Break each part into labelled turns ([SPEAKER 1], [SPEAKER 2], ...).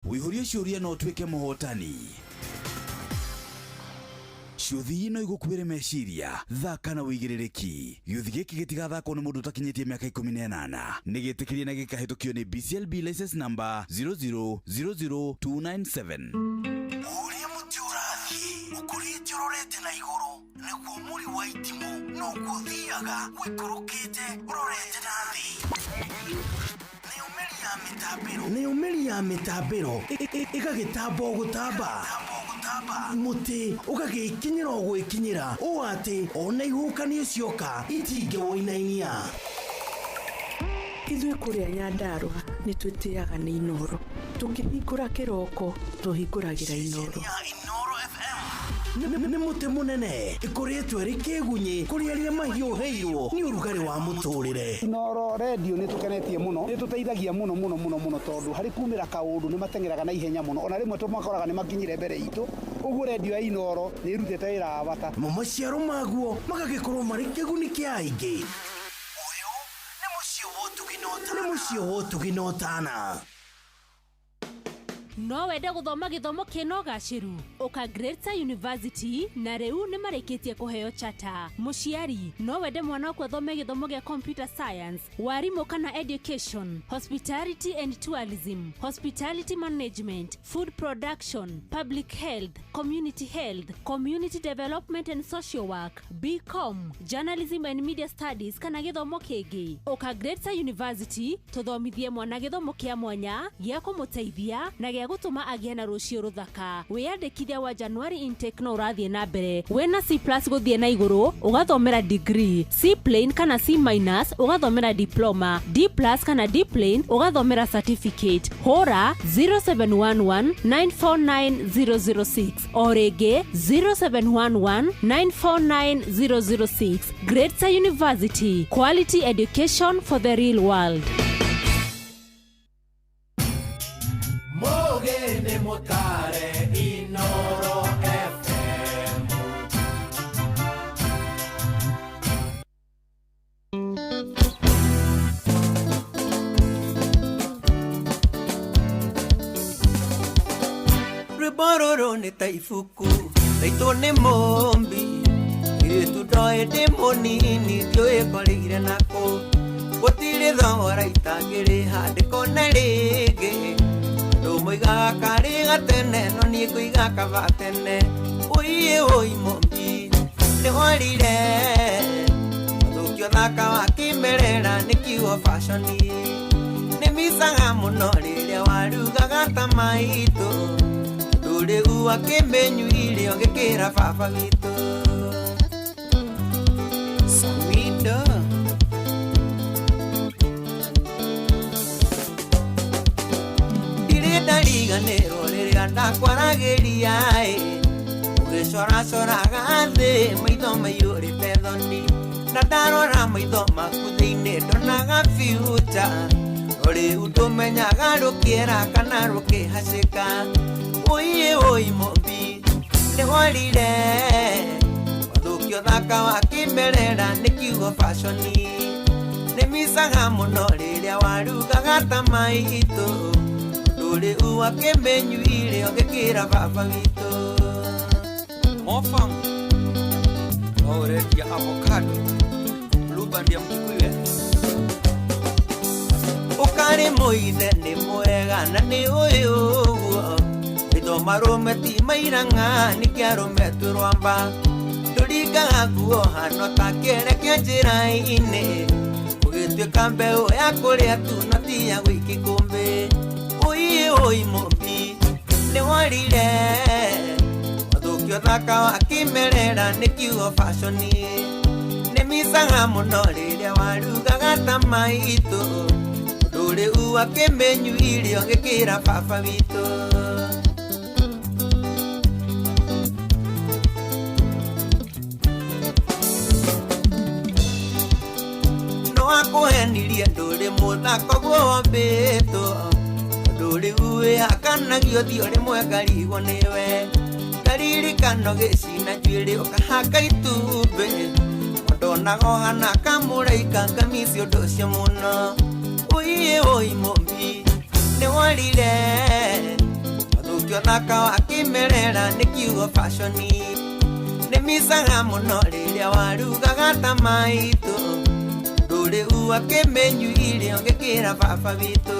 [SPEAKER 1] Ũihũrie ciũria na ũtuĩke mũhotani. Ciũthi no igũkuĩre meciria. Thaka na ũigĩrĩrĩki. Gĩũthi gĩkĩ gĩtigathakwo nĩ mũndũ ũtakinyĩtie mĩaka 18. Nĩ gĩtĩkĩrie na gĩkahĩtũkio nĩ BCLB license number 0000297.
[SPEAKER 2] Ũrĩa mũtĩ ũrathiĩ ũkũrĩte ũrorete na igũrũ, naguo mũri wa itimũ noguo ũthiaga ũikũrũkĩte ũrorete na thĩ. Nayo mĩri ya mĩtambĩro, nayo mĩri ya mĩtambĩro ĩgagĩtamba o gũtamba, mũtĩ ũgagĩkinyĩra o gwĩkinyĩra, ũũ atĩ ona ihuhũkanio cioka itingĩwũinainia.
[SPEAKER 3] Ithuĩ kũrĩa Nyandarũa nĩ twĩtĩaga nĩ Inooro. Tũkĩhingũra kĩroko tũhingũragĩra Inooro.
[SPEAKER 2] Nĩ mũtĩ mũnene ĩkũrĩtwo ĩrĩ kĩgunyĩ kũrĩ arĩa mahiũhĩirwo nĩ ũrugarĩ wa mũtũrĩre.
[SPEAKER 4] Inooro Radio nĩ tũkenetie mũno, nĩ tũteithagia mũno mũno mũno mũno tondũ harĩ kumĩra kaũndũ nĩ mateng'eraga na ihenya mũno, ona rĩmwe tũmakoraga nĩ makinyire mbere itũ, ũguo redio ya Inooro nĩ ĩrutĩte wĩra wa bata.
[SPEAKER 2] Namo maciaro maguo magagĩkorwo marĩ kĩguni kĩa aingĩ. Ũyũ nĩ mũciĩ wa ũtugi na ũtana. Nĩ mũciĩ wa ũtugi na ũtana.
[SPEAKER 5] No wende gũthoma gĩthomo kĩna ũgacĩru? Ũka Greater University na rĩu nĩ marĩkĩtie kũheo chata. Mũciari, no wende mwana waku athome gĩthomo gĩa computer science, warimũ kana education, hospitality and tourism, hospitality management, food production, public health, community health, community development and social work, BCom, journalism and media studies kana gĩthomo kĩngĩ. Ũka Greater University tũthomithie mwana gĩthomo kĩa mwanya gĩa kũmũteithia na gĩa gũtũma agĩe na rũciũ rũthaka. Wĩyandĩkithia wa January intake no ũrathiĩ na mbere. Wĩna C plus gũthiĩ na igũrũ ũgathomera degree, C plain kana C minus ũgathomera diploma, D plus kana D plain ũgathomera certificate. Hũra 0711949006 o rĩngĩ 0711949006. Greater University, quality education for the real world.
[SPEAKER 6] Mũgĩ mũtare Inooro FM.
[SPEAKER 7] Rwĩmbo rũrũ nĩ ta ibuku raitwo nĩ mũmbi, irĩtu ndoĩ ndĩ mũnini ndiũĩ ngorĩire nakũ, gũtirĩ thogora itangĩrĩha ndĩkone rĩngĩ, andũ moigaga karĩ gatene no niĩ ngũiga kaba tene, ũiĩ ũi mũmbi nĩ worire ũthũkio thaka wa kĩmerera nĩ kiugo fashion, nĩ micaga mũno rĩrĩa warugaga ta maitũ, rĩu akĩmenyuire ũgĩkĩra baba witũ. Samido. Ndirĩ ndariganĩrwo rĩrĩa ndakwaragĩria ĩ, ũgĩcoracoraga thĩ maitho maiyũrĩte thoni, na ndarora maitho maku thĩinĩ ndonaga future, no rĩu ndũmenyaga rũkĩera kana rũkĩhacĩka, ũiĩ ũi mũmbi nĩ worire wathũkio thaka wa kĩmerera nĩ kiugo fashion, nĩ micaga mũno rĩrĩa warugaga ta maitũ, rĩu akĩmenyuire ũgĩkĩra baba witũ.
[SPEAKER 8] Mofam no ũrendia avocado blueband ya Mkikuyu eh?
[SPEAKER 7] Ũkarĩ mũithe nĩ mwega na nĩ ũyũ ũguo, maitho marũme ti mairang'a nĩkĩ arũme twĩ rwamba, ndũringaga nguo hano ta kĩere kĩa njĩra-inĩ, ũgĩtuĩka mbeũ ya kũrĩa tu no ti ya gũikia ikũmbĩ, ũiĩ ũi mũmbi nĩ worire wathũkio thaka wa kĩmerera nĩ kiugo fashion, nĩ micaga mũno rĩrĩa warugaga ta maitũ, rĩu akĩmenyuire ũgĩkĩra baba witũ. No akũhenirie ndũrĩ mũthako guo wombĩtwo, tondũ rĩu wĩhakanagio ũthiũ rĩmwe ngarigwo nĩwe, ngaririkano gĩcina njuĩrĩ ũkahaka itumbĩ, ndonaga ũhana kamũraika ngamici ũndũ ũcio mũno, ũiĩ ũi mũmbi nĩ worire Wathũkio thaka wa kĩmerera nĩ kiugo fashioni. Nĩ micaga mũno rĩrĩa warugaga ta maitũ. Ndũrĩu akĩmenyuire ũgĩkĩra baba witũ.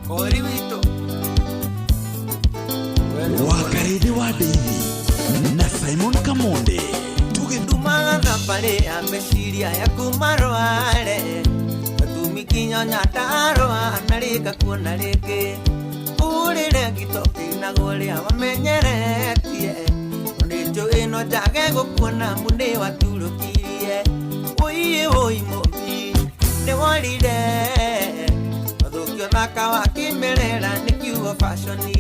[SPEAKER 8] Kori witũ.
[SPEAKER 1] Wakarĩthĩ wa Ndeithi na Simon Kamonde.
[SPEAKER 7] Ndumaga thabarĩ ya meciria yaku marware. Gatumi kinya nyandarũa na rĩka kuona rĩngĩ. Ũrĩre ngito kĩinagwo ũrĩa wamenyeretie. Nĩnjũĩ no njage gũkuona mu nĩ waturũkirie. Ũiĩ ũi mũmbi nĩ worire. Wathũkio thaka wa kĩmerera nĩ kiugo fashioni.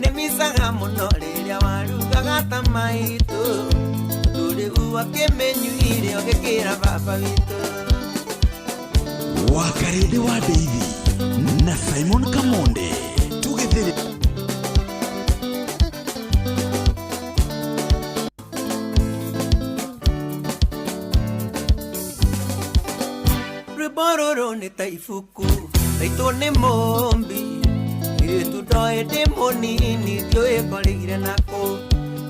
[SPEAKER 7] Nĩ micaga mũno rĩrĩa warugaga ta maitũ. Ndũrĩu akĩmenyuire ũgĩkĩra baba witũ.
[SPEAKER 1] Wakarĩthĩ wa Ndeithi na Simon Kamonde. Tugĩthĩrĩ
[SPEAKER 7] Rwĩmbo rũrũ nĩ ta ibuku raitwo nĩ mũmbi. Irĩtu ndoĩ ndĩ mũnini ndiũĩ ngorĩire nakũ.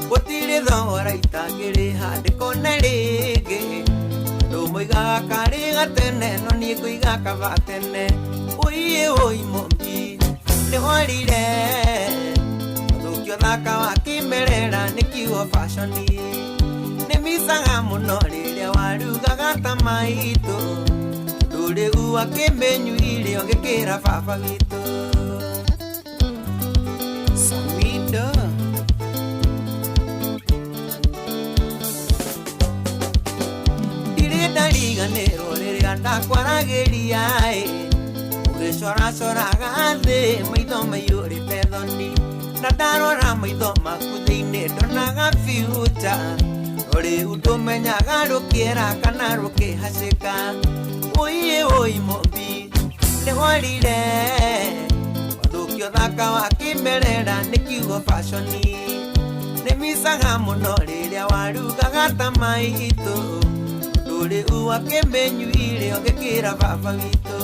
[SPEAKER 7] Gũtirĩ thogora itangĩrĩha ndĩkone rĩngĩ. Andũ moigaga karĩ gatene no niĩ ngũiga kaba tene. Ũiĩ ũi mũmbi nĩ worire. Wathũkio thaka wa kĩmerera nĩ kiugo fashioni. Nĩ micaga mũno rĩrĩa warugaga ta maitũ. Ndũrĩu akĩmenyuire ũgĩkĩra baba witũ. Samido. Ndirĩ ndariganĩrwo rĩrĩa ndakwaragĩria ĩ. Ũgĩcoracoraga thĩ maitho maiyũrĩte thoni. Na ndarora maitho maku thĩinĩ ndonaga future. No rĩu ndũmenyaga rũkĩera kana rũkĩhacĩka. Ũiĩ ũi mũmbi nĩ worire. Wathũkio thaka wa kĩmerera nĩ kiugo fashioni. Nĩ micaga mũno rĩrĩa warugaga ta maitũ. Ndũrĩu akĩmenyuire ũgĩkĩra baba witũ.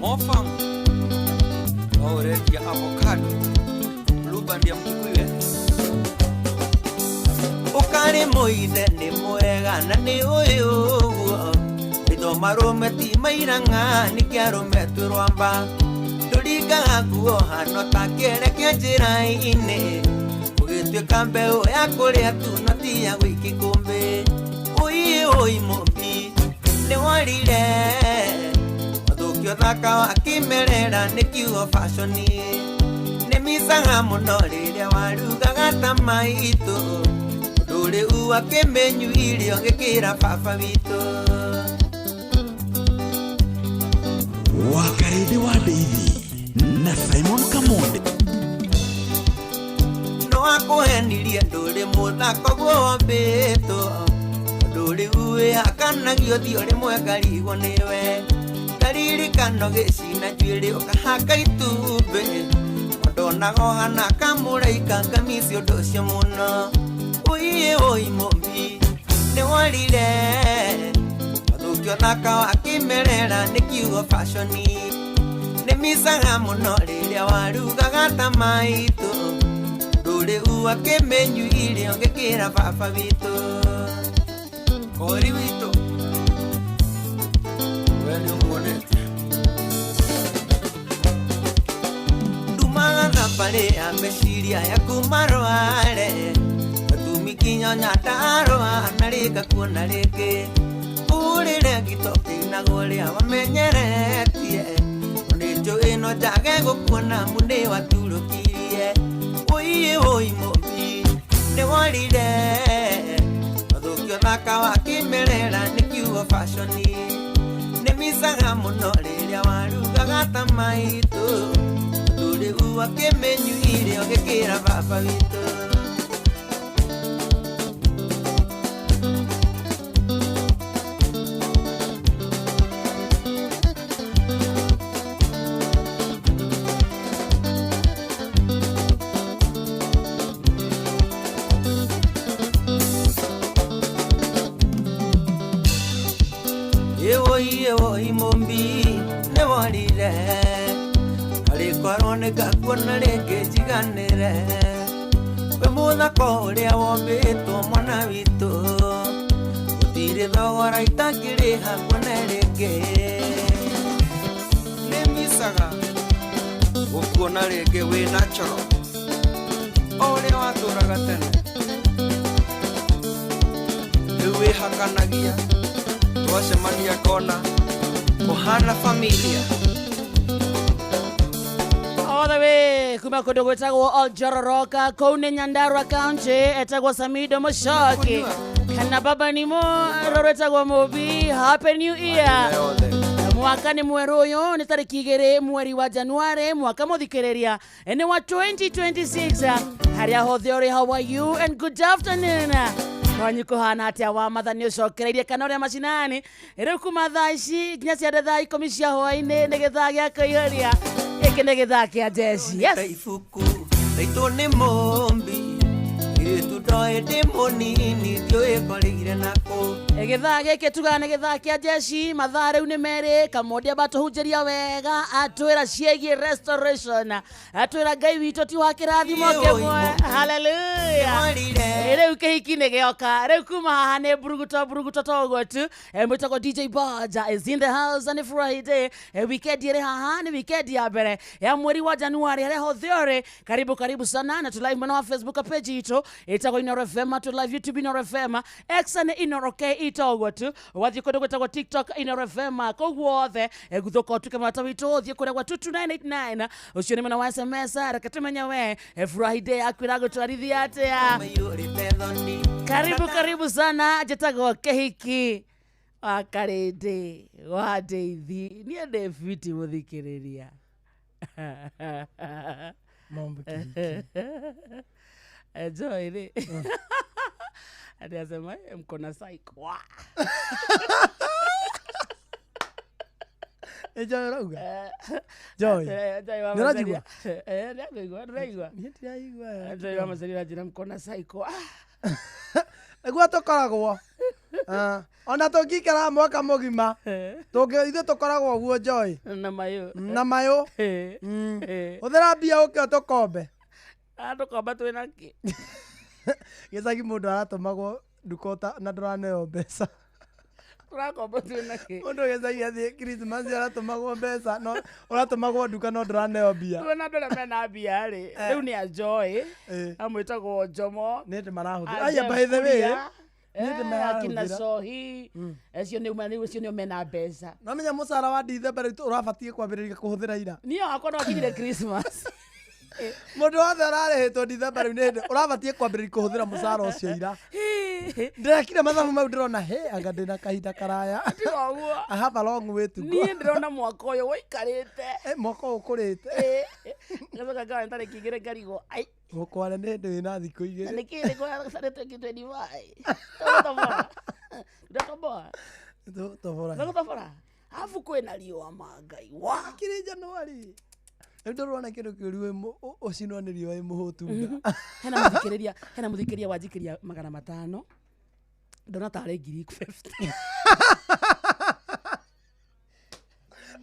[SPEAKER 8] Mofam. No ũrendia avocado. Blueband ya Mkikuyu eh?
[SPEAKER 7] Ũkarĩ mũithe nĩ mwega na nĩ ũĩ ũguo. Maitho marũme ti mairang'a nĩkĩ arũme twĩ rwamba. Ndũringaga nguo hano ta kĩere kĩa njĩra-inĩ. Ũgĩtuĩka mbeũ ya kũrĩa tu no ti ya gũikia ikũmbĩ. Ũiĩ ũi mũmbi nĩ worire. Wathũkio thaka wa kĩmerera nĩ kiugo fashioni. Nĩ micaga mũno rĩrĩa warugaga ta maitũ. Ndũrĩu akĩmenyuire ũgĩkĩra baba witũ.
[SPEAKER 1] Wakarĩthĩ wa Ndeithi na Simon Kamonde.
[SPEAKER 7] No akũhenirie ndũrĩ mũthako guo wombĩtwo. Ndũrĩu wĩhakanagio ũthiũ rĩmwe ngarigwo nĩwe. Karirikano gĩcina njuĩrĩ ũkahaka itumbĩ. Ndonaga ũhana kamũraika ngamici ũndũ ũcio mũno. Ũiĩ ũi mũmbi nĩ worire. Wathũkio thaka wa kĩmerera nĩ kiugo fashioni. Nĩ micaga mũno rĩrĩa warugaga ta maitũ. Ndũrĩu akĩmenyuire ũgĩkĩra baba witũ.
[SPEAKER 8] Kori witũ. We nĩ ũmuonete.
[SPEAKER 7] Ndumaga thabarĩ ya meciria yaku marware. Gatumi kinya nyandarũa na rĩka kuona rĩngĩ. Ũrĩre ngito kĩinagwo ũrĩa wamenyeretie. Nĩnjũĩ no njage gũkuona mu nĩ waturũkirie. Ũiĩ ũi mũmbi nĩ worire. Wathũkio thaka wa kĩmerera nĩ kiugo fashioni. Nĩ micaga mũno rĩrĩa warugaga ta maitũ. Ndũrĩu akĩmenyuire ũgĩkĩra baba witũ. Ĩwoi ĩwoi mũmbi nĩ worire. Arĩkorwo Korwo nĩ ngakuona rĩngĩ njiganĩre. Wĩ mũthako ũrĩa wombĩtwo mwana witũ. Gũtirĩ thogora itangĩrĩha kuone rĩngĩ.
[SPEAKER 8] Nĩmicaga gũkuona rĩngĩ wĩ natural o ũrĩa watũraga tene. Rĩu wĩhakanagia twacemania kona ũhana familia.
[SPEAKER 9] All the way kuma kundu gwitagwo Oljororoka kuu ni Nyandarua County, etagwo Samido Mushoki kana baba nimo rorwetagwo Mubi. Happy New Year. Mwaka nĩ mwerũ, ũyũ nĩ tarĩki 2 mweri wa Januari, mwaka mũthikĩrĩria nĩ wa 2026. Harĩa hothe ũrĩ, how are you and good afternoon. Kwanyu kũhana atĩa? Wa mathani ũcokereirie kana ũrĩa macinani? Rĩu kuma thaa ici nginya ciande thaa 10 cia hwaĩ-inĩ nĩ gĩthaa gĩa kũihũria. Gĩkĩ nĩ gĩthaa kĩa jeshi. Yes.
[SPEAKER 7] Ta ibuku taitũ nĩ mũmbi ĩtu ndoĩ ndĩ mũnini ndiũĩ ngorĩire nakũ.
[SPEAKER 9] Gĩthaa gĩkĩ tugaga nĩ gĩthaa kĩa jeshi. Mathaa rĩu nĩ 2. Kamondi amba tũhunjĩria wega, atwĩra ciĩgiĩ restoration, atwĩra Ngai witũ ti wa kĩrathimo kĩmwe. Haleluya. Rĩu kĩhiki nĩ gĩoka. Rĩu kuma haha nĩ mburuguto mburuguto to ũguo tu. Mwĩtagwo DJ Baja is in the house and Friday. Weekend ĩrĩ haha, nĩ weekend ya mbere ya mweri wa Januari. Harĩa hothe ũrĩ, karibu karibu sana. Na tu live mwena wa Facebook page itũ ĩtagwo Inoro FM, tu live YouTube Inoro FM, X nĩ Inoro K itoguo tu, wathiĩ kũndũ gwĩtagwo TikTok Inoro FM, kũu guothe guthũka ũtuĩke mũrata witũ. Thiĩ kũrĩa gwa 22989, ũcio nĩ mwena wa SMS. Reke tũmenye we Friday yaku ĩragũtwarithia atĩa.
[SPEAKER 7] Maiyũrĩte thoni.
[SPEAKER 9] Karibu karibu sana. Njĩtagwo Kĩhiki wa Karĩndĩ wa Ndeithi. Niĩ ndĩ fiti, mũthikĩrĩria.
[SPEAKER 10] Mambo Kĩhiki.
[SPEAKER 9] Joy rĩ ati asema, "Eh, mko na psych." Wa.
[SPEAKER 10] Nĩ Joy ũrauga? Joy.
[SPEAKER 9] Joy wa
[SPEAKER 10] Nĩ ũranjigua?
[SPEAKER 9] Macaria. Nĩakũigua, ndĩraigua.
[SPEAKER 10] Niĩ ndiraigua.
[SPEAKER 9] Joy wa Macaria anjĩra mko na psych. Ah.
[SPEAKER 10] Nĩguo tũkoragwo. Ah, ona tũngĩikara mwaka mũgima ithuĩ tũkoragwo ũguo, Joy.
[SPEAKER 9] Na mayũ.
[SPEAKER 10] Na mayũ. Hũthĩra mbia ũke ũtũkombe.
[SPEAKER 9] Tũkomba twĩna kĩ?
[SPEAKER 10] Gĩcagi mũndũ aratũmagwo nduka na ndũraneo mbeca.
[SPEAKER 9] Tũrakomba twĩna kĩ?
[SPEAKER 10] Mũndũ gĩcagi athiĩ Christmas aratũmagwo mbeca, no ũratũmagwo nduka no ndũraneo mbia.
[SPEAKER 9] Twĩna andũ arĩa mena mbia rĩ, rĩu nĩ a Joy, amwĩtagwo Jomo.
[SPEAKER 10] Nĩ ndĩ marahũthĩra.
[SPEAKER 9] A
[SPEAKER 10] Aya, by the way,
[SPEAKER 9] Jeff
[SPEAKER 10] nĩ ndĩ
[SPEAKER 9] akina
[SPEAKER 10] marahũthĩra.
[SPEAKER 9] Sohi, acio nĩ acio nĩo mena mbeca.
[SPEAKER 10] Nomenya mũcara wa Dithemba rĩu ũrabatiĩ kwambĩrĩria kũhũthĩra ira.
[SPEAKER 9] Niĩ wakwa no akinyire Christmas.
[SPEAKER 10] Mũndũ wothe ũrarĩhĩtwo Dithemba rĩu nĩ hĩndĩ ũrabatiĩ kwambĩrĩria kũhũthĩra mũcara ũcio ira. Ndĩrekire mathabu mau, ndĩrona he anga ndĩna kahinda karaya.
[SPEAKER 9] Tiga ũguo.
[SPEAKER 10] I have a long way to go.
[SPEAKER 9] Niĩ ndĩrona mwaka ũyũ wũikarĩte.
[SPEAKER 10] Mwaka ũyũ ũkũrĩte.
[SPEAKER 9] Ngacoka ngaona tarĩki 2 ngarigwo ai.
[SPEAKER 10] Gũkware nĩ hĩndĩ wĩna thikũ 2.
[SPEAKER 9] Nĩkĩ nĩ tarĩ 2025 tũgũtoboa, ndatoboa.
[SPEAKER 10] Tũgũtobora.
[SPEAKER 9] Tũgũtobora arabu kwĩna riũa, ma Ngai wa.
[SPEAKER 10] Akĩrĩ Januari rĩu ndũrona kĩndũ kĩũru ũcinwo nĩ riũa wĩ mũhũtu nda.
[SPEAKER 9] Hena mũthikĩrĩria wanjikĩria 500, ndona tarĩ 50,000.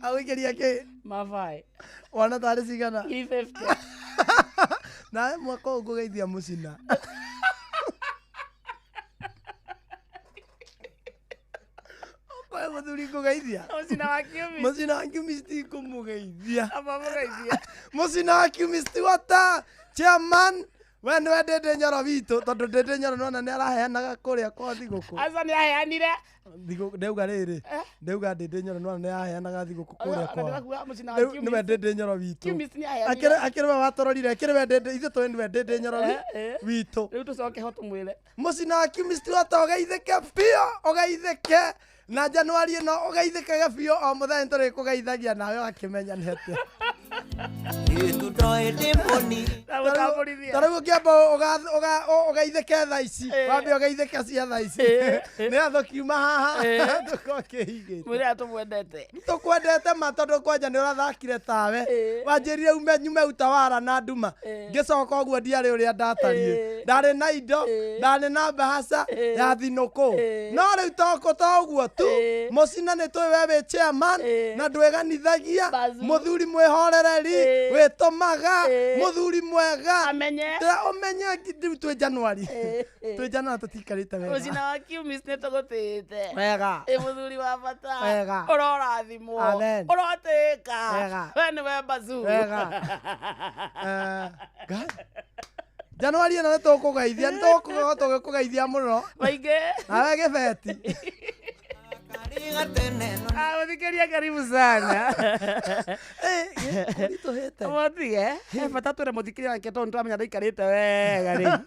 [SPEAKER 10] Agũikĩria kĩ?
[SPEAKER 9] Mabaĩ.
[SPEAKER 10] Wana tarĩ cigana?
[SPEAKER 9] 50,000.
[SPEAKER 10] Nawe mwaka ũyũ ngũgeithia mũcina. Okoe mũthuri ngũgeithia.
[SPEAKER 9] Mũcina wa kiumi.
[SPEAKER 10] Mũcina wa kiumi ngũmũgeithia.
[SPEAKER 9] Amba mũgeithia.
[SPEAKER 10] Mũcina wa kiumi wata chairman, we nĩwe Ndĩndĩ Nyoro witũ, tondũ Ndĩndĩ Nyoro nĩwona nĩ araheanaga kũrĩa kwa thigũkũ.
[SPEAKER 9] Aca, nĩ aheanire.
[SPEAKER 10] Ndauga rĩrĩ, ndauga Ndĩndĩ Nyoro nĩwona nĩ araheanaga thigũkũ kũrĩa kwao.
[SPEAKER 9] Ndĩrakuga mũcina wa
[SPEAKER 10] Rĩu
[SPEAKER 9] kiumi.
[SPEAKER 10] nĩwe Ndĩndĩ Nyoro witũ.
[SPEAKER 9] Kiumist nĩ aheanire.
[SPEAKER 10] Akĩrĩ we watũrorire, akĩrĩ we Ndĩndĩ, ithuĩ tũĩ nĩwe Ndĩndĩ Nyoro witũ.
[SPEAKER 9] Rĩu tũcoke ho tũmwĩre.
[SPEAKER 10] Mũcina wa kiumist wata ũgeithĩke biũ, ũgeithĩke na Januari ĩno, ũgeithĩkage biũ o mũthenya tũrĩkũgeithagia nawe ũgakĩmenya nĩ atĩa.
[SPEAKER 7] Ĩtu ndoĩ ndĩ mũnini.
[SPEAKER 9] Ndagũtambũrithia.
[SPEAKER 10] Ta rĩu ũngĩamba ũgeithĩke thaa ici, wambe ũgeithĩke cia thaa ici, nĩ atho kiuma haha tũkorwo kĩhigĩte.
[SPEAKER 9] Mwĩre atũmwendete.
[SPEAKER 10] Tũkwendete ma, tondũ kwanja nĩ ũrathakire tawe. Wanjĩrire ume nyume utawara na nduma, ngĩcoka ũguo ndiarĩ ũrĩa ndatariĩ. Ndarĩ na indo, ndarĩ na mbahaca ya thinũkũ, no rĩu toko to ũguo tu. Mũcina nĩ tũĩ we wĩ chairman na ndwĩganithagia.
[SPEAKER 9] Bazu.
[SPEAKER 10] Mũthuri mwĩhorereri, wĩtũmaga, mũthuri mwega.
[SPEAKER 9] Amenye.
[SPEAKER 10] Ũmenye rĩu twĩ Januari, twĩ Januari tũtikarĩte wega.
[SPEAKER 9] Mũcina wa Kiumis nĩ tũgũtĩĩte.
[SPEAKER 10] Wega.
[SPEAKER 9] Ĩ mũthuri wa bata.
[SPEAKER 10] Wega.
[SPEAKER 9] Ũrorathimwo.
[SPEAKER 10] Amen.
[SPEAKER 9] Ũrotĩĩka.
[SPEAKER 10] Wega.
[SPEAKER 9] We nĩwe Bazu.
[SPEAKER 10] Wega. Ngai. Januari ĩno nĩ tũkũgeithia, nĩ tũgũkorwo tũgĩkũgeithia mũno.
[SPEAKER 9] Maingĩ.
[SPEAKER 10] Nawe gĩbeti.
[SPEAKER 9] Ah, mũthikĩria, karibu sana.
[SPEAKER 10] Kũritũhĩte.
[SPEAKER 9] Mũtige he bata twĩre mũthikĩria wake tondũ nĩtwamenya ndaikarĩte wega rĩ,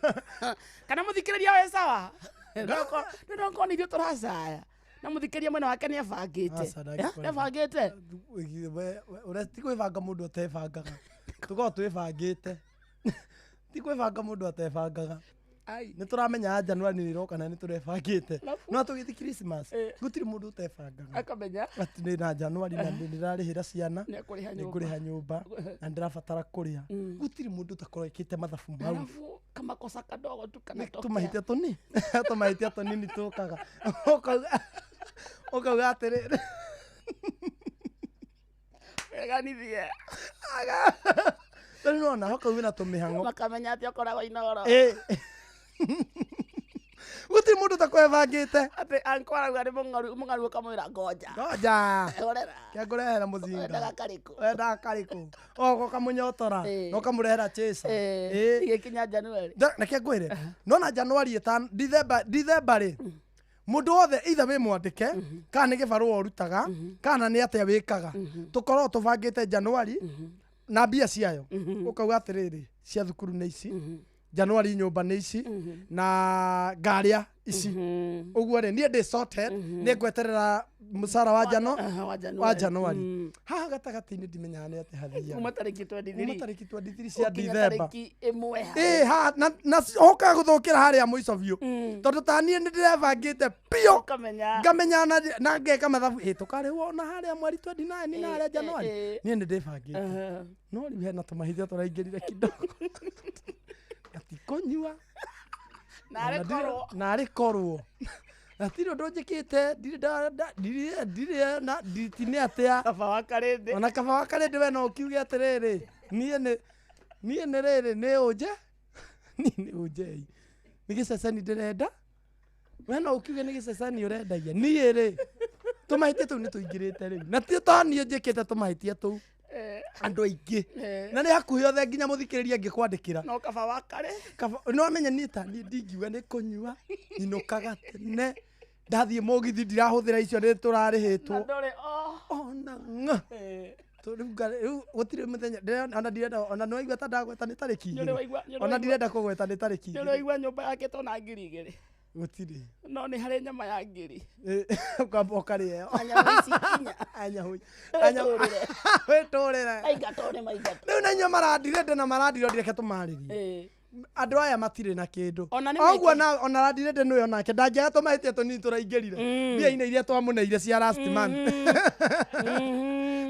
[SPEAKER 9] kana mũthikĩrĩria wĩ sawa, nĩnokorwo nĩ ithuĩ tũracaya na mũthikĩria mwena wake nĩ ebangĩte.
[SPEAKER 10] Aca, ndangĩkorwo.
[SPEAKER 9] Nĩ ebangĩte.
[SPEAKER 10] Ti kwĩbanga mũndũ atebangaga, tũkorwo twĩbangĩte, ti kwĩbanga mũndũ atebangaga.
[SPEAKER 9] Ai.
[SPEAKER 10] Nĩ tũramenya Januari nĩ ĩroka na nĩ tũrebangĩte,
[SPEAKER 9] Alafu?
[SPEAKER 10] no tũgĩthi Christmas gũtirĩ mũndũ ũtebangaga.
[SPEAKER 9] Akamenya.
[SPEAKER 10] Atĩ nĩ na Januari na nĩ ndĩrarĩhĩra ciana,
[SPEAKER 9] nĩ ekũrĩha
[SPEAKER 10] nĩ
[SPEAKER 9] nyũmba.
[SPEAKER 10] ngũrĩha nyũmba na ndĩrabatara kũrĩa. Gũtirĩ mũndũ ũtakorwo ĩkĩte mathabu mau.
[SPEAKER 9] Alafu kamakosa kadogo tu kanatokea.
[SPEAKER 10] Tũmahĩtia tũni, tũmahĩtia tũnini tũkaga, ũkauga atĩrĩrĩ,
[SPEAKER 9] Weganithie.
[SPEAKER 10] Rĩu nona ũkauga wĩna tũmĩhang'o.
[SPEAKER 9] Makamenya atĩ ũkoragwo Inoro.
[SPEAKER 10] Gũtirĩ mũndũ ũtakwebangĩte.
[SPEAKER 9] Atĩ anko arauga nĩ mũng'aru, mũng'aru ũkamwĩra ngoja.
[SPEAKER 10] Ngoja.
[SPEAKER 9] Horera.
[SPEAKER 10] Kĩa ngũrehera mũcinga.
[SPEAKER 9] Wendaga karĩkũ?
[SPEAKER 10] Wendaga karĩkũ? Oka ũkamũnyotora na ũkamũrehera chesa.
[SPEAKER 9] Igĩkinya January.
[SPEAKER 10] Reke ngwĩre, nona Januari ĩtano, Dithemba, Dithemba rĩ, mũndũ wothe either wĩ mwandĩke kana nĩ gĩbarũa ũrutaga kana nĩ atĩa wĩkaga, tũkorwo tũbangĩte Januari na mbia ciayo, ũkauga atĩrĩrĩ, cia thukuru nĩ ici Januari, nyũmba nĩ ici na ngarĩa ici, ũguo rĩ, niĩ ndĩ sorted, nĩ ngweterera mũcara wa jano
[SPEAKER 9] wa January.
[SPEAKER 10] Wa Januari. Haha gatagatĩ-inĩ ndimenyaga nĩ atĩ hathiaga.
[SPEAKER 9] Kuma tarĩki 23.
[SPEAKER 10] Kuma tarĩki 23 cia
[SPEAKER 9] Ũkinya
[SPEAKER 10] Dithemba.
[SPEAKER 9] tarĩki 1.
[SPEAKER 10] Ĩ ha na ũkaga gũthũkĩra harĩa mũico biũ, tondũ ta niĩ nĩ ndĩrebangĩte biũ.
[SPEAKER 9] Ũkamenya.
[SPEAKER 10] Ngamenya na ngeka mathabu, ĩ tũkarĩhwo na harĩa mweri 29 na harĩa Januari. Niĩ nĩ ndĩbangĩte, no rĩu hena tũmahĩtia tũraingĩrire kidogo na ti kũnyua.
[SPEAKER 9] Narĩ korwo.
[SPEAKER 10] Narĩ korwo na tirĩ ũndũ njĩkĩte, ndirĩ ndirĩ na ti nĩ atĩa.
[SPEAKER 9] Kaba wa karĩndĩ.
[SPEAKER 10] Ona kaba wa karĩndĩ, we no ũkiuge atĩrĩrĩ, niĩ nĩ rĩrĩ, nĩ ũnje, niĩ nĩ ũnjei, nĩ gĩceceni ndĩrenda, we no ũkiuge nĩ gĩceceni ũrendagia. Niĩ rĩ, tũmahĩtia tũu nĩ tũingĩrĩte rĩu, na ti to niĩ njĩkĩte tũmahĩtia tũu, andũ aingĩ, na nĩ hakuhĩ othe nginya mũthikĩrĩria angĩkwandĩkĩra.
[SPEAKER 9] No kaba wa karĩ.
[SPEAKER 10] Kaba no amenye niĩ ta niĩ ndingiuga nĩ kũnyua, nyinũkaga tene, ndathiĩ mũgithi ndirahũthĩra icio nĩ tũrarĩhĩtwo.
[SPEAKER 9] Na ndũrĩ o.
[SPEAKER 10] Ona ng'a. Rĩu gũtirĩ mũthenya ona ndirenda, ona nĩwaigua ta ndagweta nĩ tarĩki
[SPEAKER 9] Nĩ ũrĩ
[SPEAKER 10] 2.
[SPEAKER 9] nĩ ũrĩ
[SPEAKER 10] Ona ndirenda kũgweta nĩ tarĩki
[SPEAKER 9] Nĩ ũrĩ
[SPEAKER 10] 2.
[SPEAKER 9] waigua nyũmba yake tona 2000.
[SPEAKER 10] Gũtirĩ.
[SPEAKER 9] No nĩ harĩ nyama ya ngiri.
[SPEAKER 10] Ũkamba ũkarĩa ĩyo.
[SPEAKER 9] Na nyama ici ikinya.
[SPEAKER 10] Anyahũi.
[SPEAKER 9] Wĩtũrĩre.
[SPEAKER 10] Wĩtũrĩre.
[SPEAKER 9] Maingatwo nĩ maingatwo.
[SPEAKER 10] Rĩu na inyuĩ marandirĩndĩ na marandirwo, reke tũmarĩrie, andũ aya matirĩ na kĩndũ.
[SPEAKER 9] Ona nĩ
[SPEAKER 10] Oguo
[SPEAKER 9] mekĩ-
[SPEAKER 10] na ona randirĩndĩ nĩwe onake ndangĩaga tũmahĩtia tũnini tũraingĩrire mbia-inĩ iria twamũneire cia last month.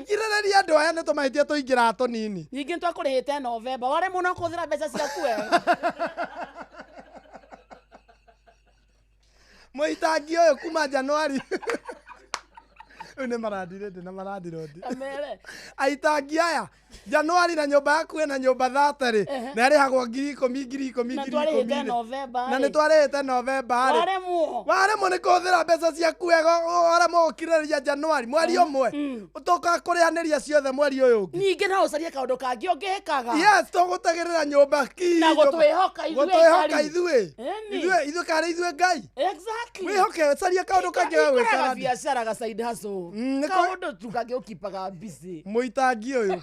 [SPEAKER 10] Girĩrĩria andũ aya, nĩ tũmahĩtia tũingĩraga tũnini.
[SPEAKER 9] Ningĩ nĩtwakũrĩhĩte Novemba, warĩ mũno kũhũthĩra mbeca ciaku wega.
[SPEAKER 10] Mũitangi ũyũ kuma Januari rĩu nĩ marandirĩndĩ na marandirondi.
[SPEAKER 9] Amere.
[SPEAKER 10] Aitangi aya, Januari na nyũmba yaku ĩna nyũmba 30 na ĩrĩhagwo 10,000, 10,000,
[SPEAKER 9] Na
[SPEAKER 10] 10,000
[SPEAKER 9] twarĩhĩte
[SPEAKER 10] rĩ.
[SPEAKER 9] Novemba
[SPEAKER 10] Na
[SPEAKER 9] rĩ.
[SPEAKER 10] nĩ twarĩhĩte Novemba rĩ.
[SPEAKER 9] Waremwo.
[SPEAKER 10] Waremwo nĩ kũhũthĩra mbeca ciaku wega, waremwo gũkirĩrĩria Januari mweri ũmwe, tũka kũrĩhanĩria ciothe mweri ũyũ ũngĩ.
[SPEAKER 9] Ningĩ no ũcarie kaũndũ kangĩ ũngĩkaga.
[SPEAKER 10] Yes, tũgũtegĩrĩra nyũmba ki.
[SPEAKER 9] Na gũtwĩhoka ithuĩ
[SPEAKER 10] gũtwĩhoka
[SPEAKER 9] aikari.
[SPEAKER 10] ithuĩ.
[SPEAKER 9] Ĩni.
[SPEAKER 10] Ithuĩ karĩ ithuĩ Ngai.
[SPEAKER 9] Exactly.
[SPEAKER 10] Wĩhoke, caria kaũndũ kangĩ ga gwĩka.
[SPEAKER 9] Ikaraga
[SPEAKER 10] Randi.
[SPEAKER 9] biacara ga side hustle.
[SPEAKER 10] Nĩ
[SPEAKER 9] kaũndũ tu kangĩ ũkipaga busy.
[SPEAKER 10] Mũitangi ũyũ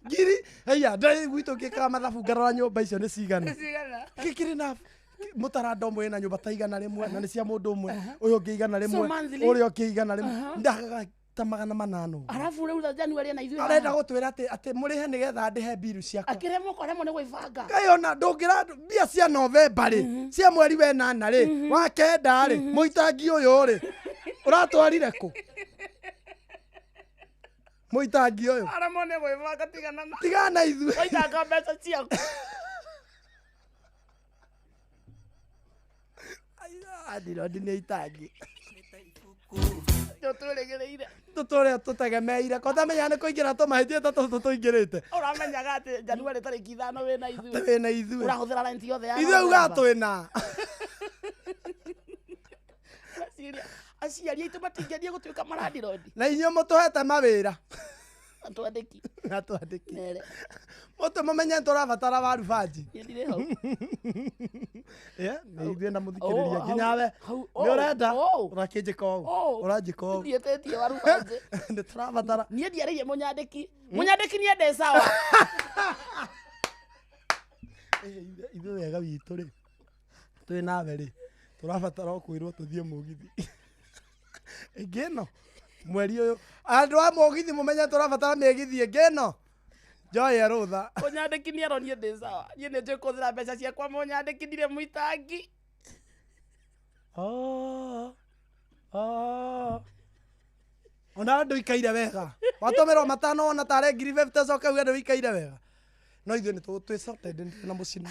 [SPEAKER 10] ngiri haiya ndĩ gwitũ ngĩkaga mathabu ngarora nyũmba icio nĩ cigana.
[SPEAKER 9] Cigana?
[SPEAKER 10] Gĩkĩrĩ na mũtaranda ũmwe wĩna nyũmba ta 100 na nĩ cia mũndũ ũmwe, ũyũ ũngĩ 100,
[SPEAKER 9] So monthly?
[SPEAKER 10] ũrĩa ũngĩ 100, ndagaga Ta 800 ũguo.
[SPEAKER 9] Arabu rĩu tha January na ithuĩ
[SPEAKER 10] Arenda gũtwĩra atĩ mũrĩhe nĩgetha ndĩhe mbiru ciakwa.
[SPEAKER 9] Akĩremwo kwaremwo nĩ gwĩbanga.
[SPEAKER 10] Ngai ona ndũngĩra mbia cia Novemba rĩ, cia mweri wa ĩnana rĩ, wa kenda rĩ, mũitangi ũyũ rĩ, ũratwarire kũ? Mũitangi ũyũ.
[SPEAKER 9] Aremwo nĩ gwĩbanga tigana na.
[SPEAKER 10] Tigana na ithuĩ.
[SPEAKER 9] Waitanga mbeca ciaku.
[SPEAKER 10] Andirondi nĩ itangi.
[SPEAKER 9] Tũtũrĩgĩrĩire.
[SPEAKER 10] Tũtũrĩa tũtegemeire. Ko ũtamenya nĩ kũingĩra tũmahĩtie ta tũtũ tũingĩrĩte.
[SPEAKER 9] Ũramenyaga atĩ January tarĩki 5 wĩna ithuĩ.
[SPEAKER 10] Wĩna ithuĩ.
[SPEAKER 9] Ũrahũthĩra rent yothe ya
[SPEAKER 10] Ithuĩ ugaga
[SPEAKER 9] November.
[SPEAKER 10] twĩna.
[SPEAKER 9] Aciari aciari aitũ matingĩendie gũtuĩka marandirondi.
[SPEAKER 10] Na inyuĩ mũtũhete mawĩra.
[SPEAKER 9] Atwandĩki.
[SPEAKER 10] Atwandĩki.
[SPEAKER 9] Mere.
[SPEAKER 10] Mũtũ mũmenye nĩ tũrabatara warubanji.
[SPEAKER 9] Niĩ ndirĩ hau.
[SPEAKER 10] Yeah, nĩ ithuĩ na mũthikĩrĩria
[SPEAKER 9] Oh,
[SPEAKER 10] nginya we.
[SPEAKER 9] hau,
[SPEAKER 10] Nĩ ũrenda?
[SPEAKER 9] oh.
[SPEAKER 10] Ũrakĩnjĩka ũũ.
[SPEAKER 9] Oh.
[SPEAKER 10] Ũranjĩka ũũ.
[SPEAKER 9] Ndiĩtĩtie warubanji.
[SPEAKER 10] Nĩ tũrabatara.
[SPEAKER 9] Niĩ ndiarĩirie mũnyandĩki. Mũnyandĩki niĩ ndĩ sawa.
[SPEAKER 10] Ithuĩ wega witũ rĩ, twĩ nawe rĩ, tũrabatara o kwĩrwo tũthiĩ mũgithi. Ĩngĩ ĩno, mweri ũyũ, andũ a mũgithi mũmenye tũrabatara mĩgithi ĩngĩ ĩno. Njoye rũtha.
[SPEAKER 9] Mũnyandĩki nĩ aronire ndĩ sawa. Niĩ nĩ njũĩ kũhũthĩra mbeca ciakwa mũnyandĩki ndirĩ mũitangi.
[SPEAKER 10] Oh. Oh. Ona ndũikaire wega. Watũmĩrwo 5 wona tarĩ 50,000 coka uge ndũikaire wega. No ithuĩ nĩ twĩ sorted na mũcina.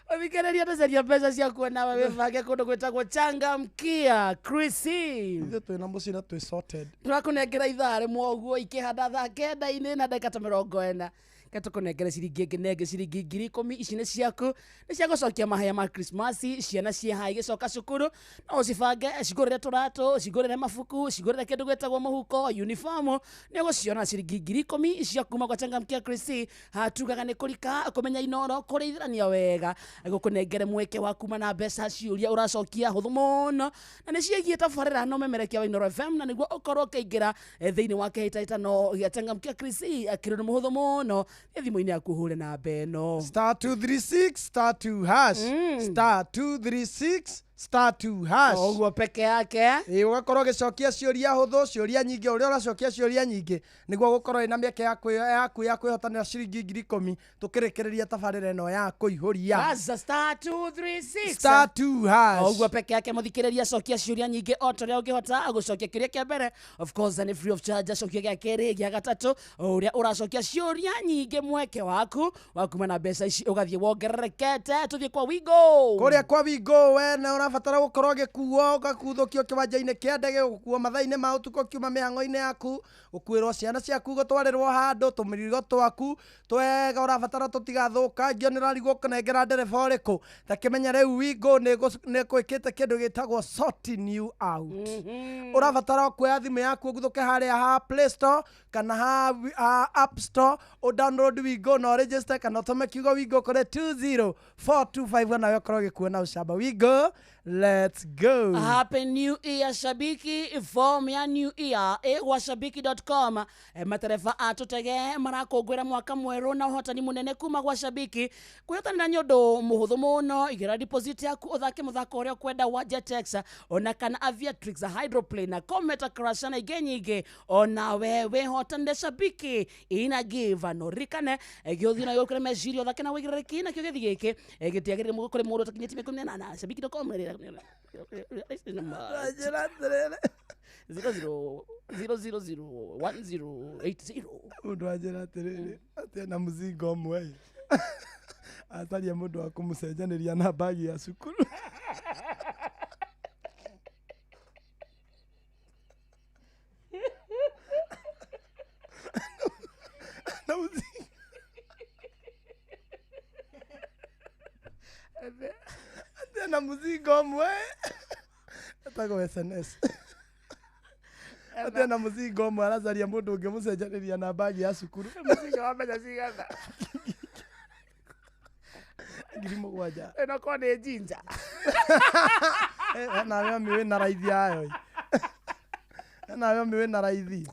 [SPEAKER 9] Ũthikĩrĩria ndũcaria mbeca ciaku nawe wĩbange kũndũ gwĩtagwo Changamkia Chrissy.
[SPEAKER 10] Ithuĩ twĩna mũcina twĩ sorted.
[SPEAKER 9] Tũrakũnengera ithaa rĩmwe ũguo ikĩhanda thaa kenda-inĩ na ndagĩka ta 40. Reke tũkũnengere ciringi ĩngĩ na ĩngĩ ciringi 10,000 ici nĩ ciaku nĩ cia gũcokia mahaya ma Krismasi ciana ciĩ haha igĩcoka cukuru no ũcibange cigũrĩre tũratũ cigũrĩre mabuku cigũrĩre kĩndũ gwĩtagwo mũhuko uniform nĩ ũgũciona ciringi 10,000 cia kuma gwa Changamkia Chrissy. Haha tugaga nĩ kũrika kũmenya Inooro kũrĩithania wega gũkũnengere mweke wa kuma na mbeca ciũria ũracokia hũthũ mũno na nĩ ciĩgiĩ tabarĩra na ũmemerekia wa Inooro FM na nĩguo ũkorwo ũkĩingĩra thĩinĩ wa kĩhĩtahĩtano gĩa Changamkia Chrissy kĩrĩ ũndũ mũhũthũ mũno thimũ-inĩ yaku ũhũre namba ĩno
[SPEAKER 10] Star 236 star 2 hash star 236 star 2 hash.
[SPEAKER 9] Ũguo peke yake.
[SPEAKER 10] Ĩĩ ũgakorwo ũgĩcokia ciũria hũthũ ciũria nyingĩ ũrĩa ũracokia ciũria nyingĩ nĩguo gũkorwo ĩna mĩeke yaku ya kwĩhotanĩra ciringi 10,000 tũkĩrĩkĩrĩria tabarĩra ĩno ya kũihũria.
[SPEAKER 9] Baza star 236
[SPEAKER 10] Star 2 hash.
[SPEAKER 9] Ũguo peke yake mũthikĩrĩria cokia ciũria nyingĩ o ta ũrĩa ũngĩhota gũcokia kĩũria kĩa mbere of course nĩ free of charge cokia gĩa kerĩ gĩa gatatũ ũrĩa ũracokia ciũria nyingĩ mweke waku wa kuma na mbeca ici ũgathiĩ wongererekete tũthiĩ kwa Wigo.
[SPEAKER 10] Kũrĩa kwa Wigo we nĩ ũrabatara gũkorwo ũgĩkuo ũgakuthũkio kĩwanja-inĩ kĩa ndege gũkuo mathaa-inĩ ma ũtukũ ũkiuma mĩhang'o-inĩ yaku gũkuĩrwo ciana ciaku gũtwarĩrwo handũ tũmĩrigo twaku twega ũrabatara tũtigathũkangio nĩ ũrarigwo kũnengera ndereba ũrĩkũ ta kĩmenya rĩu Wigo nĩ gwĩkĩte kĩndũ gĩtagwo sorting you out. Ũrabatara kuoya thimũ yaku ũguthũke harĩa ha Play Store kana ha App Store ũ download Wigo na ũregister kana ũtũme kiugo Wigo kũrĩ 20425 nawe ũkorwo ũgĩkuo na ũcamba. Wigo, let's go.
[SPEAKER 9] Happy New Year Shabiki. Form ya New Year ĩgwa shabiki.com. Matereba a tũtege marakũngũĩra mwaka mwerũ na ũhotani mũnene kuma gwa Shabiki. Kwĩhotanĩra nĩ ũndũ mũhũthũ mũno igĩra deposit yaku ũthake mũthako ũrĩa ũkwenda wa Jetex ona kana Aviatrix Hydroplane Comet Crash na ingĩ nyingĩ onawe wĩhotanĩre Shabiki ina give no ririkane gĩũthiĩ na gũkũre meciria ũthake na wĩigĩrĩrĩki nakĩo gĩthi gĩkĩ gĩtiagĩrĩire kũrĩ mũndũ ũtakinyĩtie mĩaka 18. Shabiki.com
[SPEAKER 10] Njĩra atĩrĩrĩ.
[SPEAKER 9] 00001080.
[SPEAKER 10] Mũndũ anjĩra atĩrĩrĩ atĩ ena mũzinga ũmwe ĩ acaria mũndũ wa kũmũcenjanĩria na mbagi ya cukuru. Na mũzinga atĩ ena mũzinga ũmwe etagwo SNS atĩ ena mũzinga ũmwe aracaria mũndũ ũngĩmũcenjanĩria na mbagi ya cukuru.
[SPEAKER 9] Mũzinga wa mbeca cigana?
[SPEAKER 10] 7,000.
[SPEAKER 9] Ĩno ko nĩ jinja.
[SPEAKER 10] Nawe mami wĩna raithi yayo. Nawe mami wĩna raithi.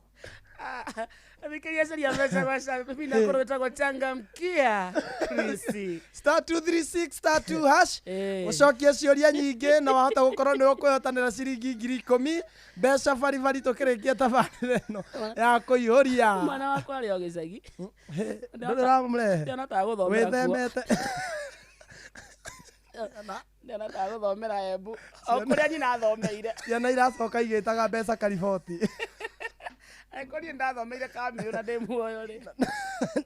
[SPEAKER 9] Thikĩrĩria caria mbeca gwa bibina kũrũ wĩtagwo changamkia Chris.
[SPEAKER 10] Star 236 star 2 hash.
[SPEAKER 9] Eh.
[SPEAKER 10] Ũcokie ciũria nyingĩ na wahota gũkorwo nĩ ũkwĩhotanĩra ciringi 10,000 mbeca baribari tũkĩrĩkia tabarĩra ĩno ya kũihũria.
[SPEAKER 9] Mwana wakwa arĩ o gĩcagi.
[SPEAKER 10] Ndũrĩ ũramũrehe?
[SPEAKER 9] Ndĩrona ta gũthomera kuo.
[SPEAKER 10] Wĩthemete.
[SPEAKER 9] Ndĩrona ta gũthomera Embu. O kũrĩa nyina athomeire.
[SPEAKER 10] Ciana iracoka igĩtaga mbeca kariboti.
[SPEAKER 9] Angĩkorwo niĩ ndathomeire Kamĩũ na ndĩ muoyo rĩ.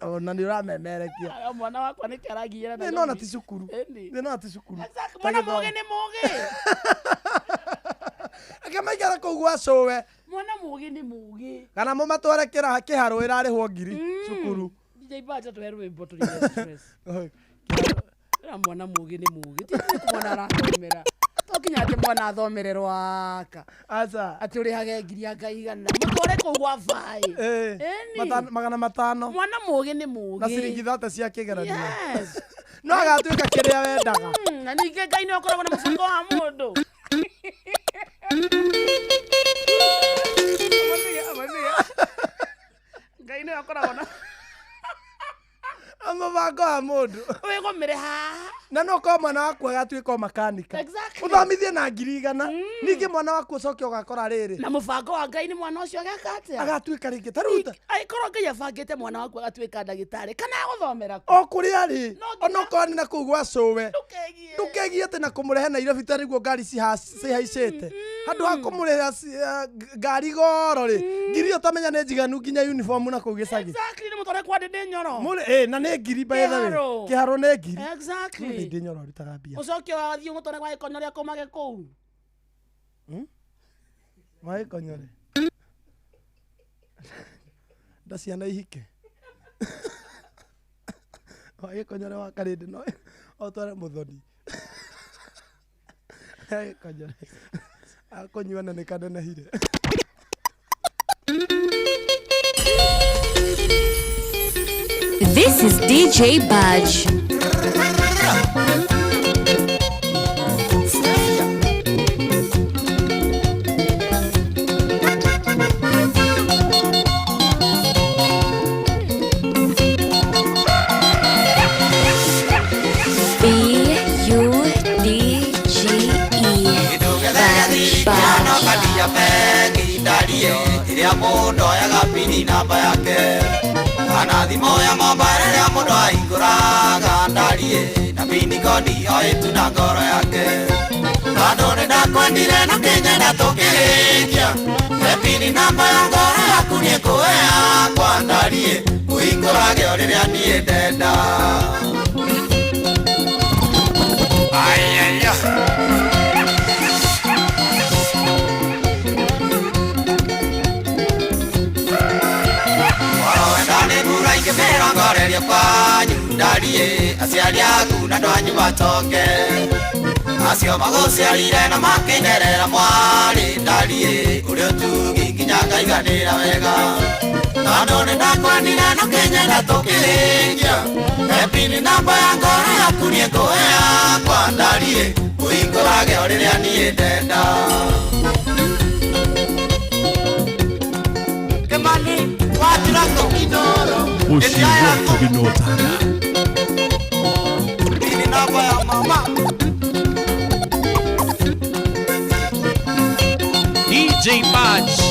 [SPEAKER 10] Ona nĩ ũramemerekia.
[SPEAKER 9] Aya, mwana wakwa nĩkĩ arangiĩra
[SPEAKER 10] Nĩ nona ti cukuru.
[SPEAKER 9] Ĩni.
[SPEAKER 10] Nĩ nona ti cukuru.
[SPEAKER 9] Mwana mũgĩ nĩ mũgĩ.
[SPEAKER 10] Reke maikare kũu gwa cũwe.
[SPEAKER 9] Mwana mũgĩ nĩ mũgĩ.
[SPEAKER 10] Kana mũmatware kĩharũ ĩrarĩhwo ngiri cukuru.
[SPEAKER 9] DJ Bacha tũhe rwĩmbo tũrige stress. Ĩra mwana mũgĩ nĩ mũgĩ. Ti atĩ mwana arathomera. To nginya atĩ mwana athomere rwaka.
[SPEAKER 10] Aca.
[SPEAKER 9] Atĩ ũrĩhage ngiri anga igana. Mũtware kũu gwa baĩ.
[SPEAKER 10] Eh,
[SPEAKER 9] Ĩni.
[SPEAKER 10] 500.
[SPEAKER 9] Mwana mũgĩ nĩ mũgĩ.
[SPEAKER 10] Na ciringi thate cia kĩgeranio.
[SPEAKER 9] Yes.
[SPEAKER 10] No agatuĩka kĩrĩa wendaga.
[SPEAKER 9] Na ningĩ Ngai nĩ ũkoragwo na mũbango wa mũndũ. Ngai nĩwe ũkoragwo na
[SPEAKER 10] Mũbango wa mũndũ.
[SPEAKER 9] Wĩgũmĩre haha.
[SPEAKER 10] Na no korwo mwana waku agatuĩka o makanika.
[SPEAKER 9] Exactly.
[SPEAKER 10] Ũthomithie na 100,000. Ningĩ mwana waku ũcoke ũgakora rĩrĩ.
[SPEAKER 9] Na mũbango wa Ngai nĩ mwana ũcio ageka atĩa?
[SPEAKER 10] Agatuĩka rĩngĩ. Ta rĩu ta-
[SPEAKER 9] Angĩkorwo Ngai abangĩte mwana waku agatuĩka ndagĩtarĩ kana agũthomera kũ?
[SPEAKER 10] o kũrĩa rĩ ona okorwo nĩ na kũu gwa cũwe ndũkegie atĩ na kũmũrehe Nairobi ta nĩguo ngari cihaicĩte handũ ha kũmũrĩhĩra ngari goro rĩ ngiri ĩyo tamenya nĩ njiganu nginya uniform na kũu gĩcagi.
[SPEAKER 9] Exactly, nĩ mũtware kwa Ndĩndĩ Nyoro.
[SPEAKER 10] Mũrĩ ĩ na nĩ ngiri by the way.
[SPEAKER 9] Kĩharũ.
[SPEAKER 10] Kĩharũ nĩ ngiri.
[SPEAKER 9] Exactly.
[SPEAKER 10] Ndĩndĩ Nyoro arutaga mbia.
[SPEAKER 9] Ũcoke wathiĩ ũmũtware gwa Gĩkonyore akomage kũu.
[SPEAKER 10] Wa Gĩkonyore. Nda ciana ihike. Wa Gĩkonyore wa Karĩndĩ no ũtware Mũthoni. Wa Gĩkonyore. Akũnyua na nĩ kanenehire.
[SPEAKER 11] This is DJ Budge. B U D G E. Budge.
[SPEAKER 6] Kadia bengi ndarie ĩrĩa mũndũ oyaga pini namba yake kana thimũ ya mobile ĩrĩa mũndũ ahingũraga ndarie na pini kodi oĩtu na ngoro yake tondũ nĩ ndakwendire na kĩnyenda tũkĩrĩkia he pini namba ya ngoro yaku niĩ ngũhe yakwa ndarie kũhingũrage o rĩrĩa niĩ ndenda. Ayaya. Ngĩmĩrongoreria kwanyu ndarie aciari aku na andũ anyu macoke acio magũciarire na makĩnderera mwarĩ ndarie ũrĩ ũtugi nginya ngaiganĩra wega tondũ nĩ ndakwendire na kĩnyenda tũkĩrĩkia he pini namba ya ngoro yaku niĩ ngũhe yakwa ndarie kũhingũrage o rĩrĩa niĩ ndenda. Kĩmani watirago Inoro.
[SPEAKER 12] Mũciĩ wa Kĩnotana.
[SPEAKER 6] Pini namba ya mama.
[SPEAKER 13] DJ Budge.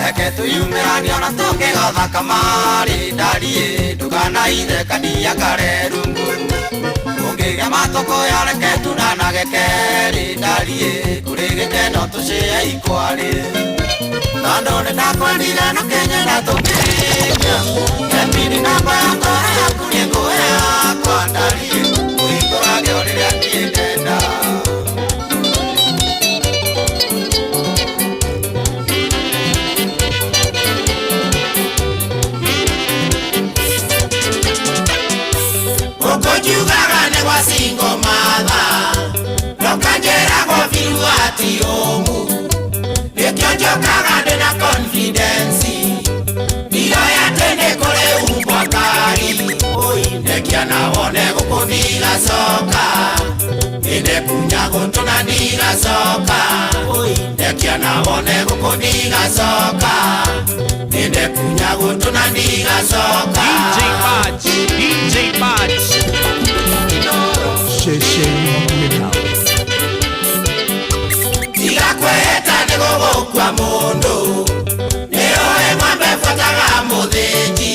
[SPEAKER 6] Reke tuyumĩranie ona tũkĩgotha kamarĩ ndarie ndũkanaithe kadia kare rungu ũngĩgĩa matũkũya reke tunanage kerĩ ndarie kũrĩ gĩkeno tũcĩe ikwarĩ tondũ nĩ ndakwendire na kĩnyenda tũkĩrĩkia he pini namba ya ngoro yaku niĩ ngũhe yakwa ndarie kũhingũrage o rĩrĩa niĩ ndenda. Ũkũnjugaga nĩ gwa single mother Ndũkanjĩra gwa biru ati ũmũ Nĩkĩo njũkaga ndĩna confidence Ndiroĩ atĩ nĩ kũrĩ umbwa kari Ndekia na wone gũkũ ndigacoka Nĩndekunya gũtũ na ndigacoka. Ndekia na wone gũkũ ndigacoka. Nĩndekunya gũtũ na ndigacoka.
[SPEAKER 13] DJ Badge, DJ Badge.
[SPEAKER 6] Tiga kweheta nĩgũgũkua mũndũ. Nĩoe ng'ombe buataga mũthĩnji.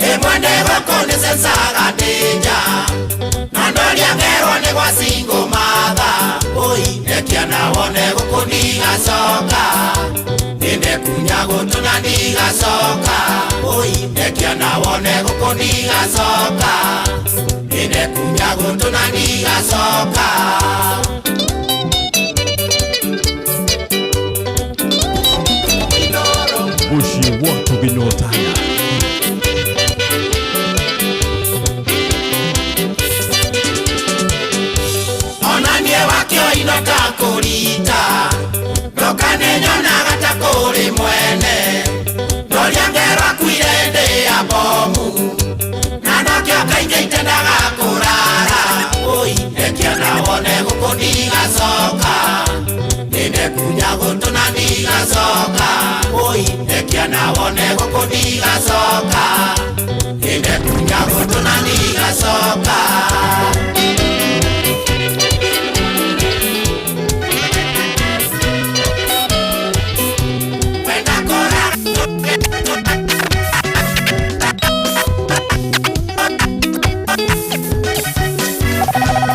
[SPEAKER 6] Rĩmwe ndĩgũkũ nĩcecaga ndĩnja. Na ndoria ngerwo nĩ gwa single mother. Ndekia na wone gũkũ ndigacoka. Nĩndekunya gũtũ na ndigacoka. Ndekia na wone gũkũ ndigacoka. Nĩndekunya gũtũ na ndigacoka.
[SPEAKER 12] Mũciĩ wa tũgĩnyotana.
[SPEAKER 6] Onanie wakĩo ino ta kũrita. Ndoka nĩnyonaga ta kũrĩ mwene. Ndoria ngerwo akuire ndĩ ya bomu. Na nokĩo kaingĩ itendaga kũrara. Ndekia na wone gũkũ ndigacoka. Nĩndekunya gũtũ na ndigacoka. Ndekia na wone gũkũ ndigacoka. Nĩndekunya gũtũ na ndigacoka.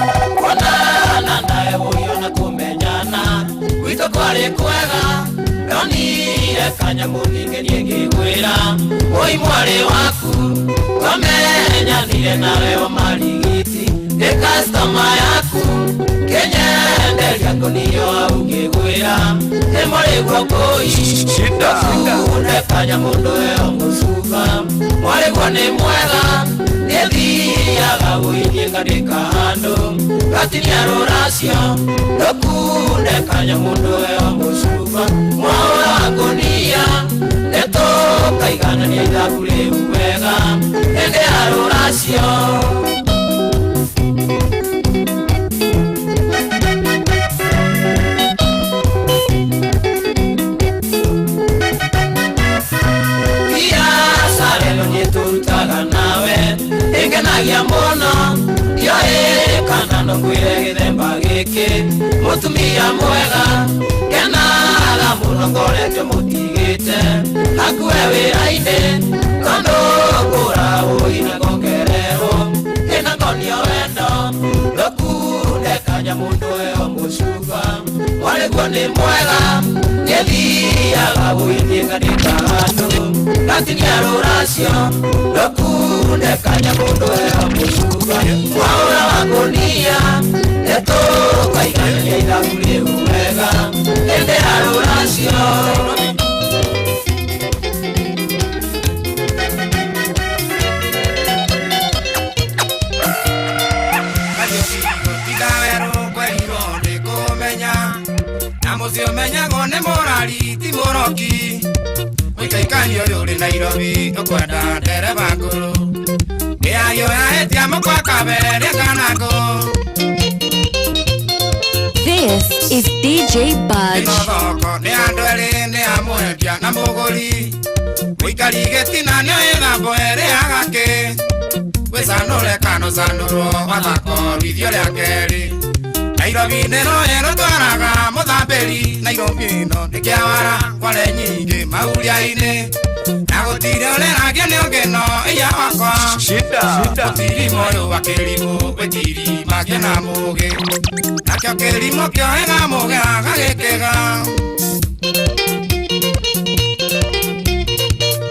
[SPEAKER 7] Kuonana nawe ũyũ na kũmenyana gwitũ kwarĩ kwega ndonire kanyamũ ningĩ ngĩgwĩra ũi mwarĩ waku twamenyanire nawe o marigiti ndĩ customer yaku kĩnyenderia ngũnio au ngĩgwĩra nĩ mũrĩ guokũi ndũkunde kanyamũ ndũheo mũcuba mwarĩguo nĩ mwega nĩthiaga gũithiĩ ngandĩka handũ gatinia rũracio ndũkunde kanyamũ ndũheo mũcuba mwaũra wa ngũnia nĩtũkaiganania ithabu rĩu wega hĩndĩ ya rũracio. Biacara ĩno nĩtũrutaga nawe ĩngenagia mũno ndioĩ kana no ngwĩre gĩthemba gĩkĩ mũtumia mwega ngenaga mũno ngoretwo mũtigĩte hakuhe wĩra-inĩ tondũ ngũra ũi na ngongererwo ĩna ngonio wendo ndũkunde kanyamũ ndũheo mũcuba mwarĩguo nĩ mwega nĩthiaga gũithiĩ ngandĩka handũ gatinia rũracio ndũkunde kanyamũ ndũheo mũcuba mwaũra wa ngũnia nĩtũkaiganania ithabu rĩu wega hĩndĩ ya rũracio.
[SPEAKER 6] Mũciĩ ũmenyagwo nĩ mũrari ti mũroki. Mũikaikani ũyũ ũrĩ Nairobi ũkwenda ndereba ngũrũ. Mĩario yahĩtia mũkwa kaberia kana ngũ.
[SPEAKER 11] This is DJ Budge.
[SPEAKER 6] Ĩno thoko nĩ andũ erĩ nĩ a mwendia na mũgũri. Mũikari gĩtina nĩoĩ thambo ĩrĩaga kĩ. Wĩcanũre kana ũcanũrwo wathakorithio rĩa kerĩ. Nairobi nĩ rũĩ rũtwaraga mũthambĩri. Nairobi ĩno nĩ kĩawara kware nyingĩ mauria-inĩ. Na gũtirĩ ũreragio nĩ ũngĩ no iya wakwa. Gũtirĩ moyo wa kĩrimũ wĩtiri magia na mũgĩ. Nakĩo kĩrimũ kĩohĩga mũgĩ agagĩkĩga.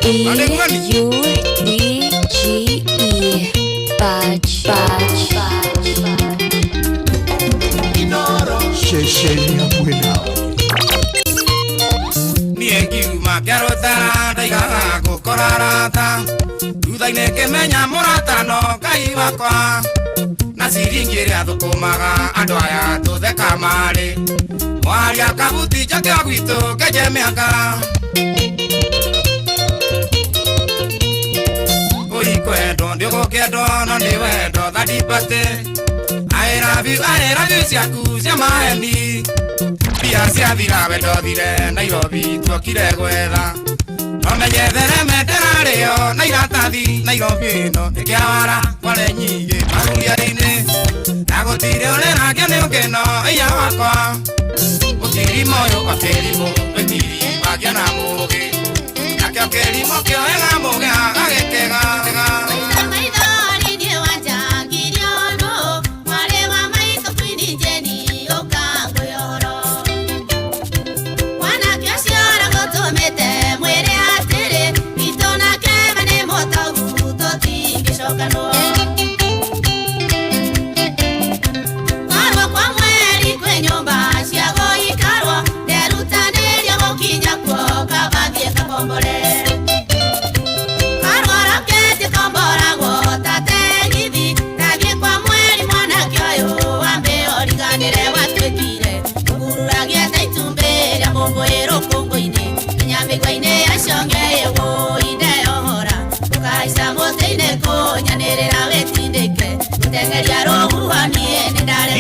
[SPEAKER 11] E U D G E Budge Budge.
[SPEAKER 12] Ceceni hakuhĩ nawe.
[SPEAKER 6] Niĩ ngiuma kĩarũtara ndaigaga gũkora arata. Thutha-inĩ ngĩmenya mũrata no Ngai wakwa. Na ciringi ĩrĩa thũkũmaga andũ aya tũtheka marĩ. Mwaria kabuti njoke o gwitũ ngenje mĩanga. Ũi kwendwo ndĩgũkĩendwo no nĩ wendo third party. I love you ciaku cia maheni mbia ciathira wendo thire Nairobi tuokire gwetha no menye thereme ndĩrarĩo na iratathi Nairobi ĩno nĩ kĩawara kware nyingĩ magunia-inĩ na gũtirĩ ũrĩrangio nĩ ũkĩno ĩya wakwa mũtirimo ũyũ o kĩrimũ wĩtiri wagĩa na mũgĩ nakĩo kĩrimũ kĩoega mũgĩ agagĩkĩga.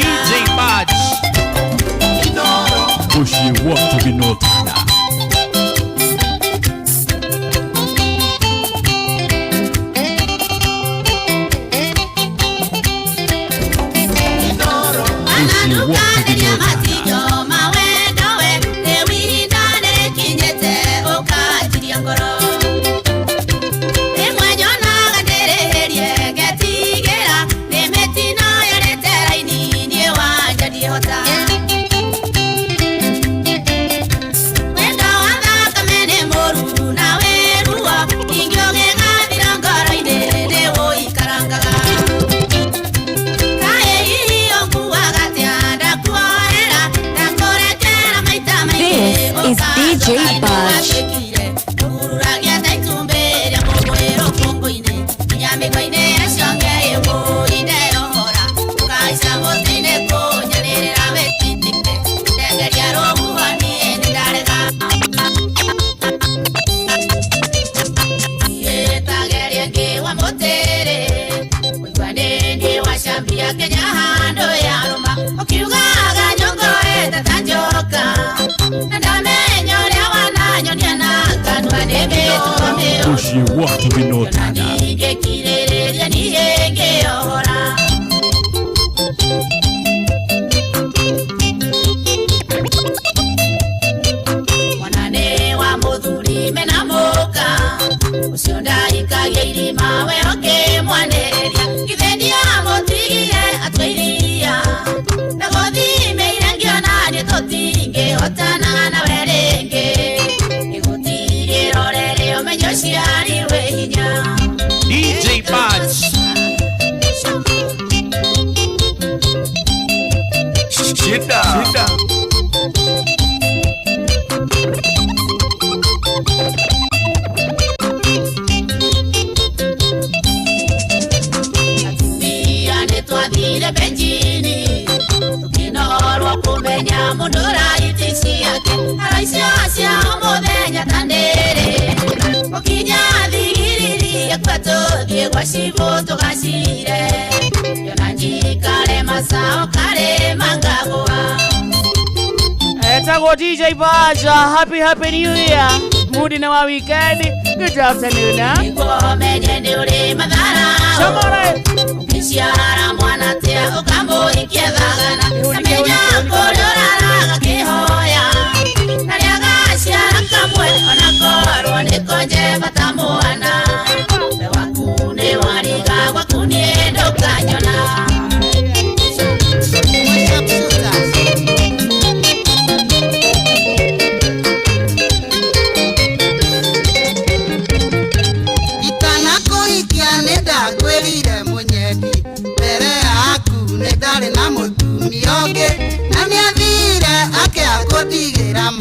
[SPEAKER 13] DJ Badge.
[SPEAKER 12] Muciĩ wa tũgĩnotana. Muciĩ wa tũgĩnotana.
[SPEAKER 11] Is DJ Budge. Muciĩ wa tũgĩnotana.
[SPEAKER 13] DJ Badge.
[SPEAKER 8] Shida. Shida.
[SPEAKER 9] Etagwo DJ Badge, happy happy new year. Mudi na wa weekend. Good afternoon. Shamore.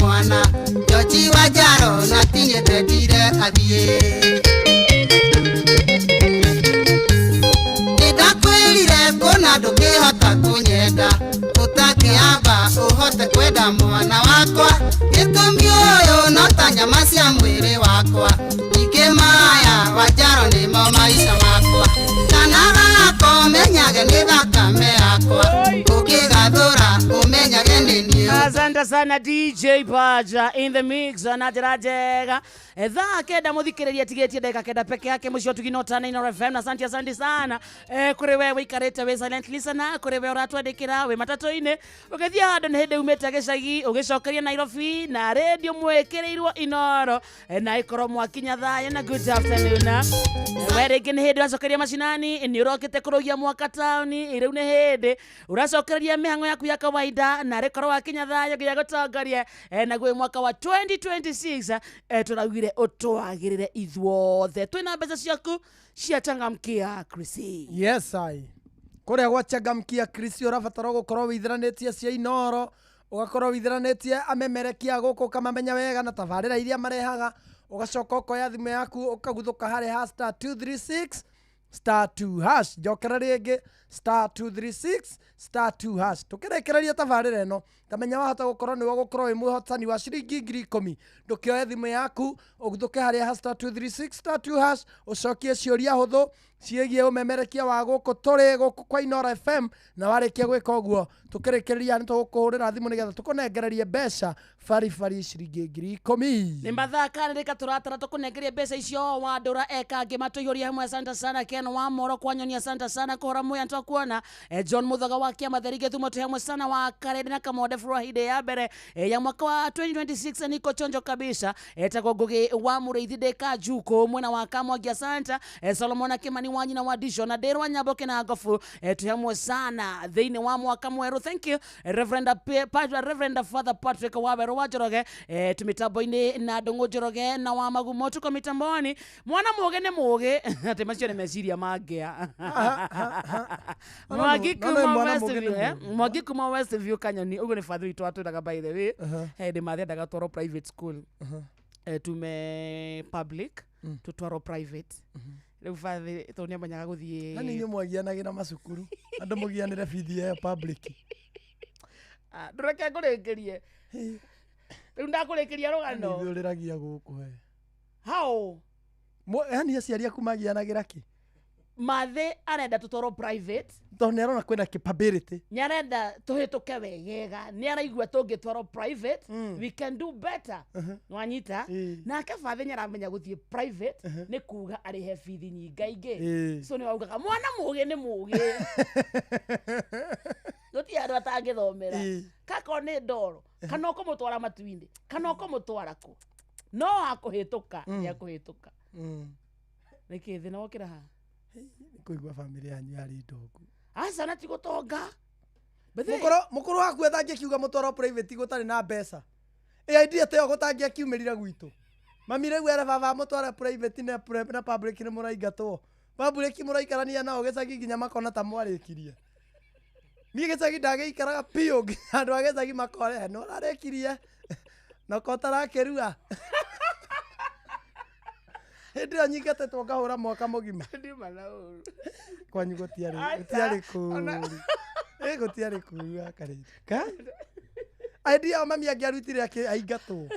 [SPEAKER 14] Mwana Joji wa Jaro na tinyendire athiĩ Nĩndakwĩrire kũna ndũngĩhota kũnyenda ũtakĩamba ũhote kwenda mwana wakwa gĩtũmi ũyũ no ta nyama cia mwĩrĩ wakwa ningĩ maya wa Jaro nĩmo maica makwa kana gakwa Ũmenyage nĩ thakame yakwa ũkĩgathũra ũmenyage nĩ niĩ.
[SPEAKER 9] Asante sana DJ Paja in the mix na njĩra njega. Thaa 9 mũthikĩrĩria tigĩtie ndagĩka 9 peke yake mũciĩ tũginota na Inooro FM na asante asante sana kũrĩ we wĩikarĩte wĩ silent listener, kũrĩ we ũratwandĩkĩra wĩ matatũ-inĩ ũgĩthiĩ handũ nĩ hĩndĩ umĩte gĩcagi ũgĩcokeria Nairobi na redio mwĩkĩrĩirwo Inooro na ĩkorwo mwakinya thayũ na good afternoon. We rĩngĩ nĩ hĩndĩ ũracokeria macinani nĩ ũrokĩte kũrũgia mwaka taũni rĩu nĩ hĩndĩ ũracokereria mĩhang'o yaku ya kawaida na rĩkorwo wakinya thayũ nginya gũtongoria naguo mwaka wa 2026 tũraugire ũtwagĩrĩre ithuothe twĩna mbeca ciaku cia changamkia Chrissy.
[SPEAKER 10] Yes I kũrĩa gwa changamkia Chrissy ũrabatara gũkorwo wĩithĩranĩtie cia Inooro ũgakorwo wĩithĩranĩtie amemerekia gũkũ ũkamamenya wega na tabarĩra iria marehaga ũgacoka ũkoya thimũ yaku ũkaguthũka harĩ ha star 236 star 2 hash njokera rĩngĩ star 236 star 2 hash tũkĩrĩkĩrĩria tabarĩra ĩno tamenya wahota gũkorwo nĩwe gũkorwo wĩ mwĩhotani wa ciringi 10,000 ndũkĩoe thimũ yaku ũguthũke harĩa ha star 236 star 2 hash ũcokie ciũria hũthũ ciĩgiĩ ũmemerekia wa gũkũ tũrĩ gũkũ kwa Inooro FM na warĩkia gwĩka ũguo tũkĩrĩkĩrĩria nĩ tũgũkũhũrĩra thimũ nĩgetha tũkũnengererie mbeca baribari ciringi 10,000.
[SPEAKER 9] Nĩ mathaa kana rĩka tũratara tũkũnengerie mbeca icio wandũra eka angĩ matũihũrie hamwe asante sana Ken wa Moro kwa Nyoni asante sana kũhora muya nĩtwakuona John Muthaga wa Kĩama Theri Gĩthumo twĩ hamwe sana wa Karende na Kamonde Friday ya mbere ya mwaka wa 2026 niko chonjo kabisa etagwo Ngugi wa Mũrĩithi ndĩka Njuko mwena wa Kamwangi asante Solomon Kimani wa nyina wa Disho na Nderwa Nyaboke na Ngofu twĩ hamwe sana thĩinĩ wa mwaka mwerũ. Thank you Reverend Father Patrick Waweru wa Njoroge tũmĩtambo-inĩ na Ndũng'ũ Njoroge na wa Magumo tuko mĩtamboni mwana mũgĩ nĩ mũgĩ atĩ macio nĩ meciria mangĩa Mwangi kuma Westview Mwangi kuma Westview Kanyoni ũguo nĩ father witũ atwĩraga by the way hĩndĩ mathiendaga twarwo private school tume public tũtwarwo private rĩu father tondũ nĩamenyaga gũthiĩ
[SPEAKER 10] na nĩ inyuĩ mwagianagĩra macukuru andũ mũgianĩre bithi ya public
[SPEAKER 9] ndũreke ngũrĩkĩrie rĩu ndakũrĩkĩria rũgano
[SPEAKER 10] ithuĩ ũrĩragia gũkũ we
[SPEAKER 9] how
[SPEAKER 10] yani aciari aku magianagĩra kĩ
[SPEAKER 9] Mathe arenda tũtwarwo private
[SPEAKER 10] tondũ nĩ arona kwĩna capability
[SPEAKER 9] nĩ arenda tũhĩtũke wegega nĩ araigua tũngĩtwarwo private we can do better nĩwanyita nake bathe nĩ aramenya gũthiĩ private nĩ kuga arĩhe bithi nyingaingĩ so nĩ waugaga mwana mũgĩ nĩ mũgĩ gũtirĩ andũ atangĩthomera kakorwo nĩ ndoro kana ũkũmũtwara matu-inĩ kana ũkũmũtwara kũ no akũhĩtũka nĩ akũhĩtũka nĩkĩ thĩna wokĩra haha
[SPEAKER 10] kũigua bamĩrĩ yanyu yarĩ ndongu
[SPEAKER 9] aca na ti gũtonga
[SPEAKER 10] mũkũrũ waku etangĩkiuga mũtwarwo private gũtarĩ na mbeca ĩ idea ta ĩyo gũtangĩakiumĩrire gwitũ mami rĩu ere baba mũtware private na public nĩ mũraingatwo public mũraikarania nao gĩcagi nginya makona ta mwarĩkirie niĩ gĩcagi ndagĩikaraga biũ nginya andũ a gĩcagi makore nĩ ũrarĩkirie na ko ũtarakĩrua hĩndĩ ĩyo nyingatĩtwo ngahũra mwaka mũgima kwanyu gũtiarĩ kũũru ĩ gũtiarĩ kũũru gakarĩte ka idea ĩyo mami angĩarutire aingatwo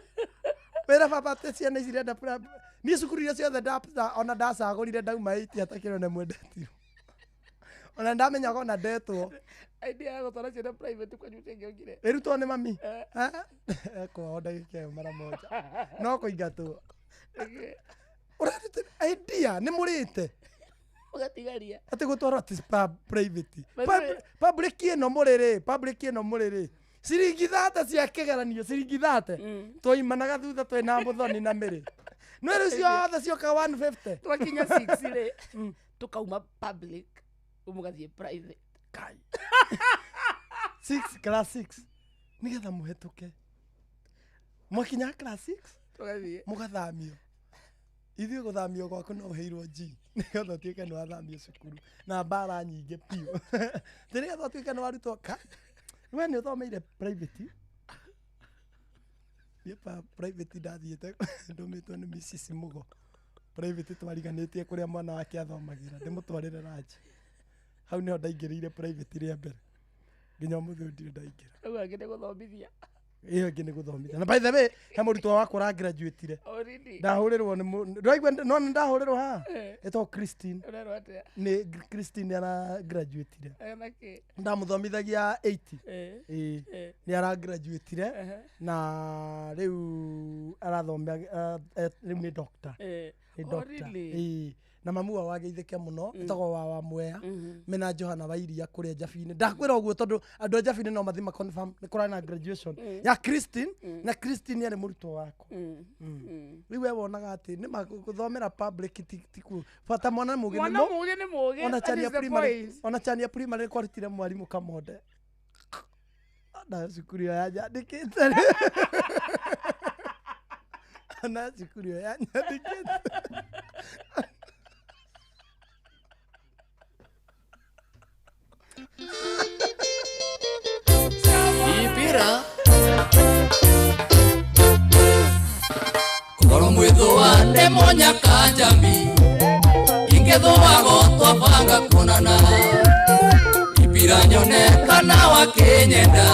[SPEAKER 10] wĩra baba atĩ ciana ici irenda niĩ cukuru iria ciothe ona ndacagũrire ndauma 8 hatakĩrĩ ona ĩmwe ndetirwo ona ndamenyaga ona ndetwo
[SPEAKER 9] idea ya gũtwara ciana private kwanyu ũtingĩokire
[SPEAKER 10] ĩrutwo nĩ mami ekwao ndagĩka ĩyo mara moja no kũingatwo ũrarutire idea nĩ mũrĩte
[SPEAKER 9] ũgatigaria
[SPEAKER 10] atĩ gũtwarwo atĩ private public ĩno mũrĩ rĩ public ĩno mũrĩ rĩ ciringi 30 cia kĩgeranio ciringi 30 twaimanaga thutha twĩna mũthoni na mĩrĩ no rĩu ciothe cioka 150
[SPEAKER 9] twakinya 6 rĩ tũkauma public mũgathiĩ private
[SPEAKER 10] kai 6 class 6 nĩgetha mũhetũke mwakinya class 6
[SPEAKER 9] tũgathiĩ
[SPEAKER 10] mũgathamio ithuĩ gũthamio gwaku no ũheirwo G nĩgetha ũtuĩke nĩ wathamio cukuru na mbara nyingĩ biũ tĩ nĩgetha ũtuĩke nĩ warutwo ka we nĩ ũthomeire private niĩ private ndathiĩte ndũmĩtwo nĩ Mrs Mugo private twariganĩtie kũrĩa mwana wake athomagĩra ndĩmũtwarĩre ranji hau nĩho ndaingĩrĩire private rĩa mbere nginya ũmũthĩ ũyũ ndirĩ ndaingĩra
[SPEAKER 9] rĩu angĩ nĩ gũthomithia
[SPEAKER 10] Ĩyo ĩngĩ nĩ gũthomithia. Na by the way, he mũrutwo wakwa ũragraduatire.
[SPEAKER 9] Oh, really?
[SPEAKER 10] Ndahũrĩrwo nĩ ndwaigua no nĩ ndahũrĩrwo haha.
[SPEAKER 9] Eh.
[SPEAKER 10] Ĩtagwo Christine.
[SPEAKER 9] Ũrerwo atĩa?
[SPEAKER 10] Nĩ Christine nĩ aragraduatire.
[SPEAKER 9] Ena kĩ?
[SPEAKER 10] Ndamũthomithagia 80.
[SPEAKER 9] Eh.
[SPEAKER 10] Ĩĩ.
[SPEAKER 9] Eh.
[SPEAKER 10] Nĩ aragraduatire
[SPEAKER 9] Ehe.
[SPEAKER 10] na rĩu arathomea rĩu nĩ doctor.
[SPEAKER 9] Eh.
[SPEAKER 10] Nĩ
[SPEAKER 9] Oh,
[SPEAKER 10] doctor.
[SPEAKER 9] really?
[SPEAKER 10] Ĩĩ. Na mamu wao ageithĩke mũno ĩtagwo wa wa Mwea mena Johana wa iria kũrĩa Njabinĩ. Ndakwĩra ũguo tondũ andũ a Njabinĩ no mathiĩ ma confirm nĩ kũrarĩ na graduation ya Christine na Christine arĩ mũrutwo wakwa. Rĩu we wonaga atĩ nĩ ma gũthomera public ti ku bata mwana mũgĩ nĩ
[SPEAKER 9] Mwana mũgĩ nĩ mũgĩ.
[SPEAKER 10] Ona
[SPEAKER 9] That
[SPEAKER 10] Chania
[SPEAKER 9] is the
[SPEAKER 10] primary
[SPEAKER 9] point.
[SPEAKER 10] ona Chania primary kwarutire mwarimũ Kamonde na cukuru ĩyo yanyandĩkĩte na cukuru ĩyo yanyandĩkĩte.
[SPEAKER 6] Ipira Koro mwithua nĩ mũnyaka njambi ingĩthũago twabanga kuonana Ipira nyone kana wakĩnyenda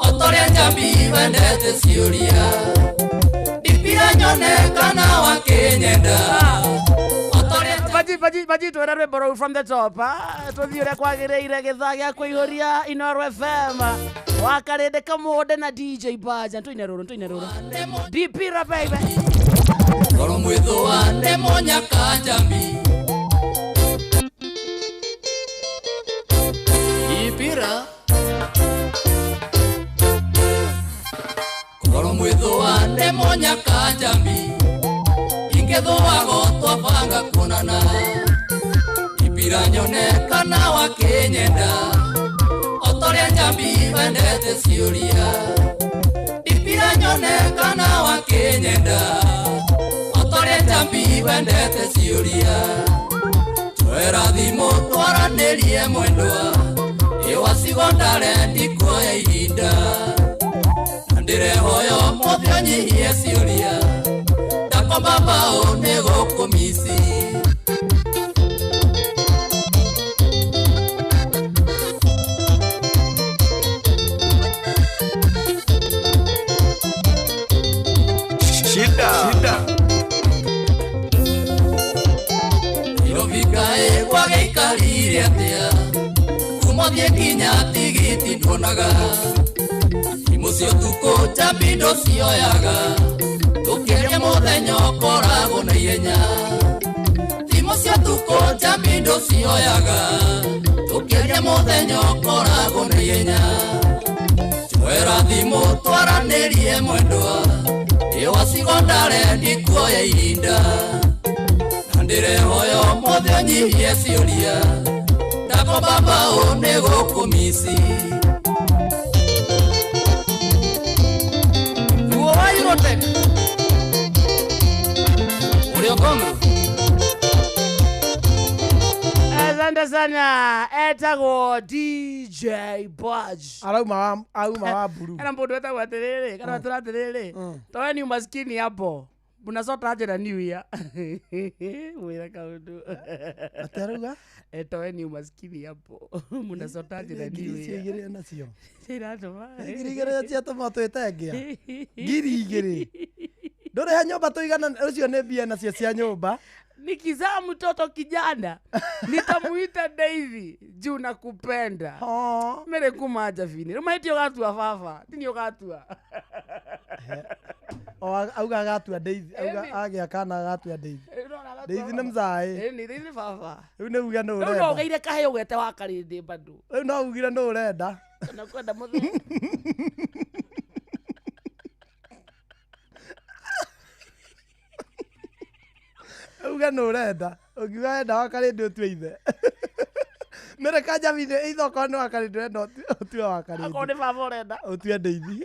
[SPEAKER 6] otorĩa njambi wendete ciũria Ipira nyone kana wakĩnyenda
[SPEAKER 9] Baji baji baji twĩre rwĩmbo rũu from the top, ah. Tũthiĩ ũrĩa kwagĩrĩire gĩthaa gĩa kũihũria Inooro FM wa Karĩndĩ Kamũnde na DJ Baja. Tũine rũrũ, tũine rũrũ. Dipira baby.
[SPEAKER 6] Koro mwithua nĩ mũnyaka njambi Ipira Koro mwithua nĩ mũnyaka njambi ingĩthũago twabanga kuonana Ipira nyone kana wakĩnyenda otorĩa njambi wendete ciũria Ipira nyone kana wakĩnyenda otorĩa njambi wendete ciũria Twera thimũ twaranĩrie mwendwa ĩwacigo ndare ndikuoya ihinda na ndĩrehoya ũmũthĩ ũnyihie ciũria ndakomba mbaũ nĩ gũkũmici.
[SPEAKER 8] Shida. Shida.
[SPEAKER 6] Nairobi kaĩ gwagĩikarire atĩa kuma ũthiĩ nginya tigiti nduonaga thimũ cia ũtukũ njambi ndũcioyaga tũkĩaria mũthenya ũkoragwo na ihenya thimũ cia ũtukũ njambi ndũcioyaga tũkĩaria mũthenya ũkoragwo na ihenya njoera thimũ twaranĩrie mwendwa ĩwacigo ndare ndikuoya ihinda na ndĩrehoya ũmũthĩ ũnyihie ciũria ndakomba mbaũ nĩ gũkũmici.
[SPEAKER 9] Ruo wa Eurotech.
[SPEAKER 6] Ũrĩa ũkong'u.
[SPEAKER 9] Asante sana. Etagwo DJ Baj.
[SPEAKER 10] Arauma wa auma wa buru.
[SPEAKER 9] Ena mũndũ wetagwo atĩrĩrĩ, kana wetũra atĩrĩrĩ. Towe ni umaskini hapo. Mnasota aje na new year. Mwĩra kaũndũ.
[SPEAKER 10] Atĩ arauga?
[SPEAKER 9] Towe ni umaskini hapo. Mnasota aje na new
[SPEAKER 10] Ngiri icio
[SPEAKER 9] year.
[SPEAKER 10] igĩrĩ nacio.
[SPEAKER 9] Ciratũma.
[SPEAKER 10] Ngiri igĩrĩ ciatũma twĩte ngĩa. Ngiri igĩrĩ. Ndũrĩhe nyũmba tũigana ũcio nĩ mbia nacio cia nyũmba.
[SPEAKER 9] Nikizaa mtoto kijana nitamuita Daisy juu nakupenda. Mere kuma Javini. Rĩu mahĩtia ũgatua baba, ti niĩ ũgatua.
[SPEAKER 10] O auga agatua Daisy, auga
[SPEAKER 9] Ĩni.
[SPEAKER 10] agĩa kana agatua Daisy.
[SPEAKER 9] Ĩno agatua
[SPEAKER 10] Daisy nĩ
[SPEAKER 9] baba.
[SPEAKER 10] mzaĩ.
[SPEAKER 9] Ĩni, Daisy nĩ baba.
[SPEAKER 10] Rĩu nĩ uge nũ
[SPEAKER 9] Rĩu no
[SPEAKER 10] ũrenda.
[SPEAKER 9] ũgĩire kahĩĩ ũgete wa Karĩndĩ bado.
[SPEAKER 10] Rĩu no ugire nũ ũrenda.
[SPEAKER 9] Kana kwenda mũthee.
[SPEAKER 10] Uge nũ ũrenda. Ũngiuga wenda wa Karĩndĩ ũtue ithe. Mere Kanjabinĩ ithe okorwo nĩ wa Karĩndĩ ũrenda ũtue wa Karĩndĩ.
[SPEAKER 9] Akorwo nĩ baba ũrenda.
[SPEAKER 10] Ũtue Daisy.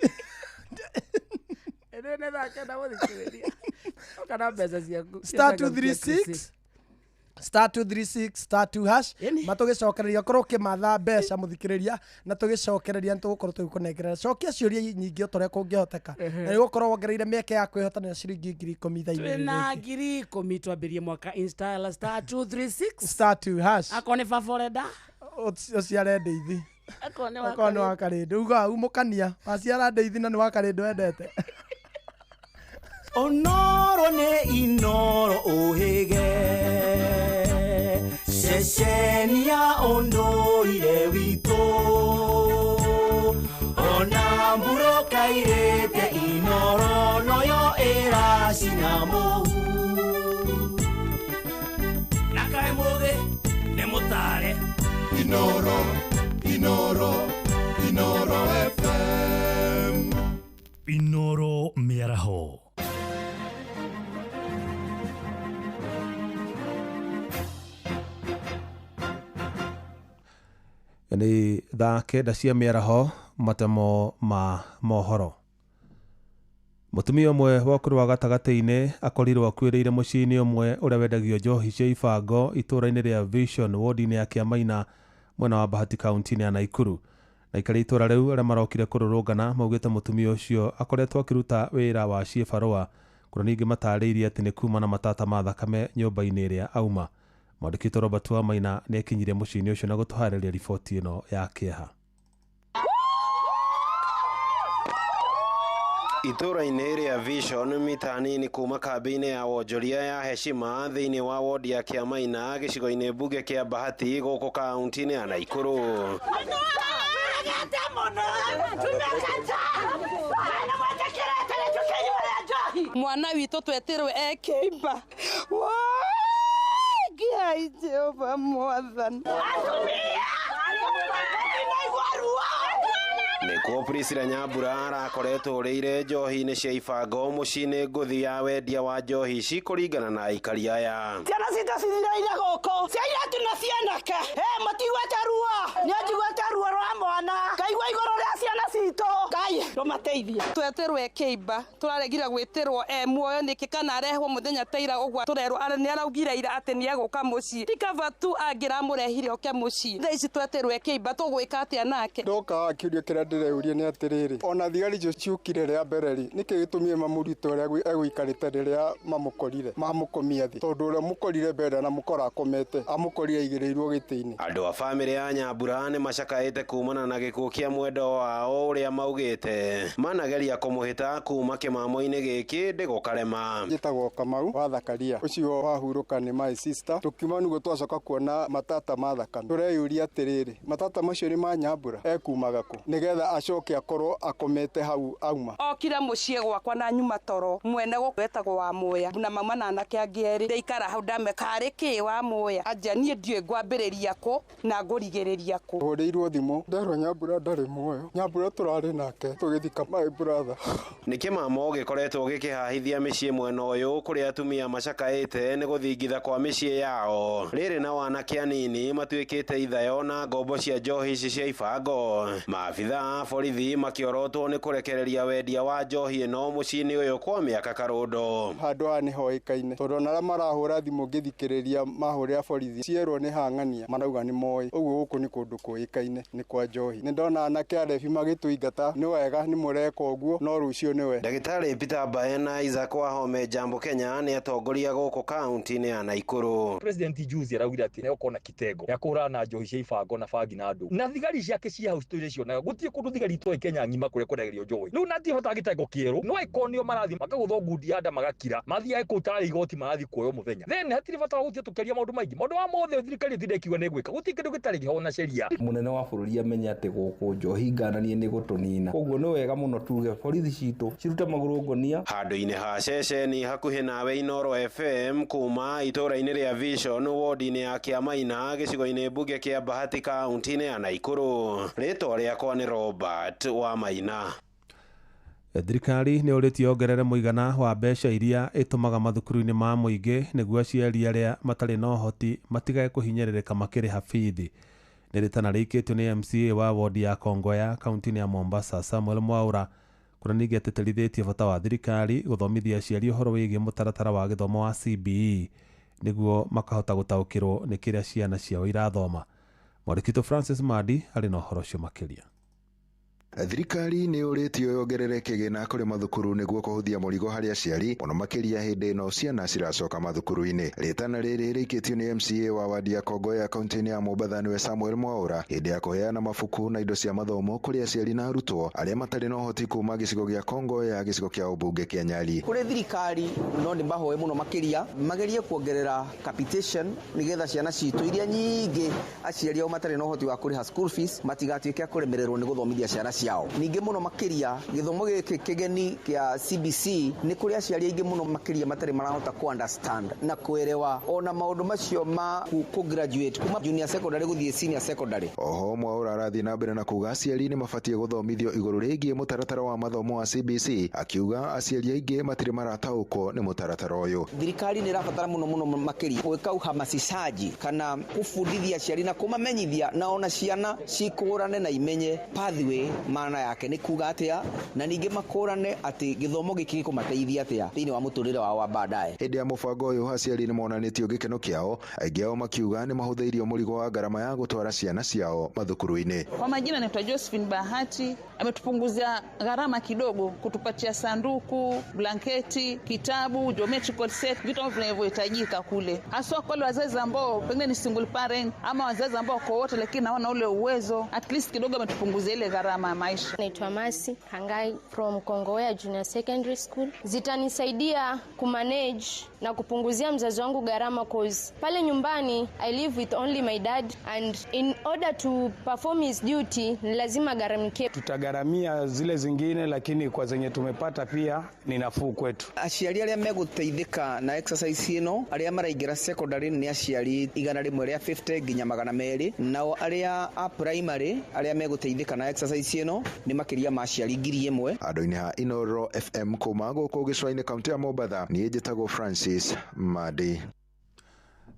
[SPEAKER 9] Ĩno nĩ thaa kenda gũthikĩrĩria. Ũka na mbeca ciaku.
[SPEAKER 10] Star 236 star 236 star 2 hash matũgĩcokereria korwo ũkĩmatha mbeca mũthikĩrĩria na tũgĩcokereria nĩ tũgũkorwo tũgĩkũnengerera cokia ciũria nyingĩ o ta ũrĩa kũngĩhoteka na nĩ gũkorwo wongereire mĩeke ya kwĩhotanĩra ciringi 10,000 thaa igĩrĩ
[SPEAKER 9] Twĩna
[SPEAKER 10] rĩngĩ.
[SPEAKER 9] 10,000 twambĩrie mwaka install star 236
[SPEAKER 10] star 2 hash
[SPEAKER 9] akorwo nĩ baba ũrenda
[SPEAKER 10] ũciare Daisy.
[SPEAKER 9] Akorwo nĩ
[SPEAKER 10] Akorwo nĩ wa Karĩndũ ugaga umũkania waciara ndeithi na nĩ wa Karĩndũ wendete.
[SPEAKER 2] Onoro nĩ Inoro ũhĩge ceceni ya ũndũire witũ ona mburoka irĩte Inoro noyo ĩracina mũhu na kaĩ mũgĩ nĩ mũtare.
[SPEAKER 15] Inoro, Inoro, Inoro FM.
[SPEAKER 16] Inoro mĩaraho.
[SPEAKER 17] Nĩ thaa 9 cia mĩaraho matemo ma mohoro. Mũtumia ũmwe wa ũkũrũ wa gatagatĩ-inĩ akorirwo akuĩrĩire mũciĩ-inĩ ũmwe ũrĩa wendagio njohi cia ibango itũũra-inĩ rĩa Vision wodi-inĩ ya Kĩamaina mwena wa Bahati kaunti-inĩ ya Naikuru. Na aikari a itũũra rĩu arĩa marokire kũrũrũngana maugĩte mũtumia ũcio akoretwo akĩruta wĩra wa ciĩbarũa kũrĩa ningĩ matarĩirie atĩ nĩ kuma na matata ma thakame nyũmba-inĩ ĩrĩa auma. Mwandĩki witũ Robert Wamaina nĩ akinyire mũciĩ-inĩ ũcio na gũtũharĩria riboti ĩno ya kĩeha.
[SPEAKER 18] Itũũra-inĩ rĩa Vision mita nini kuma kambĩ-inĩ ya wonjoria ya Heshima thĩinĩ wa wodi ya Kĩamaina gĩcigo-inĩ mbunge kĩa Bahati gũkũ kaunti-inĩ ya Naikuru.
[SPEAKER 19] Mwana witũ twetirwe ekĩimba. Ngai Jehova mwathani.
[SPEAKER 18] Nĩkuo Priscilla Nyambura arakoretwo ũrĩire njohi-inĩ cia ibango mũciĩ-inĩ ngũthi ya wendia wa njohi ici kũringana na aikari aya.
[SPEAKER 19] Ciana citũ cithireire gũkũ cia airĩtu na cianake matiguĩte ruo nĩ njiguĩte ruo rwa mwana ngaigua igũrũ rĩa ciana citũ Ngai rũmateithie. Twetirwe kĩimba tũraregire gwĩtĩrwo e muoyo nĩkĩ kana arehwo mũthenya ta ira ũguo tũrerwo nĩ araugire ira atĩ nĩ egũka mũciĩ ti kaba tu angĩramũrehire oke mũciĩ. Thaa ici twetirwe kĩimba tũgwĩka atĩa nake?
[SPEAKER 20] Ndoka kĩũria kĩrĩa ndĩreuria nĩ atĩrĩrĩ ona thigari icio ciũkire rĩa mbere rĩ nĩkĩ gĩtũmire mamũrute ũrĩa egũikarĩte rĩrĩa mamũkorire mamũkomia thĩ tondũ ũrĩa mũkorire mbere na mũkora akomete amũkorire aigĩrĩirwo gĩtĩ-inĩ.
[SPEAKER 18] Andũ a bamĩrĩ ya Nyambura nĩ macakaĩte kumana na gĩkuũ kĩa mwendwa wao ũrĩa maugĩte manageria kũmũhĩta kuma kĩmamo-inĩ gĩkĩ ndĩgũkarema.
[SPEAKER 20] Njĩtagwo Kamau wa Thakaria ũcio wahurũka nĩ my sister tũkiuma nĩguo twacoka kuona matata ma thakame tũreyũria atĩrĩrĩ matata macio nĩ ma Nyambura ekumaga kũ nĩgetha acoke akorwo akomete hau auma.
[SPEAKER 19] Okire mũciĩ gwakwa na nyuma toro mwene gũkũ etagwo wa Muya na mama na anake angĩ erĩ ndaikara hau ndame karĩ kĩ wa Muya anja niĩ ndiũĩ ngwambĩrĩria kũ na ngũrigĩrĩria kũ.
[SPEAKER 20] Hũrĩirwo thimũ nderwo Nyambura ndarĩ muoyo Nyambura tũrarĩ nake tũgĩthika my brother.
[SPEAKER 18] Nĩ kĩmamo gĩkoretwo gĩkĩhahithia mĩciĩ mwena ũyũ kũrĩa atumia macakaĩte nĩ gũthingitha kwa mĩciĩ yao rĩrĩ na wanake anini matuĩkĩte ithayo na ngombo cia njohi ici cia ibango. Maabitha a borithi makĩorotwo nĩ kũrekereria wendia wa njohi ĩno mũciĩ-inĩ ũyũ kwa mĩaka karũndo.
[SPEAKER 20] Handũ haha nĩ hoĩkaine tondũ ona arĩa marahũra thimũ ngĩthikĩrĩria mahũrĩra borithi cierwo nĩ hang'ania marauga nĩ moĩ ũguo gũkũ nĩ kũndũ kũĩkaine nĩ kwa njohi. Nĩ ndona anake arebi magĩtũingata nĩ wega nĩ mũreka ũguo no rũciũ nĩwe.
[SPEAKER 18] Ndagĩtarĩ Peter Mbae na Isaac Wahome Jambo Kenya nĩ atongoria gũkũ kaunti-inĩ ya Naikuru.
[SPEAKER 21] President juzi araugire atĩ nĩegũkorwo na kitengo gĩa kũhũrana na njohi cia ibango na bangi na andũ na thigari ciake cia hau citũire cionaga gũtirĩ kũndũ thigari itoĩ Kenya ng'ima kũrĩa kwendagĩrio njohi rĩu na ndihota gĩtengo kĩerũ no angĩkorwo nĩo marathiĩ makagũthwo ngundi ya nda magakira mathiage kũu tarĩ igoti marathiĩ kuoywo mũthenya then hatirĩ bata wa gũthiĩ tũkĩaria maũndũ maingĩ maũndũ ma mothe thirikari ĩtinde ĩkiuga nĩ ĩgwĩka gũtirĩ kĩndũ gĩtarĩ kĩho na sheria.
[SPEAKER 22] Mũnene wa bũrũri amenye atĩ gũkũ njohi ngananie nĩ gũtũnina koguo nĩ wega mũno tuge borithi citũ cirute magũrũ ngonia.
[SPEAKER 18] Handũ-inĩ ha ceceni hakuhĩ nawe Inoro FM kuma itũũra-inĩ rĩa Vision wodi-inĩ ya Kĩamaina gĩcigo-inĩ mbunge kĩa Bahati kaunti-inĩ ya Naikuru. Rĩtwa rĩakwa nĩ Robert Wamaina.
[SPEAKER 17] Thirikari nĩ ũrĩtie ongerere mũigana wa mbeca iria ĩtũmaga mathukuru-inĩ ma mũingĩ nĩguo aciari arĩa matarĩ na ũhoti matigage kũhinyĩrĩrĩka makĩrĩha bithi. Nĩ rĩtana rĩikĩtio nĩ MCA wa wodi ya Kongoya kaunti-inĩ ya Mombasa Samuel Mwaura kũrĩa ningĩ atĩtĩrithĩtie bata wa thirikari gũthomithia aciari ũhoro wĩgiĩ mũtaratara wa gĩthomo wa CBE nĩguo makahota gũtaũkĩrwo nĩ kĩrĩa ciana ciao irathoma. Mwandĩki witũ Francis Madi arĩ na ũhoro ũcio makĩria.
[SPEAKER 3] Thirikari nĩ yũrĩtio yongerere kĩgĩna kũrĩ mathukuru nĩguo kũhũthia mũrigo harĩ aciari mũno makĩria hĩndĩ ĩno ciana ciracoka mathukuru-inĩ. Rĩtana rĩrĩ rĩikĩtio nĩ MCA wa wadi ya Kongoya kaunti-inĩ ya Mombatha nĩwe Samuel Mwaũra hĩndĩ ya kũheana mabuku na indo cia mathomo kũrĩ aciari na arutwo arĩa matarĩ na ũhoti kuma gĩcigo gĩa Kongoya gĩcigo kĩa ũmbunge kĩa Nyali.
[SPEAKER 4] Kũrĩ thirikari no nĩ mahoe mũno makĩria magerie kuongerera capitation nĩgetha ciana citũ iria nyingĩ aciari ao matarĩ na ũhoti wa kũrĩha school fees matigatuĩke a kũremererwo nĩ gũthomithia ciana ciao. Ningĩ mũno makĩria gĩthomo gĩkĩ kĩgeni kĩa CBC nĩ kũrĩ aciari aingĩ mũno makĩria matarĩ marahota ku understand na kuelewa ona maũndũ macio ma ku graduate kuma junior secondary gũthiĩ senior secondary.
[SPEAKER 3] Oho Mwaũra arathiĩ na mbere na kuga aciari nĩ mabatiĩ gũthomithio igũrũ rĩgiĩ mũtaratara wa mathomo wa CBC, akiuga aciari aingĩ matirĩ marataũkwo nĩ mũtaratara ũyũ.
[SPEAKER 4] Thirikari nĩ ĩrabatara mũno mũno makĩria gwĩka uhamasishaji kana kũbundithia aciari na kũmamenyithia na ona ciana cikũrane na imenye pathway maana yake nĩ kuga atĩa, na ningĩ makũrane atĩ gĩthomo gĩkĩ gĩkũmateithia atĩa thĩinĩ wa mũtũrĩre wao wa baadaye.
[SPEAKER 3] Hĩndĩ ya mũbango ũyũ aciari nĩ monanĩtio gĩkeno kĩao, aingĩ ao makiuga nĩ mahũthĩirio mũrigo wa ngarama ya gũtwara ciana ciao mathukuru-inĩ.
[SPEAKER 23] Kwa majina naitwa Josephine Bahati. Ametupunguzia gharama kidogo, kutupatia sanduku, blanketi, kitabu, geometrical set, vitu ambavyo vinavyohitajika kule, haswa kwa wale wazazi ambao pengine ni single parent ama wazazi ambao wako wote lakini hawana ule uwezo. At least kidogo ametupunguzia ile gharama ya maisha.
[SPEAKER 24] Naitwa Masi Hangai from Kongowea Junior Secondary School. Zitanisaidia kumanage na kupunguzia mzazi wangu gharama, cause pale nyumbani I live with only my dad and in order to perform his duty ni lazima gharamikie.
[SPEAKER 25] Tutagharamia zile zingine, lakini kwa zenye tumepata pia ni nafuu kwetu.
[SPEAKER 4] Aciari arĩa megũteithĩka na exercise ĩno arĩa maraingĩra secondary nĩ aciari 150 nginya 200, nao arĩa a primary arĩa megũteithĩka na exercise ĩno nĩ makĩria ma aciari 1000.
[SPEAKER 3] Andũ-inĩ ha Inoro FM kuma gũkũ gĩcũa-inĩ kaunti ya Mombatha, niĩ njĩtagwo Francis Madi.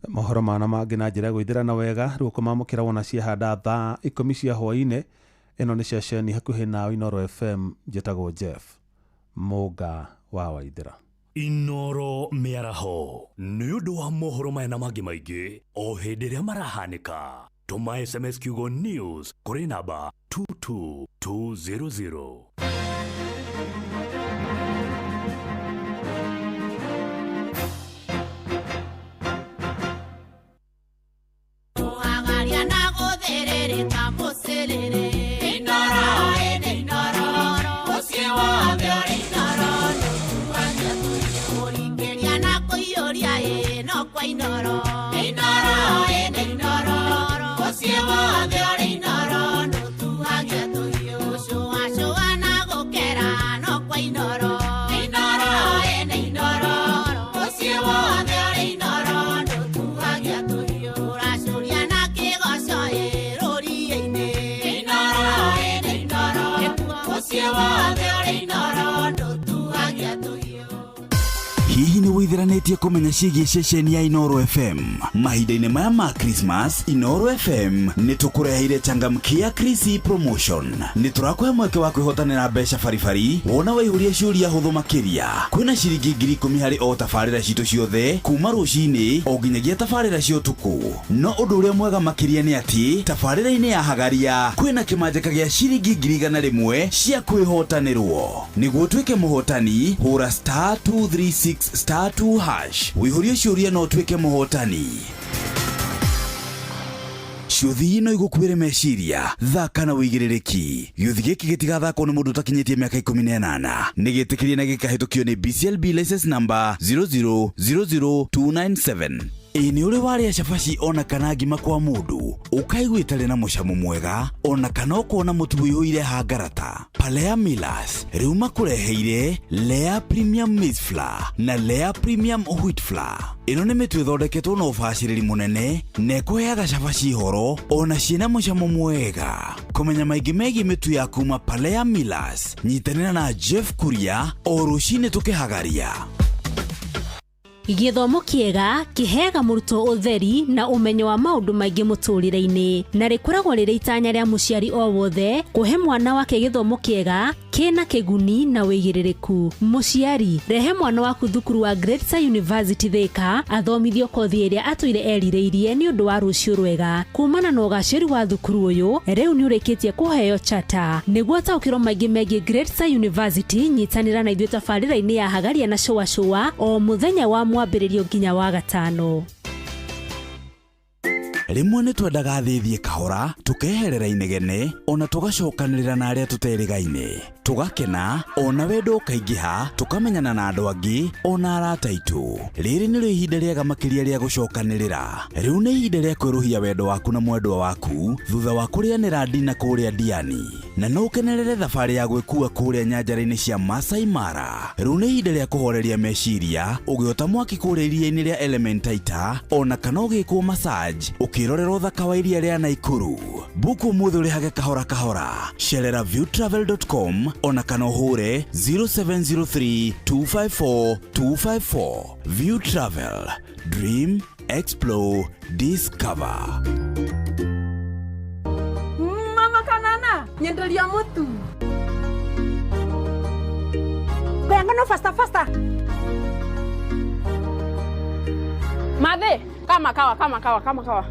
[SPEAKER 17] Mohoro mana mangĩ na njĩra ya gwĩthĩrana wega rĩu ũkũmamũkĩra wona ciahanda thaa 10 cia hwaĩ-inĩ. Ĩno nĩ ceceni hakuhĩ nawe Inoro FM, njĩtagwo Jeff Mũnga wa Waithĩra.
[SPEAKER 16] Inoro mĩaraho nĩ ũndũ wa mohoro maya na mangĩ maingĩ o hĩndĩ ĩrĩa marahanĩka. Tũma SMS kiugo news kũrĩ namba 22200.
[SPEAKER 26] Kũhagaria na gũthĩrĩrĩka mũcĩrĩrĩ. Inoro, ĩnĩ inoro, mũciĩ wothe ũrĩ inoro, nĩũtuagia kũringĩria na kũiyũria ĩ no kwa inoro. Inoro, ĩnĩ inoro, mũciĩ wothe ũrĩ inoro, nĩũtuagia tũhiũ. Gũcũacũa na gũkera no kwa inoro. Inoro, ĩnĩ inoro, mũciĩ wothe ũrĩ inoro, nĩũtuagia tũhiũ. Ũracũria na kĩgoco ĩ rũriĩ-inĩ. Inoro, ĩnĩ inoro, mũciĩ wothe ũrĩ inoro, nĩũtuagia tũhiũ.
[SPEAKER 1] Hihi nĩ wĩithiranĩtie kũmenya ciĩgiĩ ceceni ya Inoro FM? Mahinda-inĩ maya ma Christmas, Inoro FM nĩ tũkũreheire changamkia Krisi promotion. Nĩ tũrakũhe mweke wa kwĩhotanĩra mbeca baribari wona waihũria ciũria hũthũ makĩria. Kwĩna ciringi 10,000 harĩ o tabarĩra citũ ciothe kuma rũcinĩ o nginyagia tabarĩra cia ũtukũ. No ũndũ ũrĩa mwega makĩria nĩ atĩ tabarĩra-inĩ ya Hagaria kwĩna kĩmanjĩka gĩa ciringi 100,000 cia kwĩhotanĩrwo. Nĩguo ũtuĩke mũhotani, hũra star 236 star 2 hash wĩihũrie ciũria no ũtuĩke mũhotani. Ciũthi no igũkuĩre meciria, thaka na wĩigĩrĩrĩki. Gĩũthi gĩkĩ gĩtigathakwo nĩ mũndũ ũtakinyĩtie mĩaka 18. Nĩ gĩtĩkĩrie na gĩkahĩtũkio nĩ BCLB license number 0000297. Ĩ nĩ ũrĩ warĩa cabaci ona kana ngima kwa mũndũ ũkaigua ĩtarĩ na mũcamo mwega ona kana ũkona mũtu ũiyũire hangarata? Palea Millers rĩu makũreheire Lea Premium Maize Flour na Lea Premium Wheat Flour. Ĩno nĩ mĩtu ĩthondeketwo na ũbacĩrĩri mũnene na ĩkũheaga cabaci horo ona ciĩna mũcamo mwega. Kũmenya maingĩ megiĩ mĩtu ya kuma Palea Millers, nyitanĩra na Jeff Kuria o rũcinĩ tũkĩhagaria.
[SPEAKER 5] Gĩthomo kĩega kĩheaga mũrutwo ũtheri na ũmenyo wa maũndũ maingĩ mũtũrĩre-inĩ, na rĩkoragwo rĩrĩ itanya rĩa mũciari o wothe kũhe mwana wake gĩthomo kĩega Kĩna kĩguni na wĩigĩrĩrĩku. Mũciari, rehe mwana waku thukuru wa Greater University Thika athomithio kothi ĩrĩa atũire erirĩirie nĩ ũndũ wa rũciũ rwega. Kumana na ũgacĩru wa thukuru ũyũ, rĩu nĩ ũrĩkĩtie kũheo chata. Nĩguo ũtaũkĩrwo maingĩ megiĩ Greater University, nyitanĩra na ithuĩ tabarĩra-inĩ ya Hagaria na Shũa Shũa o mũthenya wa mwambĩrĩrio nginya wa gatano.
[SPEAKER 1] Rĩmwe nĩ twendaga thĩ ĩthiĩ kahora, tũkeherera inegene, ona tũgacokanĩrĩra na arĩa tũterĩgaine, tũgakena, ona wendo ũkaingĩha, tũkamenyana na andũ angĩ, ona arata aitũ. Rĩrĩ nĩrĩo ihinda rĩega makĩria rĩa gũcokanĩrĩra. Rĩu nĩ ihinda rĩa kwerũhia wendo waku na mwendwa waku thutha wa kũrĩanĩra ndina kũrĩa Diani. Na no ũkenerere thabarĩ ya gwĩkua kũrĩa nyanjara-inĩ cia Masai Mara. Rĩu nĩ ihinda rĩa kũhoreria meciria ũgĩota mwaki kũrĩa iria-inĩ rĩa Elementaita, ona kana ũgĩkwo massage ũkĩrorera ũthaka wa iria rĩa Naikuru. Buku ũmũthĩ ũrĩhage kahora kahora. Cerera viewtravel.com ona kana ũhũre 0703 254 254. View Travel. Dream, explore, discover.
[SPEAKER 19] Mama kanana nyenderia mutu Kayangano faster faster.
[SPEAKER 7] Madhe, kama kawa kama kawa kama kawa.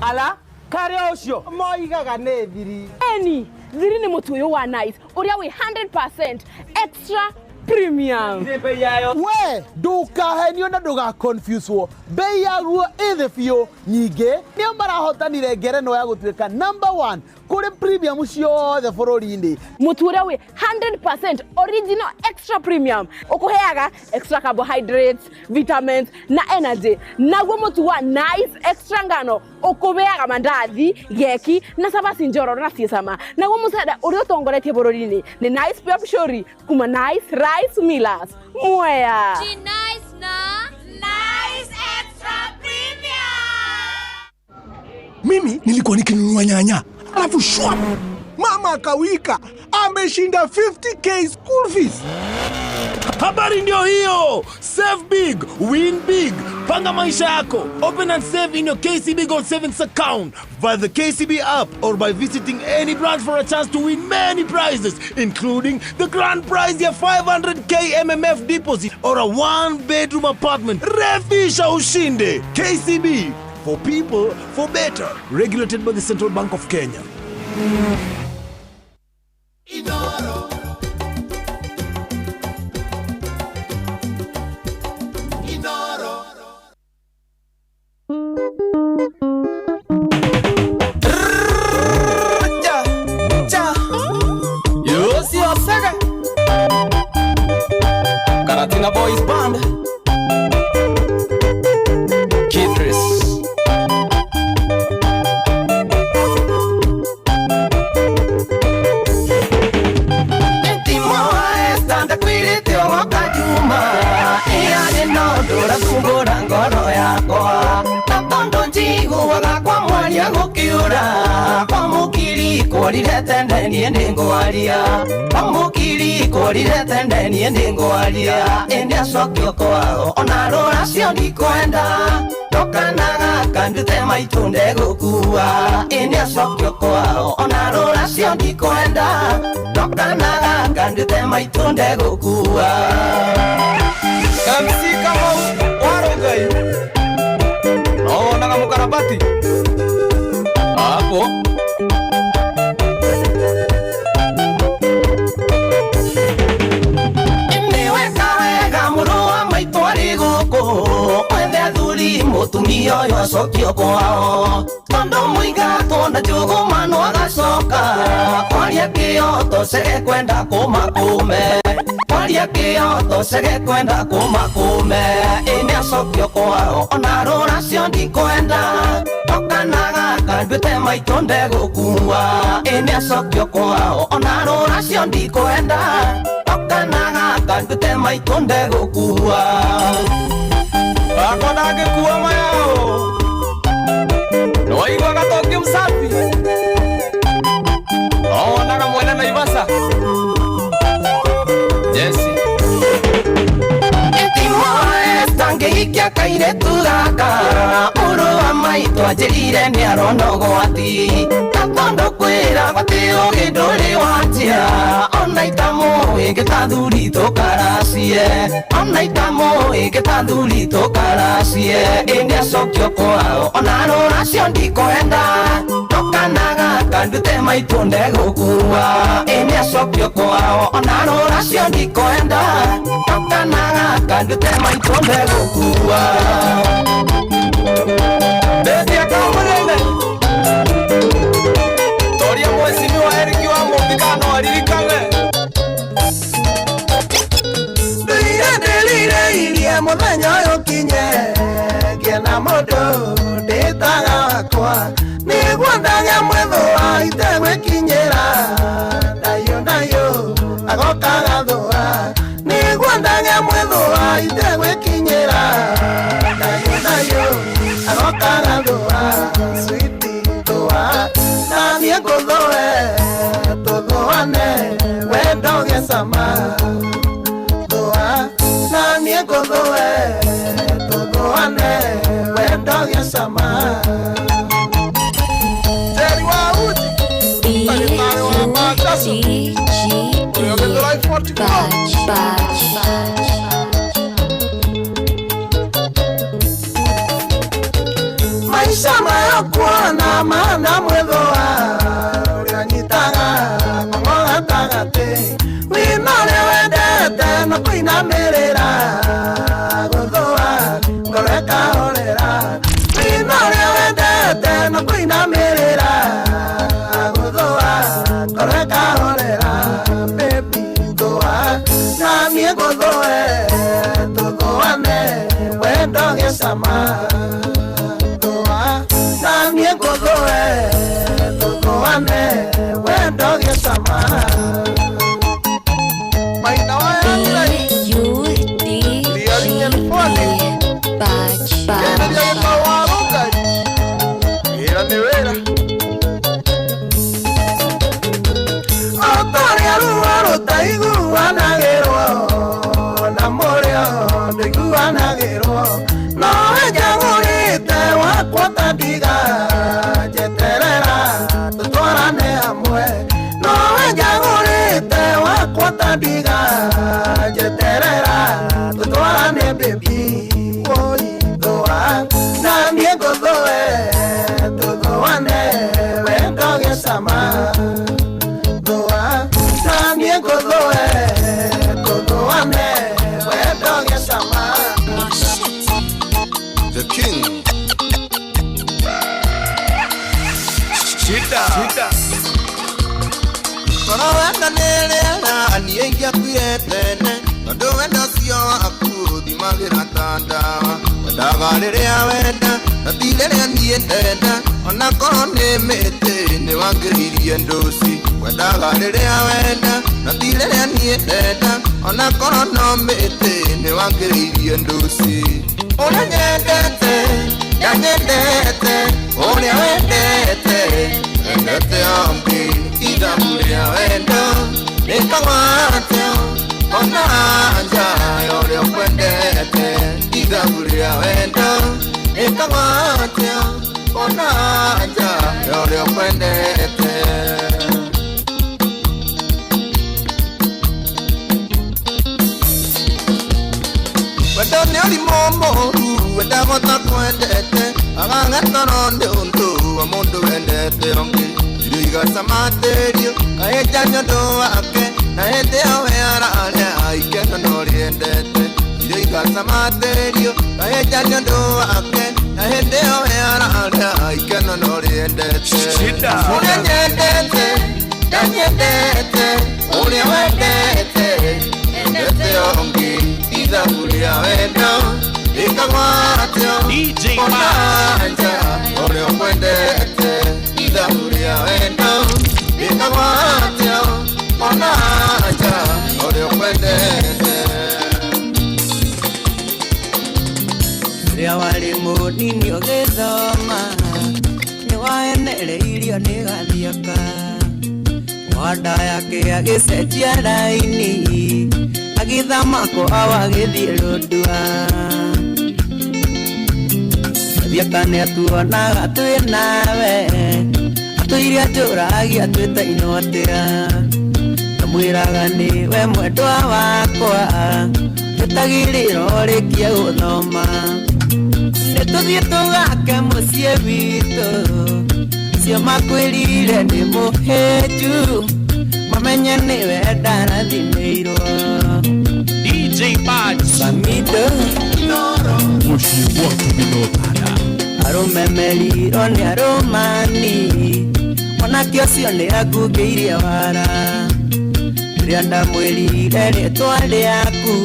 [SPEAKER 8] Ala kare ucio moigaga nĩ thiri.
[SPEAKER 7] Eni, thiri nĩ mũtu ũyũ wa nice ũrĩa wĩ 100% extra premium.
[SPEAKER 8] We ndukahenio na ndugaconfuswo, bei yaguo ĩ thĩ biũ. Nyingĩ nĩo marahotanire ngerenwa ya gũtuĩka number 1 kũrĩ premium ciothe bũrũri-inĩ.
[SPEAKER 7] Mũtu ũrĩa wĩ 100% original extra premium ũkũheaga extra carbohydrates, vitamins na energy. Naguo mũtu wa nice extra ngano ũkũheaga mandathi, geki na cabaci njororo na ciĩ cama. Naguo mũcere ũrĩa ũtongoretie bũrũri-inĩ nĩ Nice Pure Pshori kuma Nice Rice Millers. Mwea.
[SPEAKER 26] Nice na Nice Extra Premium.
[SPEAKER 2] Mimi nilikuwa nikinunua nyanya, alafu shwap, mama akawika, ameshinda 50K school fees.
[SPEAKER 11] Habari ndio hiyo. Save big, win big. Panga maisha yako. Open and save in your KCB Gold Savings account via the KCB app or by visiting any branch for a chance to win many prizes, including the grand prize ya 500K MMF deposit or a 1-bedroom apartment. Refisha ushinde. KCB, for people, for better. Regulated by the Central Bank of Kenya.
[SPEAKER 12] Karatina Boys Band Kidris. Ngoro yakwa na tondu njiguaga kwa mwaria gukiura kwa mukiri kworire tene nie ningwaria kwa mukiri kworire tene nie ningwaria indi acokio kwao ona rũracio ndikwenda ndokanaga kandute maitu ndegũkua indi acokio kwao ona rũracio ndikwenda ndokanaga kandute maitu ndegũkua.
[SPEAKER 13] MC Kamau Warugai naonaga mukarabati hapo.
[SPEAKER 12] Niweka wega mũrũ wa maitũ arĩ gũkũ wethe athuri mũtumia ũyũ acokio kwao tondũ mũingatwo na njũgũmano agacoka kwaria kĩoto cege kwenda kũmakũme kwaria kĩoto cege kwenda kũmakũme ĩnĩ acokio kwao ona rũracio ndikwenda ndokanaga kanduĩte maitũ ndegũkua ĩnĩ acokio kwao ona rũracio ndikwenda ndokanaga kanduĩte maitũ ndegũkua.
[SPEAKER 13] Akwa ndangĩkua mayao nĩwaiguaga tongi msafi owonaga mwene Naivasha Jesse.
[SPEAKER 12] Tangĩhikia kairĩtu gaka Mũrũ wa maitũ anjĩrire nĩ arona ũgwati na tondũ kwĩra gũtĩ ũgĩ ndũrĩ wanjia ona itamũĩ ngĩtathuri tũkaracie ona itamũĩ ngĩtathuri tũkaracie ĩndĩ acokio kwao ona rũracio ndikwenda ndũkanaga kandute maitũ ndegũkua ĩndĩ acokio kwao ona rũracio ndikwenda ndũkanaga kandute maitũ ndegũkua.
[SPEAKER 13] Beti akamũrĩme toria mwecimiwa Eric wa Mũmbi no aririkane.
[SPEAKER 6] Ndũire ndĩrirĩirie mũthenya ũyũ ũkinye ngĩe na mũndũ ndĩtaga wakwa nĩguo ndage mwĩthũa itegwĩkinyĩra ndayũ ndayũ agokaga thũa nĩguo ndage mwĩthũa itegwĩkinyĩra ndayũ ndayũ agokaga thũa switi thũa na niĩ ngũthũe tũthũane wendo gĩcama thũa na niĩ ngũthũe tũthũane wendo gĩcama.
[SPEAKER 13] Jerry wa Uji ndagĩtarĩ wa Mandacu ũrĩa ũgĩthũra 44.
[SPEAKER 6] Maisha mayokuona maana mwĩthũa ũrĩa nyitaga ng'ong'o gatagatĩ wĩna ũrĩa wendete na kũinamĩrĩra gũthũa ngoro ĩkahorera wĩna ũrĩa wendete na kũinamĩrĩra gũthũa ngoro ĩkahorera baby thũa na niĩ ngũthũe tũthũane wendo gĩcama na niĩ ngũthũe tũthũane wendo gĩcama.
[SPEAKER 13] Maina wa Wĩra nĩ wĩra.
[SPEAKER 6] Otorĩa ruo rũtaiguanagĩrwo na mũrĩo ndũiguanagĩrwo nowe njagũrĩte wakwa ta ndiga njeterera tũtwarane hamwe nowe njagũrĩte wakwa ta ndiga njeterera tũtwarane baby woi thũa na niĩ ngũthũe tũthũane wendo gĩcama thũa na niĩ ngũthũe tũthũane wendo gĩcama.
[SPEAKER 9] The King.
[SPEAKER 13] Shida. Shida.
[SPEAKER 9] Korwo wendo nĩ rĩera niĩ ingĩakuire tene tondũ wendo ũcio waku ũthimagĩra ta ndawa wendaga rĩrĩa wenda na ti rĩrĩa niĩ ndenda ona korwo nĩ mĩtĩ nĩ wangĩrĩirie ndũci wendaga rĩrĩa wenda na ti rĩrĩa niĩ ndenda ona korwo no mĩtĩ nĩ wangĩrĩirie ndũci ũrĩa nyendete ndanyendete ũrĩa wendete endete ombi ithabu rĩa wendo rĩkagwatio ona nja ya ũrĩa ũkwendete ithabu rĩa wendo rĩkagwatio ona nja ya ũrĩa ũkwendete. Wendo nĩ ũrimũ mũũru wendaga ũtakwendete agagĩtoro nĩ ũndũ wa mũndũ wendete ũngĩ irio igacamatĩrio kaĩnja nĩ ũndũ wake na hĩndĩ ĩyo we ararĩa ikeno no rĩendete irio igacamatĩrio kaĩnja nĩ ũndũ wake na hĩndĩ ĩyo we ararĩa ikeno no rĩendete.
[SPEAKER 13] Shida.
[SPEAKER 9] Ũrĩa nyendete ndanyendete ũrĩa wendete endete ũngĩ ithabu rĩa wendo rĩkagwatio ona nja ũrĩa ũkwendete ithabu rĩa wendo rĩkagwatio ona nja ũrĩa ũkwendete.
[SPEAKER 10] Rĩrĩa warĩ mũnini ũgĩthoma nĩ waenereirio nĩ gathiaka wanda yake agĩcenjia raini agĩthama kwao agĩthiĩ Rũndua. Gathiaka nĩ atuonaga twĩ nawe atũire atũragia twĩtainwo atĩa ndamwĩraga nĩwe mwendwa wakwa tũtagĩrĩrwo rĩkie gũthoma nĩ tũthiĩ tũgake mũciĩ witũ cio makwĩrire ndĩ mũhĩnju mamenye nĩwe ndarathimĩirwo
[SPEAKER 14] DJ Badge
[SPEAKER 10] Samido
[SPEAKER 14] Mũciĩ gwaku Minotana
[SPEAKER 10] Arũme merirwo nĩ arũmani Mwanake ũcio nĩ angungĩirie wara Rĩrĩa ndamwĩrire rĩtwa rĩaku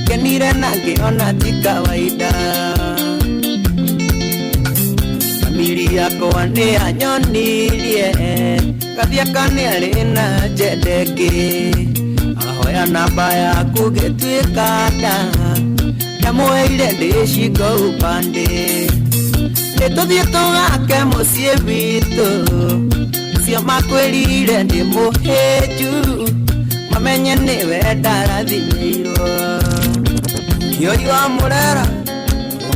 [SPEAKER 10] Ngenire na ngĩona ti kawaida Famiri yakwa nĩ yanyonirie Gathiaka nĩ arĩ na njenda ĩngĩ Ahoya namba yaku ngĩtuĩka nda Ndamwĩrire ndĩcingo upande Nĩ tũthiĩ tũgake mũciĩ witũ Cio makwĩrire ndĩ mũhĩnju Mamenye nĩwe ndarathimĩirwo Kĩori wa Mũrera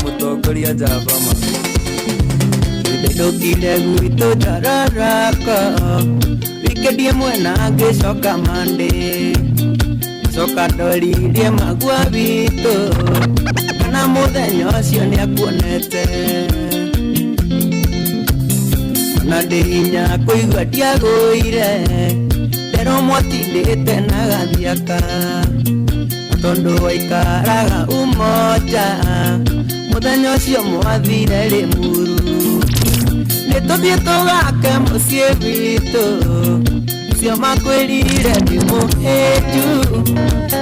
[SPEAKER 10] mũtongoria njamba ma Ndĩndũkire gwitũ njararaka Wikendi ĩmwe na ngĩcoka Monday Coka ndoririe magua witũ Kana mũthenya ũcio nĩakuonete Ona ndĩ hinya kũigua ndiagũire Nderwo mwatindĩte na Gathiaka Tondũ waikaraga Umoja Mũthenya ũcio mwathire Rĩmuru Nĩ tũthiĩ tũgake mũciĩ witũ Cio makwĩrire ndĩ mũhĩnju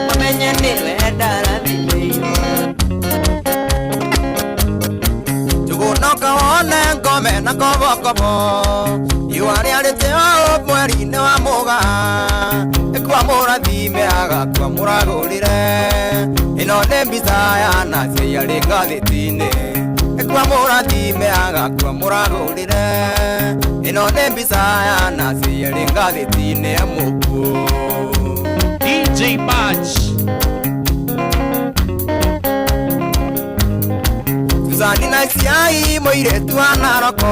[SPEAKER 10] Mamenye nĩwe ndarathimĩirwo
[SPEAKER 9] Njũgũnoka wone ngome na kobokobo Iwa rĩarĩte o mweri-inĩ wa Mũgaa Ĩkua mũrathime agakua mũragũrĩre Ĩno nĩ mbica ya naci yarĩ ngathĩti-inĩ Ĩkua mũrathime agakua mũragũrĩre Ĩno nĩ mbica ya naci yarĩ ngathĩti-inĩ ya mũkuũ
[SPEAKER 14] DJ Badge
[SPEAKER 9] Suzani na Isiai mũirĩtu wa Naroko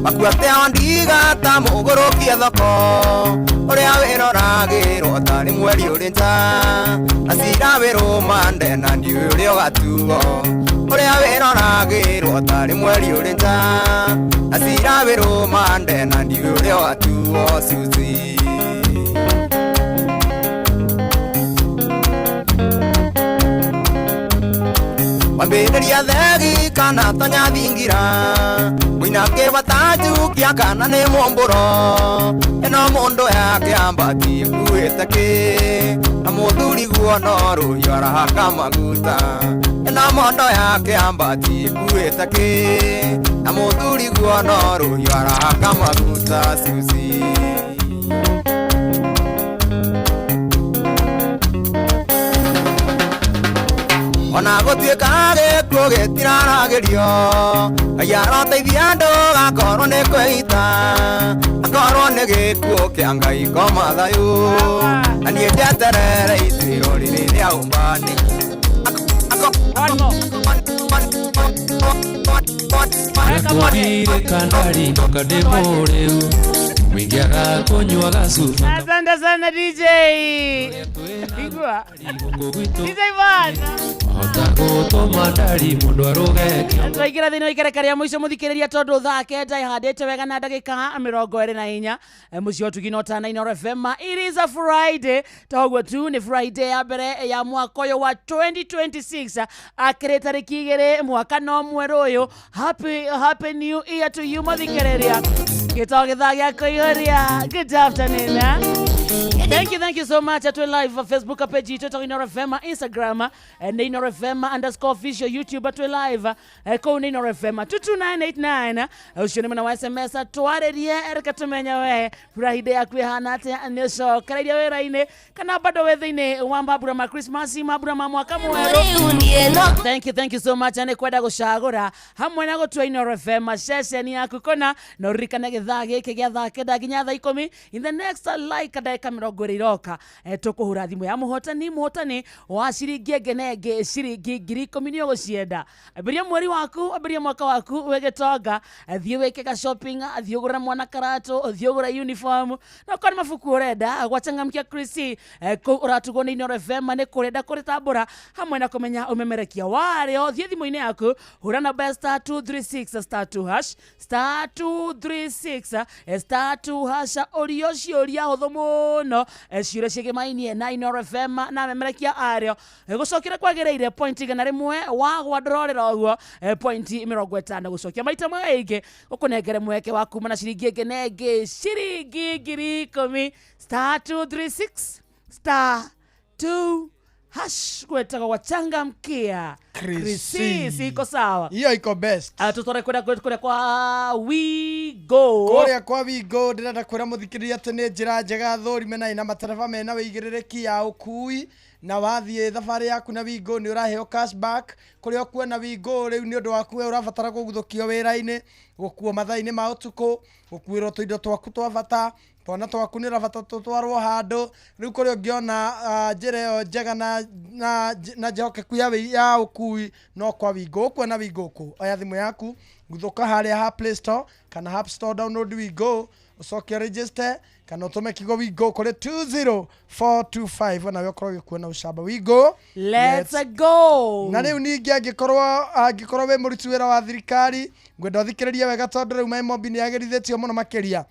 [SPEAKER 9] makuate o ndiga ta mũgũrũkie thoko ũrĩa wĩroragĩrwo tarĩ mweri ũrĩ nja na cira wĩrũmande na ndiũĩ ũrĩa ũgatuo ũrĩa wĩroragĩrwo tarĩ mweri ũrĩ nja na cira wĩrũmande na ndiũĩ ũrĩa ũgatuo Suzy. Wambĩrĩria thegi kana tonya thingira mũinake watanjukia kana nĩ mũmbũro ĩno mũndũ yake ambati ĩkuĩte kĩ na mũthuri guo no rũhiũ arahaka maguta ĩno mondo yake ambati ĩkuĩte kĩ na mũthuri guo no rũhiũ arahaka maguta Suzy. Ona gũtuĩka gĩkuũ gĩtiraragĩrio Ngai aroteithia andũ gakorwo nĩ kwĩita akorwo nĩ gĩkuũ kĩa Ngai koma thayũ na niĩ njeterere ituĩro rĩrĩ rĩa ũmbani.
[SPEAKER 15] Twathiire Kandari ndoka ndĩ mũrĩu Mũingĩaga kũnyua gacuba
[SPEAKER 18] Asante sana DJ. Igua. DJ Van.
[SPEAKER 15] Hota gũtũma ndari mũndũ arũge kĩongo
[SPEAKER 18] Twaingĩra thĩinĩ wa ikereka rĩa mũico mũthikĩrĩria tondũ thaa kenda ihandĩte wega na ndagĩka 24 mũciĩ wa Ũtugi na Ũtana Inooro FM. It is a Friday toguo tu nĩ Friday ya mbere ya mwaka ũyũ wa 2026 akĩrĩ tarĩki 2 mwaka no mwerũ ũyũ. Happy happy new year to you mũthikĩrĩria. Gĩtoo gĩthaa gĩa kũiyũria. Good afternoon. Thank you so much. Atwe live on Facebook page yetu Inooro FM, Instagram nĩ Inooro FM underscore official, YouTube atwe live kũu nĩ Inooro FM 22989. Ũcio nĩ mwena wa SMS twarĩrie reke tũmenye we Friday yaku ĩhana atĩa, nĩ ũcokereirie wĩra-inĩ kana bado wĩ thĩinĩ wa mambura ma Christmas, mambura ma mwaka mwerũ. Thank you so much. Nĩ kwenda gũcagũra hamwe na gũtua Inooro FM ceceni yaku kona na ũririkane gĩthaa gĩkĩ gĩa thaa 9 nginya thaa 10 in the next like ndagĩka Ndagĩka 20 iroka tũkũhũra thimũ ya mũhotani wa ciringi ĩngĩ na ĩngĩ ciringi 10,000 nĩ ũgũcienda. Ambĩrĩria mweri waku, ambĩrĩria mwaka waku wĩ gĩtonga, thiĩ wĩke ga shopping, thiĩ ũgũre mwana karatũ, thiĩ ũgũre uniform, na okorwo nĩ mabuku ũrenda gwachangamkia Chris kũu ũratugwo nĩ Inooro FM nĩ kũrenda kũrĩtambũra hamwe na kũmenya ũmemerekia warĩo. Thiĩ thimũ-inĩ yaku hũra namba ya star 236 star 2 hash star 236 star 2 hash ũrio ciũria hũthũ mũno ciũria ciĩgĩmainie na Inooro FM na memerekia arĩo. Gũcokera kwagĩrĩire point 100 wagwa ndũrorĩra ũguo point 50 gũcokia maita maingĩ ũkũnengere mweke wa kuma na ciringi ĩngĩ na ĩngĩ ciringi 10,000 star 236 star 2 hash gwetagwo gwachangamkia
[SPEAKER 20] Krisi.
[SPEAKER 18] Siko sawa
[SPEAKER 20] Hiyo iko best.
[SPEAKER 18] Tutore kuria kwa Wigo.
[SPEAKER 20] Kuria kwa Wigo ndirenda kwira muthikiriria ati ni njira njega thũrime na ina matereba mena wĩigĩrĩrĩki ya ũkui na wathiĩ thabarĩ yaku na Wigo nĩ ũraheo cashback kũrĩa ũkuona Wigo rĩu nĩ ũndũ waku we ũrabatara kũguthũkio wĩra-inĩ gũkuo mathaa-inĩ ma ũtukũ gũkuĩrwo tũindo twaku twa bata twana twaku nĩ ũrabatara tũtwarwo handũ rĩu kũrĩa ũngĩona njĩra ĩyo njega na njĩhokeku ya ũkui no kwa Wigo. Ũkuona Wigo kũ? Oya thimũ yaku guthũka harĩa ha Play Store kana App Store, download Wigo ucoke register kana utume kiugo Wigo kũrĩ 20425 onawe ũkorwo ũgĩkuona ũcamba. Wigo,
[SPEAKER 18] let's go.
[SPEAKER 20] Na rĩu ningĩ angĩkorwo wĩ mũruti wĩra wa thirikari ngwenda ũthikĩrĩrie wega tondũ rĩu Maimobi nĩ yagĩrithĩtio mũno makĩria.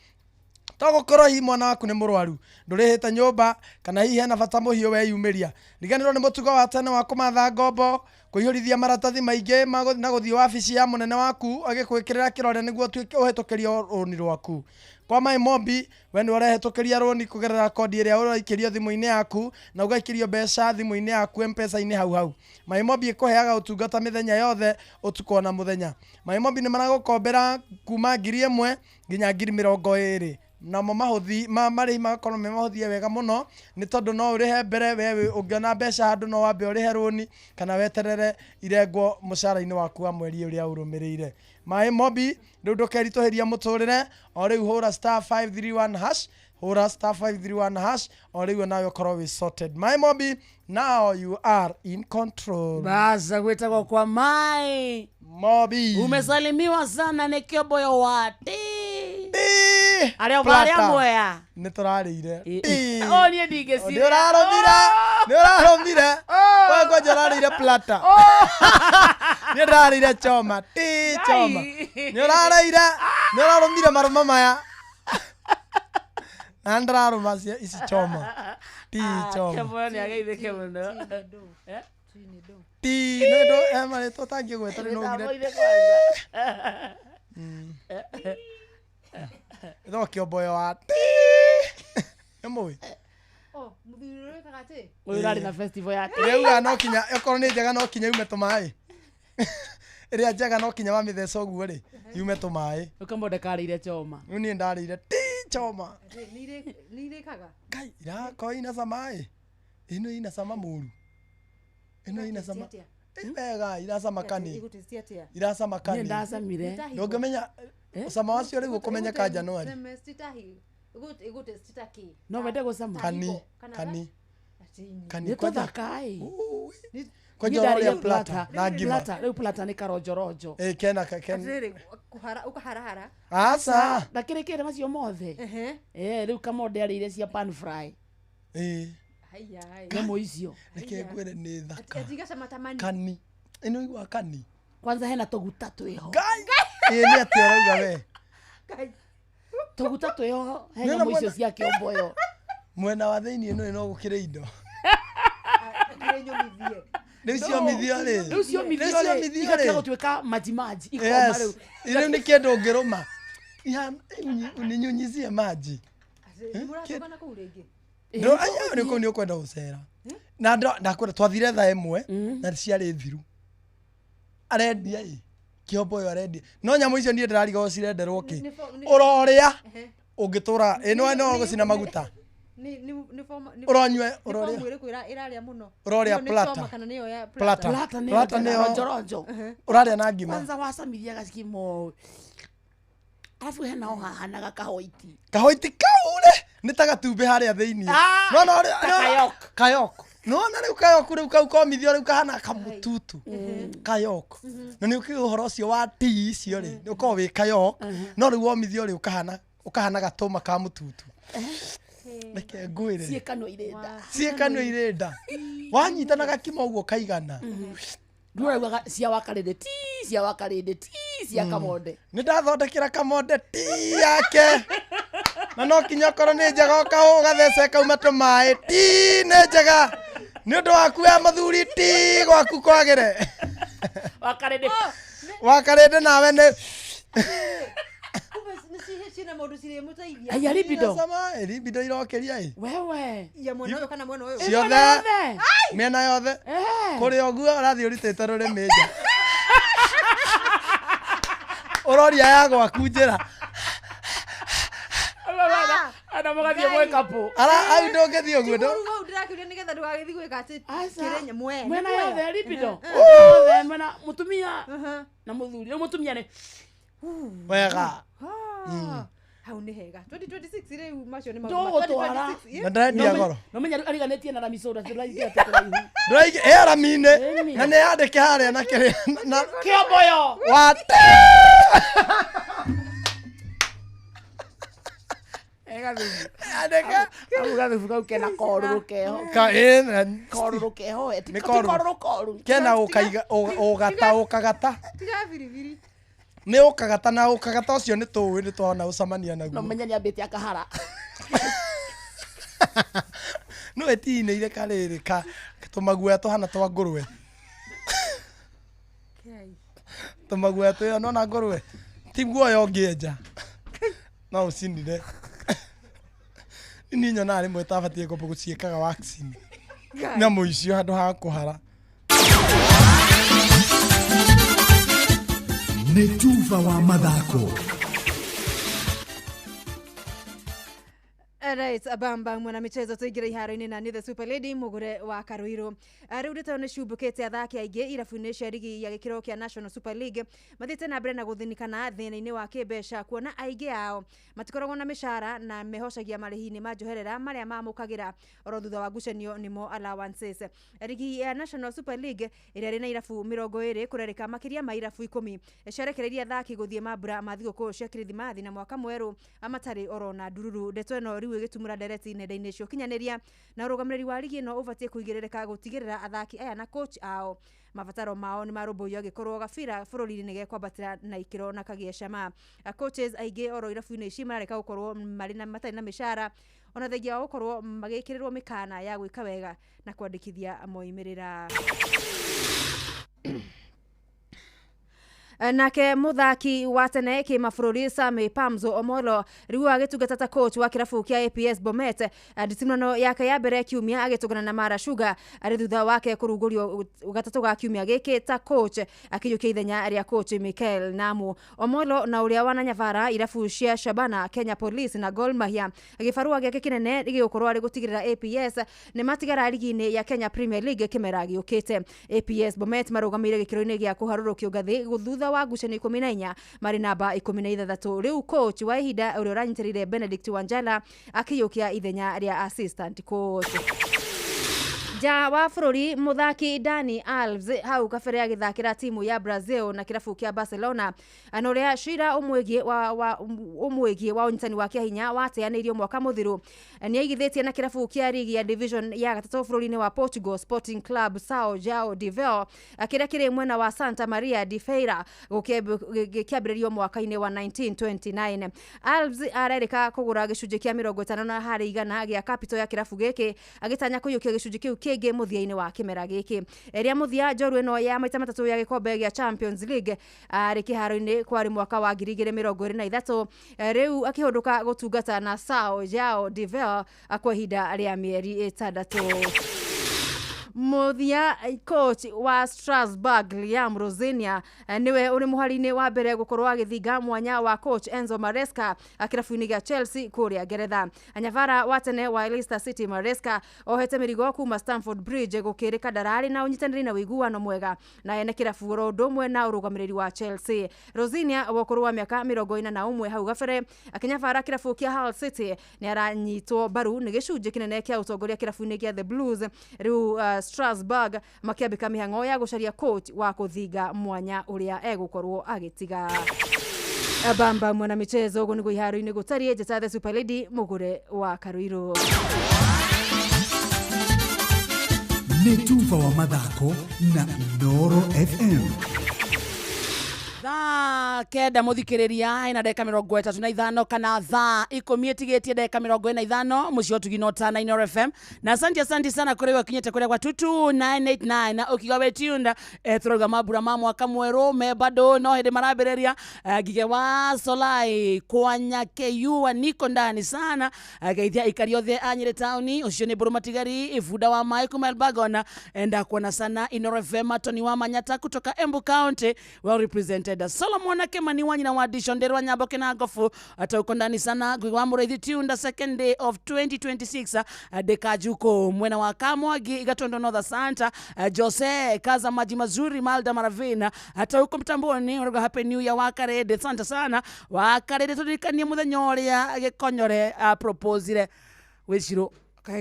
[SPEAKER 20] To gũkorwo hihi mwana waku nĩ mũrwaru ndũrĩhĩte nyũmba kana hihi hena bata mũhiũ weyumĩria riganĩrwo nĩ mũtugo wa tene wa kũmatha ngombo kũihũrithia maratathi maingĩ na gũthiĩ wabici ya mũnene waku agĩkwĩkĩrĩra kĩrore nĩguo ũtuĩke ũhĩtũkĩrio rũni rwaku. Kwa Maimobi we nĩ ũrehĩtũkĩria rũni kũgerera kodi ĩrĩa ũraikĩrio thimũ-inĩ yaku na ũgaikĩrio mbeca thimũ-inĩ yaku M-Pesa-inĩ hau hau. Maimobi ĩkũheaga ũtungata mĩthenya yothe ũtukũ ona mũthenya. Maimobi nĩ maragũkombera kuma 1,000 nginya 20,000 namo mahuthi marĩhi magakorwo me mahũthie wega mũno nĩ tondũ no ũrĩhe mbere we ũngĩona mbeca handũ no wambe ũrĩhe rũni kana weterere irengwo mũcara-inĩ waku wa mweri ũrĩa ũrũmĩrĩire. Maimobi rĩu ndũkeritũhĩria mũtũrĩre o rĩu hũra star 531 hash hũra star 531 hash o rĩu nawe ũkorwo wĩ sorted. Maimobi, now you are in control.
[SPEAKER 18] Basa gwĩtagwo kwa Maimobi. Umesalimiwa sana nĩ kĩomboyo wa Aria
[SPEAKER 20] Plata.
[SPEAKER 18] Mwea
[SPEAKER 20] nĩ tũrarĩire.
[SPEAKER 18] O niĩ ndingĩcirĩa.
[SPEAKER 20] Nĩ ũrarũmire. Nĩ ũrarũmire. We kwanja ũrarĩire plata. Nĩ ndĩrarĩire choma. Ti choma. Nĩ ũrarĩire. Nĩ ũrarũmire marũma maya. Na ndĩrarũma ici choma. Ti choma.
[SPEAKER 18] Kĩomboyo nĩ ageithĩke mũno.
[SPEAKER 20] Ti nĩ ũndũ he marĩtwa ũtangĩgweta rĩu no ugire. Ĩthogwo kĩomboyo wa ti. Nĩ mũĩ?
[SPEAKER 21] Oh, mũthuri ũrĩa wĩkaga atĩ?
[SPEAKER 18] Ũyũ ũrarĩ na festival ya
[SPEAKER 20] Ĩrĩa ugaga no kinya okorwo nĩ njega no kinya yume tũmaĩ. Ĩrĩa njega no kinya wamĩtheca ũguo rĩ yume tũmaĩ.
[SPEAKER 18] Ũkambo ndakarĩire choma.
[SPEAKER 20] Rĩu niĩ ndarĩire ti choma.
[SPEAKER 21] Nĩ irĩkaga?
[SPEAKER 20] Ngai irakorwo ina cama ĩ. Ĩno ina cama mũru. Ĩno ina cama. Wega iracama kani. Iracama kani.
[SPEAKER 18] Niĩ ndacamire.
[SPEAKER 20] Ndũngĩmenya cama wacio rĩu ũkũmenyeka January.
[SPEAKER 18] No wende gũcama.
[SPEAKER 20] Kani kani. Kani
[SPEAKER 18] Nĩ tũthaka ĩ.
[SPEAKER 20] Kwanja ũrarĩa plata na ngima.
[SPEAKER 18] Rĩu plata nĩ karonjoronjo.
[SPEAKER 20] Ĩ kena kena.
[SPEAKER 21] Atĩrĩrĩ ũkaharahara.
[SPEAKER 20] Aca.
[SPEAKER 18] Ndakĩrĩkĩre macio mothe. Rĩu kamonde arĩire cia pan fry.
[SPEAKER 20] Ĩ.
[SPEAKER 18] Nyamũ icio.
[SPEAKER 20] Reke ngwĩre nĩ thaka.
[SPEAKER 21] Atigacama ta mani.
[SPEAKER 20] Kani. Ĩno igua kani.
[SPEAKER 18] Kwanza hena tũguta twĩho.
[SPEAKER 20] Ngai. Ĩ nĩ atĩa ũrauga we?
[SPEAKER 18] Tũguta twĩho he nyamũ icio cia kĩomboyo.
[SPEAKER 20] Mwena wa thĩinĩ ĩno no gũkĩrĩ indo. Rĩu ciomithio rĩ.
[SPEAKER 18] Rĩu ciomithio rĩ. Igatiga gũtuĩka maji maji. Ikoma rĩu.
[SPEAKER 20] Rĩu nĩ kĩndũ ũngĩrũma. Uninyunyizie maji.
[SPEAKER 21] Mũratũgana kũu rĩngĩ?
[SPEAKER 20] No aya nĩ kũu nĩ ũkwenda gũcera. Na ndakwenda twathire thaa ĩmwe na ciarĩ thiru. Arendia ĩ. Kĩomboyo arendia. No nyamũ icio niĩ ndĩrarigwo cirenderwo kĩ. Ũrorĩa ũngĩtũra ĩno no gũcina maguta. Ũronyue ũrorĩa.
[SPEAKER 21] Ĩrarĩa mũno.
[SPEAKER 20] Ũrorĩa plata. Plata.
[SPEAKER 18] Plata nĩyo ronjoronjo.
[SPEAKER 20] Ũrarĩa na ngima.
[SPEAKER 18] Kwanza wacamithia gacikimo. Arabu hena o hahanaga kahoiti.
[SPEAKER 20] Kahoiti kau rĩ nĩ ta gatumbĩ harĩa thĩinĩ.
[SPEAKER 18] Ah,
[SPEAKER 20] No, no,
[SPEAKER 18] ta
[SPEAKER 20] no,
[SPEAKER 18] kayok.
[SPEAKER 20] Kayok. Nona rĩu kayoku rĩu kau komithio rĩu kahana kamututu. Kayok. Na nĩ ũkĩũĩ ũhoro ũcio wa tea icio rĩ, nĩ ũkoragwo wĩ kayok, no rĩu womithio rĩ ũkahana ũkahana gatũma ka mũtutu. Reke ngwĩre.
[SPEAKER 18] Ciĩ kanua irĩ nda.
[SPEAKER 20] Ciĩ kanua irĩ nda. Wanyita na gakima ũguo kaigana.
[SPEAKER 18] Nduraugaga cia wakarĩndĩ ti cia wakarĩndĩ ti cia kamonde.
[SPEAKER 20] Nĩ ndathondekera kamonde ti yake. Na no kinya okorwo nĩ njega ũkaũgathece kauma tũmaĩ ti nĩ njega. Nĩ ũndũ waku we mũthuri ti gwaku kwagĩre.
[SPEAKER 18] Wakarĩndĩ.
[SPEAKER 20] Wakarĩndĩ nawe nĩ
[SPEAKER 21] Kumbe nĩ ciĩna maũndũ cirĩmũteithia.
[SPEAKER 18] Aya, libido.
[SPEAKER 20] Sama, libido irokĩria ĩ.
[SPEAKER 18] Wewe.
[SPEAKER 21] Ya mwena ũyũ kana mwena ũyũ?
[SPEAKER 20] Ciothe. Mĩena yothe. Kũrĩ ũguo ũrathiĩ ũrutĩte rũrĩmĩ nja. Ũroria ya gwaku njĩra.
[SPEAKER 18] Ana mũgathiĩ mwĩkapũ.
[SPEAKER 20] Ara au ndũngĩthiĩ ũguo ndũ.
[SPEAKER 21] Rĩu hau ndĩrakĩũria nĩgetha ndũgagĩthiĩ gwĩka atĩ kĩrĩ mwe.
[SPEAKER 18] Mwena
[SPEAKER 21] nĩ mwe.
[SPEAKER 18] yothe libido.
[SPEAKER 21] Mhm.
[SPEAKER 18] Yothe mwena mũtumia na mũthuri. Rĩu mũtumia nĩ
[SPEAKER 20] Wega.
[SPEAKER 21] Ah, hau nĩ hega 2026 rĩu macio nĩ maũndũ ma
[SPEAKER 18] ndũgũtwara.
[SPEAKER 21] 2026,
[SPEAKER 20] Na ndĩrendia goro.
[SPEAKER 18] Nomenya rĩu ariganĩtie na ramicoda tũraingĩra tũkũraihu.
[SPEAKER 20] Ndũraingĩ ĩ rami-inĩ. Na nĩ yandĩke harĩa na kĩrĩa na
[SPEAKER 18] Kĩomboyo.
[SPEAKER 20] Wate. Yandĩke.
[SPEAKER 18] Au gathubu kau kena korũrũ keho.
[SPEAKER 20] Ka ĩ na-
[SPEAKER 18] Korũrũ keho. Ti
[SPEAKER 20] Nĩ korũrũ.
[SPEAKER 18] korũrũ koru.
[SPEAKER 20] Kena ũkaiga ũgata ũkagata.
[SPEAKER 21] Tiga biribiri.
[SPEAKER 20] Nĩ ũkagata na ũkagata ũcio nĩ tũĩ nĩ twona ũcemania naguo.
[SPEAKER 18] Nomenya nĩambĩte akahara.
[SPEAKER 20] No ĩtinĩire karĩrĩ ka tũmaguoya tũhana twa ngũrwe. Tũmaguoya twĩyo nona ngũrwe. Ti guoya ũngĩenja. No ũcinire. Niĩ nyonaga rĩmwe tabatiĩ ngombo gũciĩkaga waxing. Nyamũ icio handũ ha kũhara.
[SPEAKER 1] Nĩ tuba wa mathako.
[SPEAKER 21] Right, bamba mwana michezo tuingire iharo-inĩ na nĩ the super lady mũgũre wa Karuiru. Rĩu ndeto nĩ ciumbũkĩte athaki aingĩ irabu-inĩ cia rigi ya gĩkĩro kĩa National Super League mathiĩte na mbere na gũthĩnĩkana thĩna-inĩ wa kĩmbeca kuona aingĩ ao matikoragwo na mĩcara na mehocagia marĩhi-inĩ ma njoherera marĩa mamũkagĩra oro thutha wa ngucanio nĩmo allowances. Rigi ya National Super League ĩrĩa ĩrĩ na irabu 20 kũrerĩka makĩria ma irabu 10 ciarekereirie athaki gũthiĩ mambura ma thigũkũ cia kirithimathi na mwaka mwerũ matarĩ oro na ndururu. Ndeto ĩno rĩu ĩgĩtumũra ndereti nenda-inĩ cia ũkinyanĩria na ũrũgamĩrĩri wa rigi ĩno ũbatiĩ kũigĩrĩrĩka gũtigĩrĩra athaki aya na coach ao mabataro mao nĩ marũmbũiyo angĩkorwo gabira bũrũri-inĩ nĩ gekwambatĩra na ikĩro na kagĩe cama. Coaches aingĩ oro irabu-inĩ ici marareka gũkorwo marĩ na matarĩ na mĩcara ona thengia wa gũkorwo magĩkĩrĩrwo mĩkana ya gwĩka wega na kwandĩkithia moimĩrĩra. Nake muthaki wa tene kimabũrũri Sami Pamzo Omolo rĩu agĩtungata ta coach wa kĩrabu kĩa APS Bomet nditimũrano yake ya mbere kiumia agĩtũngana na Mara Sugar arĩ thutha wake kũrugũrio gatatũ ga kiumia gĩkĩ ta coach akĩiyũkia ithenya rĩa coach Mikel Namu. Omolo na ũrĩa wananyabara irabu cia Shabana, Kenya Police na Gor Mahia gĩbarũa gĩake kĩnene gĩgũkorwo arĩ gũtigĩrĩra APS nĩ matigara rigi-inĩ ya Kenya Premier League kĩmera gĩũkĩte. APS Bomet marũgamĩire gĩkĩro-inĩ gĩa kũharũrũkio ngathĩ thutha wa ngucanio 14 marĩ namba 16. Rĩu coach wa ihinda ũrĩa ũranyitĩrĩire Benedict Wanjala akĩiyũkia ithenya rĩa assistant coach. Nja wa bũrũri mũthaki Dani Alves hau kabere agĩthakĩra timu ya Brazil na kĩrabu kĩa Barcelona na ũrĩa cira ũmwĩgiĩ wa ũnyitani wa kĩahinya wateanĩirio mwaka mũthiru nĩ aigithĩtie na kĩrabu kĩa rigi ya division ya gatatũ bũrũri-inĩ wa Portugal Sporting Club Sao Joao de Veo kĩrĩa kĩrĩ mwena wa Santa Maria de Feira gĩkĩambĩrĩrio mwaka-inĩ wa 1929. Alves arerĩka kũgũra gĩcunjĩ kĩa 50% gĩa capital ya kĩrabu gĩkĩ agĩtanya kũiyũkia gĩcunjĩ kĩu kĩngĩ mũthia-inĩ wa kĩmera gĩkĩ. Rĩa mũthia njorua ĩno ya maita matatũ ya gĩkombe gĩa Champions League arĩ kĩharo-inĩ kwarĩ mwaka wa 2023 rĩu akĩhũndũka gũtungata na Sao Joao de Veo kwa ihinda rĩa mĩeri 6. Muthia coach wa Strasbourg Liam Rosenia niwe uri muhari-ini wa mbere gukorwo agithinga mwanya wa coach Enzo Maresca kirabu-ini gia Chelsea kuria Ngeretha. Anyabara wa tene wa Leicester City Maresca ohete mirigo kuma Stamford Bridge gukirika ndarari na unyitaniri na wiguano mwega na ene kirabu oro undu umwe na urugamiriri wa Chelsea. Rosenia wa ukuru wa miaka 41 hau gabere akinyabara kirabu kia Hull City ni aranyitwo mbaru ni gicunji kinene kia utongoria kirabu-ini gia The Blues. Riu Strasbourg makiambika mihang'o ya gucaria coach wa kuthinga mwanya uria egukorwo agitiga. Bamba mwana michezo uguo niguo iharo-ini gutarie. Njeta the Super Lady mugure wa Karuiru.
[SPEAKER 1] Nĩ tuba wa mathako na Inooro FM.
[SPEAKER 18] Thaa 9 muthikiriria ina ndagika 35 kana thaa 10 itigitie ndagika 45 mucio ũtugi tana Inooro FM. Na asante asante sana kuri we kinyete kuria gwa 22989 na ukiga we tuned turauga mambura ma mwaka mweru me bado no hindi marambiriria. Ngige wa Solai kwanya KU niko ndani sana geithia ikari othe a Nyeri town ucio ni Mburu Matigari ibuda wa mai kuma Elbagon enda kuona sana Inooro FM. Tony wa Manyata kutoka Embu County well represented. Solomon Akemani wa nyina wa Dishon Nderwa Nyamboke na Gofu ata uko ndani sana. Gwi wa Muriithi tunda second day of 2026 Dekajuko mwena wa Kamwagi Igatondo North Santa Jose Kaza maji mazuri Malda Maravina ata uko mtamboni uruga happy new year wakarede santa sana wakarede tudirikanie muthenya uria Gikonyore proposire wiciro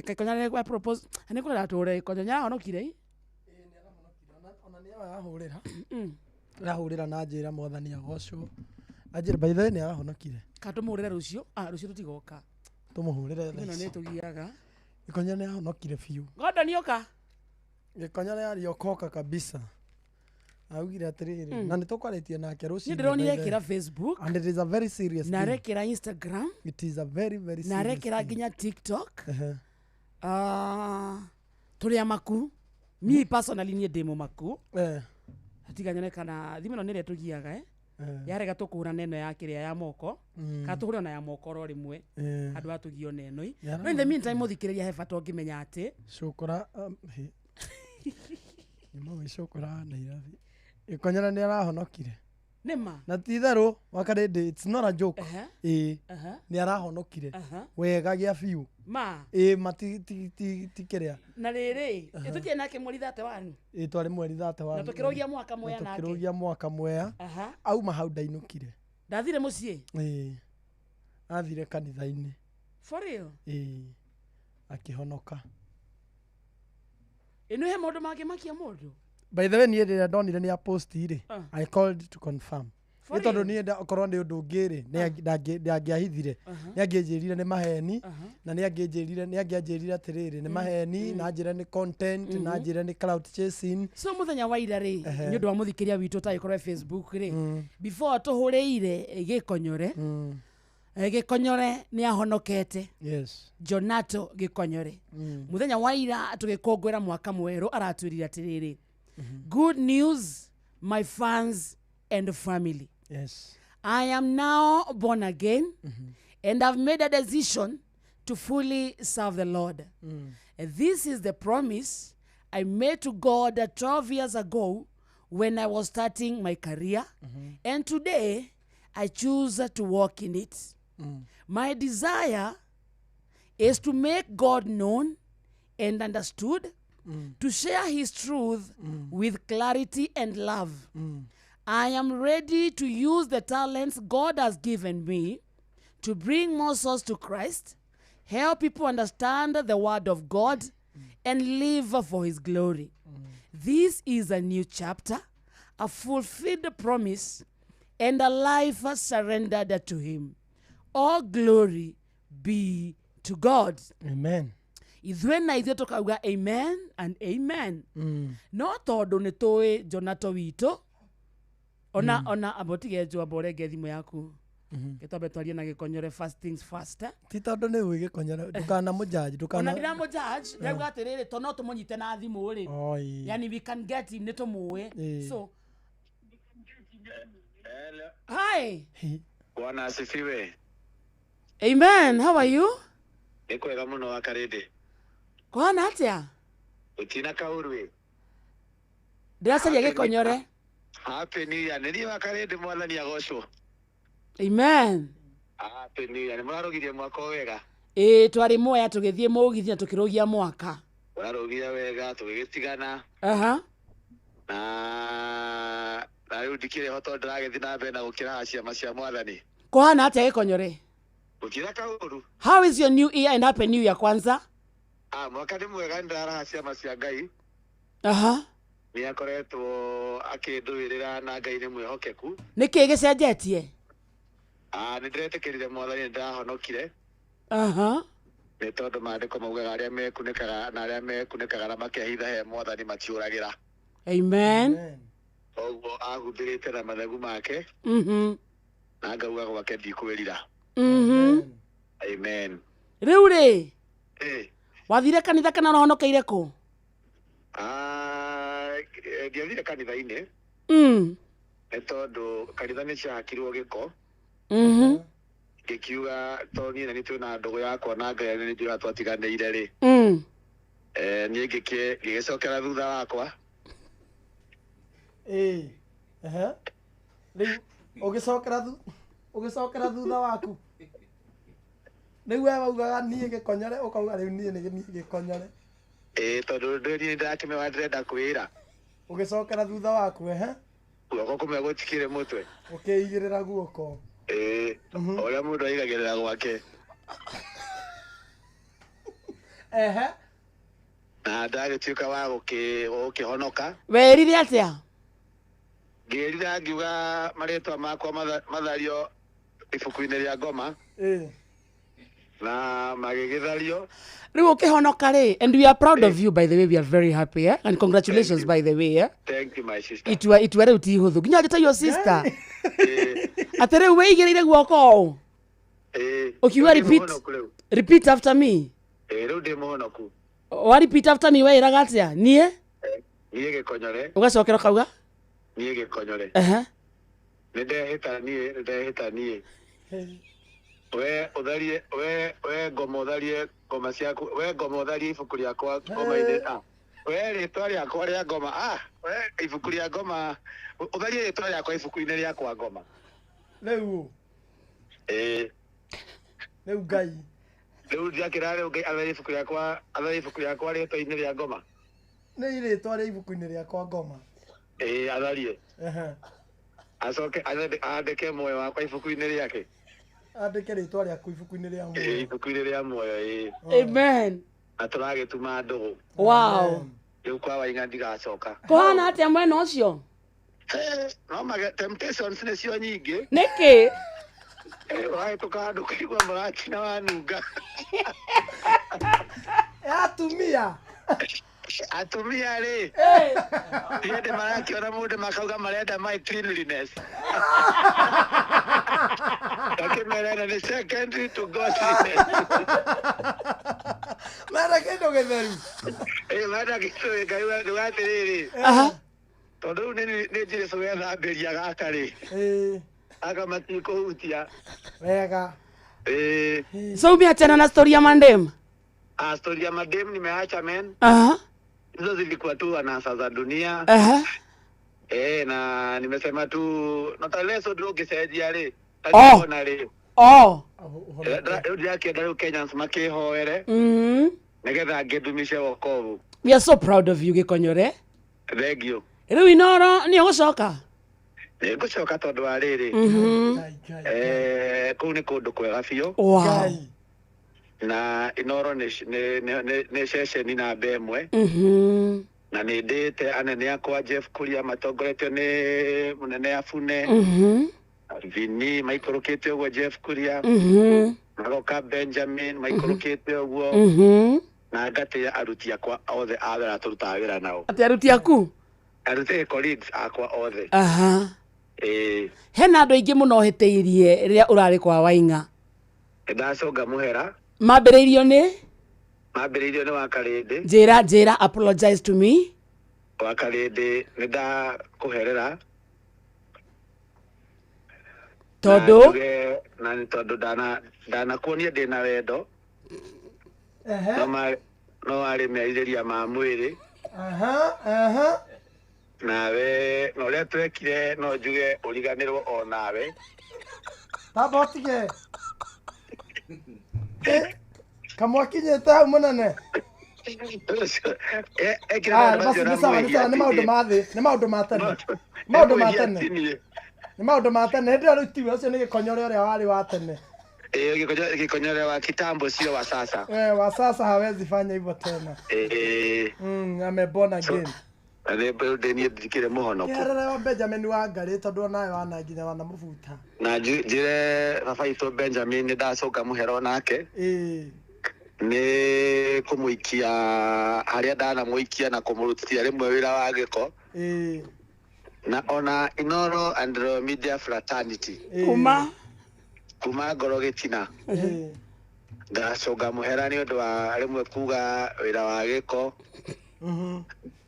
[SPEAKER 18] Gikonyore kwa propose ni kurera ture Gikonyo nyahonokire
[SPEAKER 20] ona ni arahurira rahurira na njira mwathani agocwo anjira by the way ni arahonokire
[SPEAKER 18] ka tumuhurire rucio rucio tutigoka
[SPEAKER 20] tumuhurire
[SPEAKER 18] ino ni tugiaga
[SPEAKER 20] Gikonyo ni ahonokire biu
[SPEAKER 18] Gondo nioka
[SPEAKER 20] Gikonyo ni ariokoka kabisa augire atiriri na nitukwaritie nake rucio
[SPEAKER 18] ni ndironire ekira Facebook
[SPEAKER 20] and it is a very serious
[SPEAKER 18] thing na rekira Instagram
[SPEAKER 20] it is a very very serious
[SPEAKER 18] na rekira nginya TikTok turi amaku mi personally ni ndimo maku tiga nyone kana thimå ä no nä rä tugiaga yarega tå kå neno ya kä rä a ya moko kana tå hå re ona ya moko ro rä mwe handå ha tå gio neno i no in the meantime må thikä rä ria he bata å ngä menya atä
[SPEAKER 20] cåkåra nä mawä cåkåra Nairobi Gikonyora nä arahonokire
[SPEAKER 18] nä ma
[SPEAKER 20] na ti itherå wakarä it's not a joke ä nä arahonokire wega gä a biå
[SPEAKER 18] ma
[SPEAKER 20] ä ma ti kä rä a
[SPEAKER 18] na rä rä tå tiä nake mweri 31
[SPEAKER 20] ä twarä mweri 31
[SPEAKER 18] na tå kä rå gia mwaka mwea nake
[SPEAKER 20] tå kä rå gia mwaka mwea auma hau ndainå-kire
[SPEAKER 18] ndathire må ciä
[SPEAKER 20] ä athire kanitha-inä
[SPEAKER 18] for real
[SPEAKER 20] ä akä honoka
[SPEAKER 18] ä he maå ndå mangä makia må ndå.
[SPEAKER 20] By the way niä rä rä a ndonire nä aposti rä I called to confirm nä tondå niä okorwo nä å ndå å ngä rä ndangä ahithire nä angä njä rire nä maheni na nä angä njä rire atä rä rä nä maheni na njä re nä content na njä re nä cloud chasing.
[SPEAKER 18] So muthenya wa ira rä nä å ndå wa må thikä ria witå tagä korwo Facebook rä before tå hå rä ire Gikonyore Gikonyore nä ahonokete.
[SPEAKER 20] Yes.
[SPEAKER 18] Jonato Gikonyore muthenya wa ira tå gä kångå ä ra mwaka mwerå aratwä rire atä rä rä good news my fans and family.
[SPEAKER 20] Yes.
[SPEAKER 18] I am now born again and I've made a decision to fully serve the Lord. This is the promise I made to God 12 years ago when I was starting my career. And today I choose to walk in it. My desire is to make God known and understood, to share his truth with clarity and love. I am ready to use the talents God has given me to bring more souls to Christ, help people understand the word of God, and live for his glory. This is a new chapter, a fulfilled promise, and a life surrendered to him. All glory be to God.
[SPEAKER 20] Amen.
[SPEAKER 18] Ithuĩ na ithuĩ tũkauga amen and amen. No tondũ nĩ tũĩ Jonato witũ ona amba ũtige njũ amba ũrenge thimũ yaku gĩtwambe twarie na Gĩkonyore first things first.
[SPEAKER 20] Ti tondũ nĩ ũĩ Gĩkonyore ndũkanamũjudge ndũkana
[SPEAKER 18] ona ndiramũjudge ndauga atĩrĩrĩ to no tũmũnyite na thimũ rĩ yani we can get him nĩ tũmũĩ. So
[SPEAKER 3] hello.
[SPEAKER 18] Hi.
[SPEAKER 3] Bwana asifiwe.
[SPEAKER 18] Amen. How are you?
[SPEAKER 3] Nĩ kwega mũno wakarĩndĩ.
[SPEAKER 18] Kũhana atĩa?
[SPEAKER 3] Gũtirĩ kaũru ĩ.
[SPEAKER 18] Ndĩracaria Gĩkonyore.
[SPEAKER 3] Happy New Year. Nĩ niĩ wa Karĩndĩ, mwathani agocwo.
[SPEAKER 18] Amen.
[SPEAKER 3] Happy New Year. Nĩ mũrarũgirie mwaka o wega?
[SPEAKER 18] Ĩĩ, twarĩ Mwea tũgĩthiĩ mũgithi na tũkĩrũgia mwaka.
[SPEAKER 3] Mũrarũgire wega tũgĩgĩtigana.
[SPEAKER 18] Aha.
[SPEAKER 3] Na rĩu ndikĩrĩ ho tondũ ndĩragĩthiĩ na mbere na gũkĩraha ciama cia mwathani.
[SPEAKER 18] Kũhana atĩa, Gĩkonyore?
[SPEAKER 3] Gũtirĩ kaũru.
[SPEAKER 18] How is your new year and happy new year kwanza?
[SPEAKER 3] Ah, mwaka nĩ mwega, nĩ ndĩraraha ciama cia Ngai.
[SPEAKER 18] Aha.
[SPEAKER 3] Nĩ akoretwo akĩndũĩrĩra na Ngai nĩ mwĩhokeku.
[SPEAKER 18] Nĩ kĩĩ gĩcenjetie?
[SPEAKER 3] Ah, nĩ ndĩretĩkĩrire mwathani, nĩ ndĩrahonokire.
[SPEAKER 18] Aha.
[SPEAKER 3] Nĩ tondũ maandĩko maugaga arĩa mekunĩkaga na arĩa mekunĩkaga na makehitha he mwathani matiũragĩra.
[SPEAKER 18] Amen.
[SPEAKER 3] Koguo ahuthĩrĩte na mathagu make na ngauga gwake ndikwĩrira. Amen.
[SPEAKER 18] Rĩu rĩ,
[SPEAKER 3] Eh,
[SPEAKER 18] wathire kanitha kana ũrahonokeire kũ?
[SPEAKER 3] Ah, ndiathire kanitha-inĩ nĩ tondũ kanitha nĩ ciahakirwo gĩko. Ngĩkiuga tondũ niĩ na nĩ twĩna ndũgũ yakwa na Ngai nĩ njũra twatiganĩire rĩ, niĩ ngĩgĩcokera thutha wakwa.
[SPEAKER 20] Ĩĩ, ehe, rĩu ũgĩcokera thutha waku, rĩu we waugaga niĩ Gĩkonyore, ũkauga rĩu niĩ nĩ niĩ Gĩkonyore.
[SPEAKER 3] Ĩĩ, tondũ ndĩ niĩ ndakĩmenya ndĩrenda kwĩra.
[SPEAKER 20] Ũgĩcokera thutha waku, ehe.
[SPEAKER 3] Guoko kũmwe gũtikĩrĩ mũtwe.
[SPEAKER 20] Ũkĩigĩrĩra guoko.
[SPEAKER 3] Ĩĩ, o ũrĩa mũndũ aigagĩrĩra gwake.
[SPEAKER 20] Ehe.
[SPEAKER 3] Na ndagĩtuĩka wa gũkĩhonoka.
[SPEAKER 18] Werire atĩa?
[SPEAKER 3] Ngĩrira ngiuga marĩtwa makwa mathario ibuku-inĩ rĩa ngoma na magĩgĩthario.
[SPEAKER 18] Rĩu ũkĩhonoka rĩ, and we are proud of you, by the way, we are very happy, eh? And congratulations, by the way, eh?
[SPEAKER 3] Thank you, my sister.
[SPEAKER 18] Itua rĩu ti ihũthũ nginya njĩta your sister atĩ rĩu wĩigĩrĩire guoko ũũ ũkiuga
[SPEAKER 3] Rĩu ndĩ
[SPEAKER 18] repeat
[SPEAKER 3] mũhonoku rĩu.
[SPEAKER 18] Repeat after me.
[SPEAKER 3] Ĩĩ, rĩu ndĩ mũhonoku.
[SPEAKER 18] Wa repeat after me weĩraga atĩa? Niĩ
[SPEAKER 3] Niĩ Gĩkonyore.
[SPEAKER 18] Ũgacokera ũkauga.
[SPEAKER 3] Niĩ Gĩkonyore.
[SPEAKER 18] Ehe.
[SPEAKER 3] Nĩ ndehĩta niĩ, nĩ ndehĩta niĩ, we ũtharie, we ngoma, ũtharie ngoma ciaku, we ngoma, ũtharie ibuku rĩakwa ngoma-inĩ, we rĩtwa rĩakwa rĩa ngoma, we ibuku rĩa ngoma, ũtharie rĩtwa rĩakwa ibuku-inĩ rĩakwa ngoma.
[SPEAKER 20] Rĩu.
[SPEAKER 3] Ĩĩ.
[SPEAKER 20] Rĩu Ngai.
[SPEAKER 3] Rĩu ndiakĩra rĩu Ngai atharie ibuku rĩakwa, atharie ibuku rĩakwa rĩtwa-inĩ rĩa ngoma.
[SPEAKER 20] Nĩ rĩtwa rĩa ibuku-inĩ rĩakwa ngoma.
[SPEAKER 3] Ĩĩ, atharie.
[SPEAKER 20] Ehe.
[SPEAKER 3] Acoke andĩke muoyo wakwa ibuku-inĩ rĩake.
[SPEAKER 20] Andĩke rĩtwa rĩaku ibuku-inĩ rĩa
[SPEAKER 3] Ĩĩ,
[SPEAKER 20] muoyo.
[SPEAKER 3] ibuku-inĩ rĩa muoyo, ĩĩ.
[SPEAKER 18] Amen.
[SPEAKER 3] Na tũragĩtuma ndũgũ.
[SPEAKER 18] Wow.
[SPEAKER 3] Rĩu kwa Waing'a ndigacoka.
[SPEAKER 18] Kũhana atĩa mwena ũcio?
[SPEAKER 3] No mage temptations nĩcio nyingĩ.
[SPEAKER 18] Nĩkĩ?
[SPEAKER 3] Wahĩtũka handũ kũigua mũratina wanunga.
[SPEAKER 20] Atumia.
[SPEAKER 3] Atumia rĩ, hĩndĩ marakĩona mũndũ makauga marenda my cleanliness, ngakĩmera ĩno nĩ secondary to godliness.
[SPEAKER 20] Menda kĩndũ gĩtheru.
[SPEAKER 3] Ĩĩ, menda kĩndũ ngaiuga nduga atĩrĩrĩ, tondũ rĩu nĩ Jesũ wethambĩria gaka rĩ, aka matikũhutia.
[SPEAKER 20] Wega.
[SPEAKER 3] Ĩĩ.
[SPEAKER 18] So umeachana na story ya mandem?
[SPEAKER 3] Ah, story ya madem nimeacha, men.
[SPEAKER 18] Aha.
[SPEAKER 3] Hizo zilikuwa tu anasa za dunia.
[SPEAKER 18] Aha.
[SPEAKER 3] Eh, na nimesema tu notaleso ndio ũngĩcenjia rĩ.
[SPEAKER 18] Oh.
[SPEAKER 3] Ona rĩ.
[SPEAKER 18] Oh.
[SPEAKER 3] Rĩu ndĩrakĩenda rĩu Kenyans makĩhoere nĩgetha ngĩndumishe wokovu.
[SPEAKER 18] We are so proud of you, Gĩkonyore.
[SPEAKER 3] Thank you.
[SPEAKER 18] Rĩu Inoro nĩ ũgũcoka?
[SPEAKER 3] Nĩ ngũcoka tondũ wa rĩrĩ. Kũu nĩ kũndũ kwega biũ.
[SPEAKER 18] Wow.
[SPEAKER 3] Na Inoro nĩ ceceni namba 1. Na nĩ ndĩte anene akwa Jeff Kuria matongoretio nĩ mũnene Abune. Vini maikũrũkĩte ũguo Jeff Kuria. Magoka Benjamin maikũrũkĩte ũguo. Na ngatĩĩa aruti akwa othe a wĩra tũrutaga wĩra nao.
[SPEAKER 18] Atĩ aruti aku?
[SPEAKER 3] Aruti colleagues akwa othe.
[SPEAKER 18] Aha.
[SPEAKER 3] Ĩĩ.
[SPEAKER 18] Hena andũ aingĩ mũno ũhĩtĩirie rĩrĩa ũrarĩ kwa Waing'a.
[SPEAKER 3] Nĩ ndacũnga mũhera.
[SPEAKER 18] Mambĩrĩirio nĩ?
[SPEAKER 3] Mambĩrĩirio nĩ Wakarĩndĩ.
[SPEAKER 18] Njĩra, njĩra, apologize to me.
[SPEAKER 3] Wakarĩndĩ, nĩ ndakũherera.
[SPEAKER 18] Tondũ?
[SPEAKER 3] Na njuge, na nĩ tondũ ndanakuonia ndĩna wendo. No warĩ merirĩria ma mwĩrĩ.
[SPEAKER 20] Aha, aha.
[SPEAKER 3] Nawe na ũrĩa twekire no njuge ũriganĩrwo o nawe.
[SPEAKER 20] Tamba ũtige. Kamwakinyĩte hau mũnene.
[SPEAKER 3] Ekire
[SPEAKER 20] Ah, basi nĩ sawa, nĩ sawa, nĩ maũndũ ma thĩ, nĩ maũndũ ma tene. Maũndũ ma tene. Nĩ maũndũ ma tene. Hĩndĩ ĩyo rĩu tiwe, ũcio nĩ gĩkonyore ũrĩa warĩ wa tene.
[SPEAKER 3] Gĩkonyore wa kitambo sio wa sasa.
[SPEAKER 20] Eh, wa sasa hawezi fanya hivyo tena. Ame born again.
[SPEAKER 3] Nĩ niĩ ndikĩrĩ mũhonoku.
[SPEAKER 20] Kĩerere wa Benjamin wa Ngarĩ tondũ onawe wana nginya wanamũbuta.
[SPEAKER 3] Na njĩre baba witũ Benjamin nĩ ndacoka mũhero nake.
[SPEAKER 20] Ĩĩ.
[SPEAKER 3] Nĩ kũmũikia harĩa ndanamũikia na kũmũrutithia rĩmwe wĩra wa gĩko.
[SPEAKER 20] Ĩĩ.
[SPEAKER 3] Na ona Inoro and Royal Media Fraternity.
[SPEAKER 18] Kuma?
[SPEAKER 3] Kuma ngoro gĩtina. Ndacoka mũhera nĩ ũndũ wa rĩmwe kuga wĩra wa gĩko.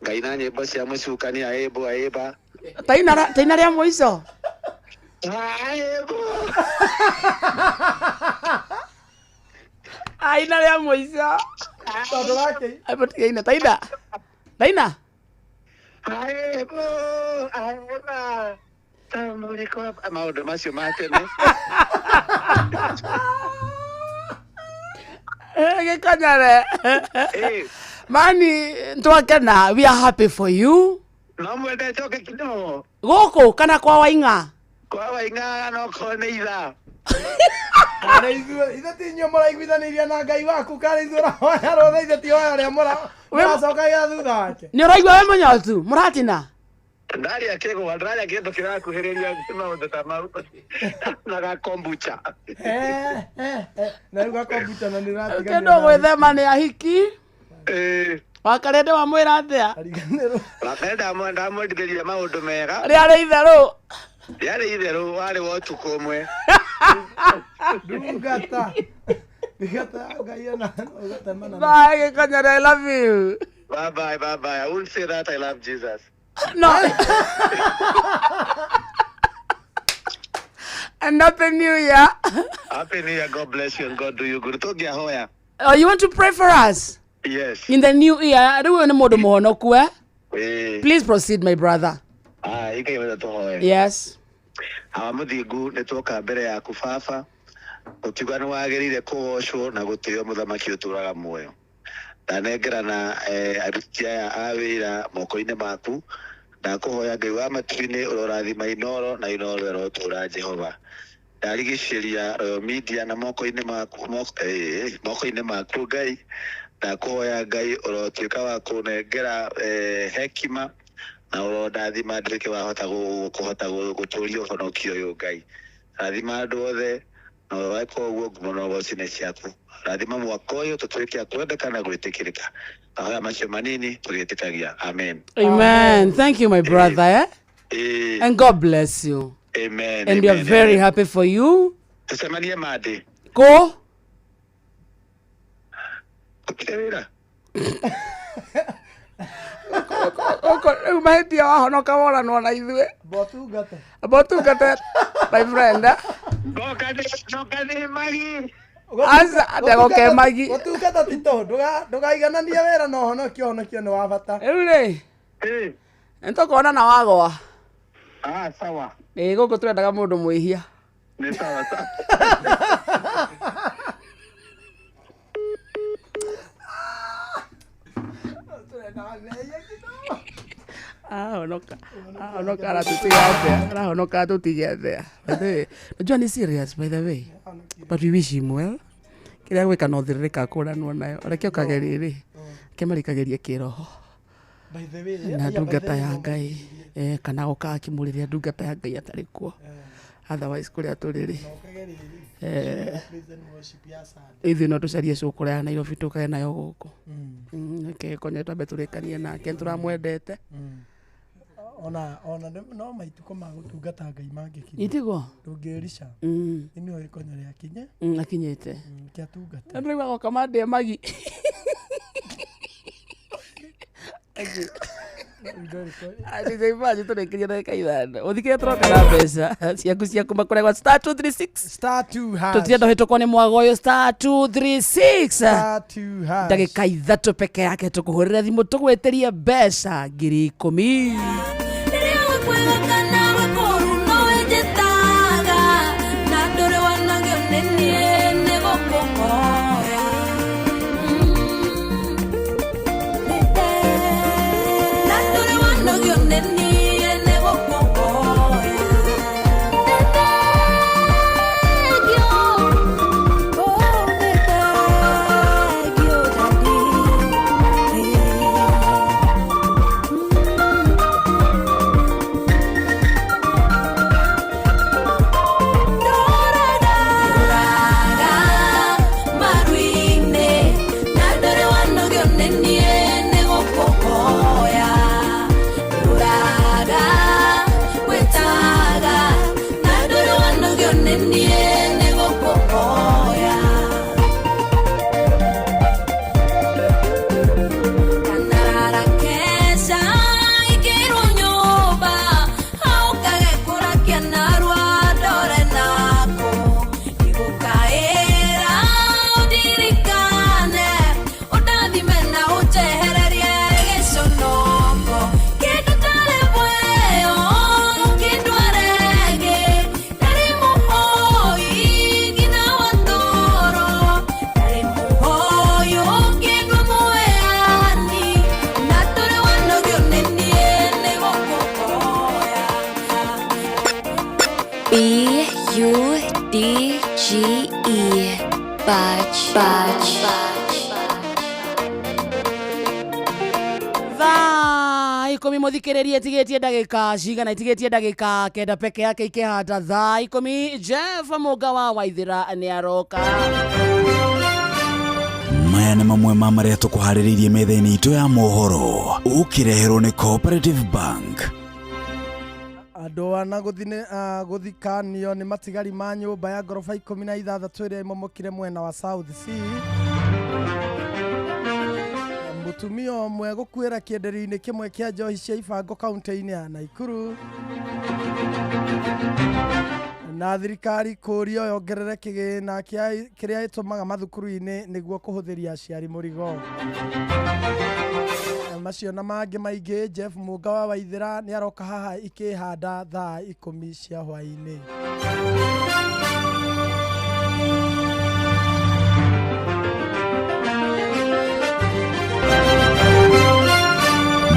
[SPEAKER 3] Ngaina nyĩmbo cia mũcukani aĩmbũ aĩmba.
[SPEAKER 18] Taina rĩa mũico. Aina rĩa mũico.
[SPEAKER 20] Tondũ wake.
[SPEAKER 18] Aibotigaine taina. Taina.
[SPEAKER 3] Aĩmbũ aĩmba. Tambũrĩko maũndũ macio ma tene.
[SPEAKER 18] Gĩkonyore. Mani twakena, we are happy for you.
[SPEAKER 3] No mwende njoke kidogo.
[SPEAKER 18] Gũkũ kana kwa Waing'a?
[SPEAKER 3] Kwa Waing'a no korwo nĩ ithaa.
[SPEAKER 20] Karĩ ithuĩ ithe ti inyuĩ mũraiguithanĩirie na Ngai waku, karĩ ithuĩ ũrahoya rũtha, ithe ti hoya rĩa mũracokagia thutha wake.
[SPEAKER 18] Nĩ ũraigua wĩ mũnyotu mũratina?
[SPEAKER 3] Ndaria kĩgwa, ndaria kĩndũ kĩrakuhĩrĩria maũndũ ta mau na gakombucha.
[SPEAKER 20] Na rĩu gakombucha na nĩ ũratiganĩra.
[SPEAKER 18] Kĩndũ gwĩthema nĩ ahiki. Wakarende wamwĩra atĩa?
[SPEAKER 3] Wakarende ndamwendithĩria maũndũ mega.
[SPEAKER 18] Rĩarĩ itherũ.
[SPEAKER 3] Rĩarĩ itherũ, warĩ wa ũtukũ ũmwe.
[SPEAKER 20] Ndungata. Ndungata ya Ngai ona ũgatemana.
[SPEAKER 18] Bye, Gĩkonyore, I love you.
[SPEAKER 3] Bye bye, bye bye. I won't say that I love Jesus.
[SPEAKER 18] No. And Happy New Year.
[SPEAKER 3] Happy New Year. God bless you and God do you good. Tũngĩahoya.
[SPEAKER 18] Oh, you want to pray for us?
[SPEAKER 3] Yes.
[SPEAKER 18] In the new year, rĩu ũyũ nĩ mũndũ mũhonoku eh?
[SPEAKER 3] Ĩĩ.
[SPEAKER 18] Please proceed, my brother.
[SPEAKER 3] Ah, ikaimwetha tũhoe.
[SPEAKER 18] Yes.
[SPEAKER 3] Awa mũthingu nĩ tuoka mbere yaku baba ũkiuga nĩ wagĩrĩire kũgocwo na gũtĩo mũthamaki ũtũraga muoyo. Ndanengerana aruti aya a wĩra moko-inĩ maku. Ndakũhoya Ngai wa matu-inĩ ũrorathima Inoro na Inoro ĩrotũra Jehova. Ndarigicĩria Royal Media na moko-inĩ maku moko-inĩ maku Ngai. Ndakũhoya Ngai ũrotuĩka wa kũnengera hekima na ũrondathima nduĩke wahota kũhota gũtũria ũhonokio ũyũ Ngai. Rathima andũ othe na weka ũguo ngumo na ũgoci nĩ ciaku. Rathima mwaka ũyũ tũtuĩke a kwendeka na gwĩtĩkĩrĩka. Mahoya macio manini tũgĩtĩkagia. Amen.
[SPEAKER 18] Amen. Thank you, my brother. Eh? And God bless you.
[SPEAKER 3] Amen.
[SPEAKER 18] And we are
[SPEAKER 3] amen,
[SPEAKER 18] very
[SPEAKER 3] amen.
[SPEAKER 18] happy for you.
[SPEAKER 3] Tũcemanie Monday.
[SPEAKER 18] Go.
[SPEAKER 3] Ũkire wĩra?
[SPEAKER 18] Gũkũ rĩu mahĩtia wahonoka woranwo na ithuĩ.
[SPEAKER 20] Mbotungate.
[SPEAKER 18] Mbotungate, my friend.
[SPEAKER 3] Ngoka nĩ magi.
[SPEAKER 18] Aca, ndegoke magi.
[SPEAKER 20] Gũtungata ti tũ, ndũgaigananie wĩra na ũhonokio, ũhonokio nĩ wa bata.
[SPEAKER 18] Rĩu rĩ, nĩ tũkuonana wagwa.
[SPEAKER 3] Ah, sawa.
[SPEAKER 18] Ĩĩ gũkũ twendaga mũndũ mwĩhia.
[SPEAKER 3] Nĩ sawa sawa.
[SPEAKER 18] Ahonoka. Ahonoka aratũtiga atĩa? Arahonoka atũtige atĩa? By the way, najua ni serious by the way. But we wish him well. Kĩrĩa gwĩka no thĩrĩrĩka akũranwo nayo. Reke ũkagerie rĩ. Kĩmarikagerie kĩroho.
[SPEAKER 20] By the way,
[SPEAKER 18] Na ndungata ya Ngai. Kana goka akĩmũrĩria ndungata ya Ngai atarĩ kuo. Otherwise kũrĩa tũrĩ rĩ. Ithuĩ no tũcarie cũkũra ya Nairobi tũkae nayo gũkũ. Reke konye twambe tũrĩkanie nake nĩtũramwendete.
[SPEAKER 20] Ona no maituko ma gũtungata Ngai mangĩkinya.
[SPEAKER 18] Itiguo?
[SPEAKER 20] Ndũngĩrica. Nĩ ũĩ ikonyo rĩakinye.
[SPEAKER 18] Akinyĩte.
[SPEAKER 20] Kĩatungata.
[SPEAKER 18] Ndĩraigua goka mandĩe magi. Atithaibaji tũrĩkĩria ndagĩka 5 ũthikĩria tũroka na mbeca ciaku cia kuma kũrĩa gwa star 236
[SPEAKER 20] star 2 hash
[SPEAKER 18] tũtirenda ũhĩtũkwo nĩ mwago ũyũ star 236
[SPEAKER 20] star 2 hash
[SPEAKER 18] ndagĩka 3 peke yake tũkũhũrĩre thimũ tũgwĩtĩrie mbeca 10,000.
[SPEAKER 4] BUDGE Budge Budge.
[SPEAKER 18] Thaa 10 mũthikĩrĩrie ĩtigĩtie ndagĩka cigana ĩtigĩtie ndagĩka 9 peke yake ikĩhanda thaa 10 Jeff Mũnga wa Waithĩra nĩ aroka.
[SPEAKER 1] Maya nĩ mamwe ma marĩa tũkũharĩrĩirie metha-inĩ itũ ya mohoro ũkĩreherwo nĩ Cooperative Bank.
[SPEAKER 20] Andũ ana gũthikanio nĩ matigari ma nyũmba ya ngoroba 16 ĩrĩa ĩmomokire mwena wa South C. Mũtumia ũmwe gũkuĩra kĩenderio-inĩ kĩmwe kĩa njohi cia ibango kaunti-inĩ ya Nakuru. Na thirikari kũũrio yongerere kĩgĩna kĩrĩa ĩtũmaga mathukuru-inĩ nĩguo kũhũthĩria aciari mũrigo. Macio na mangĩ maingĩ Jeff Mũnga wa Waithĩra nĩ aroka haha ikĩhanda thaa 10 cia hwaĩ-inĩ.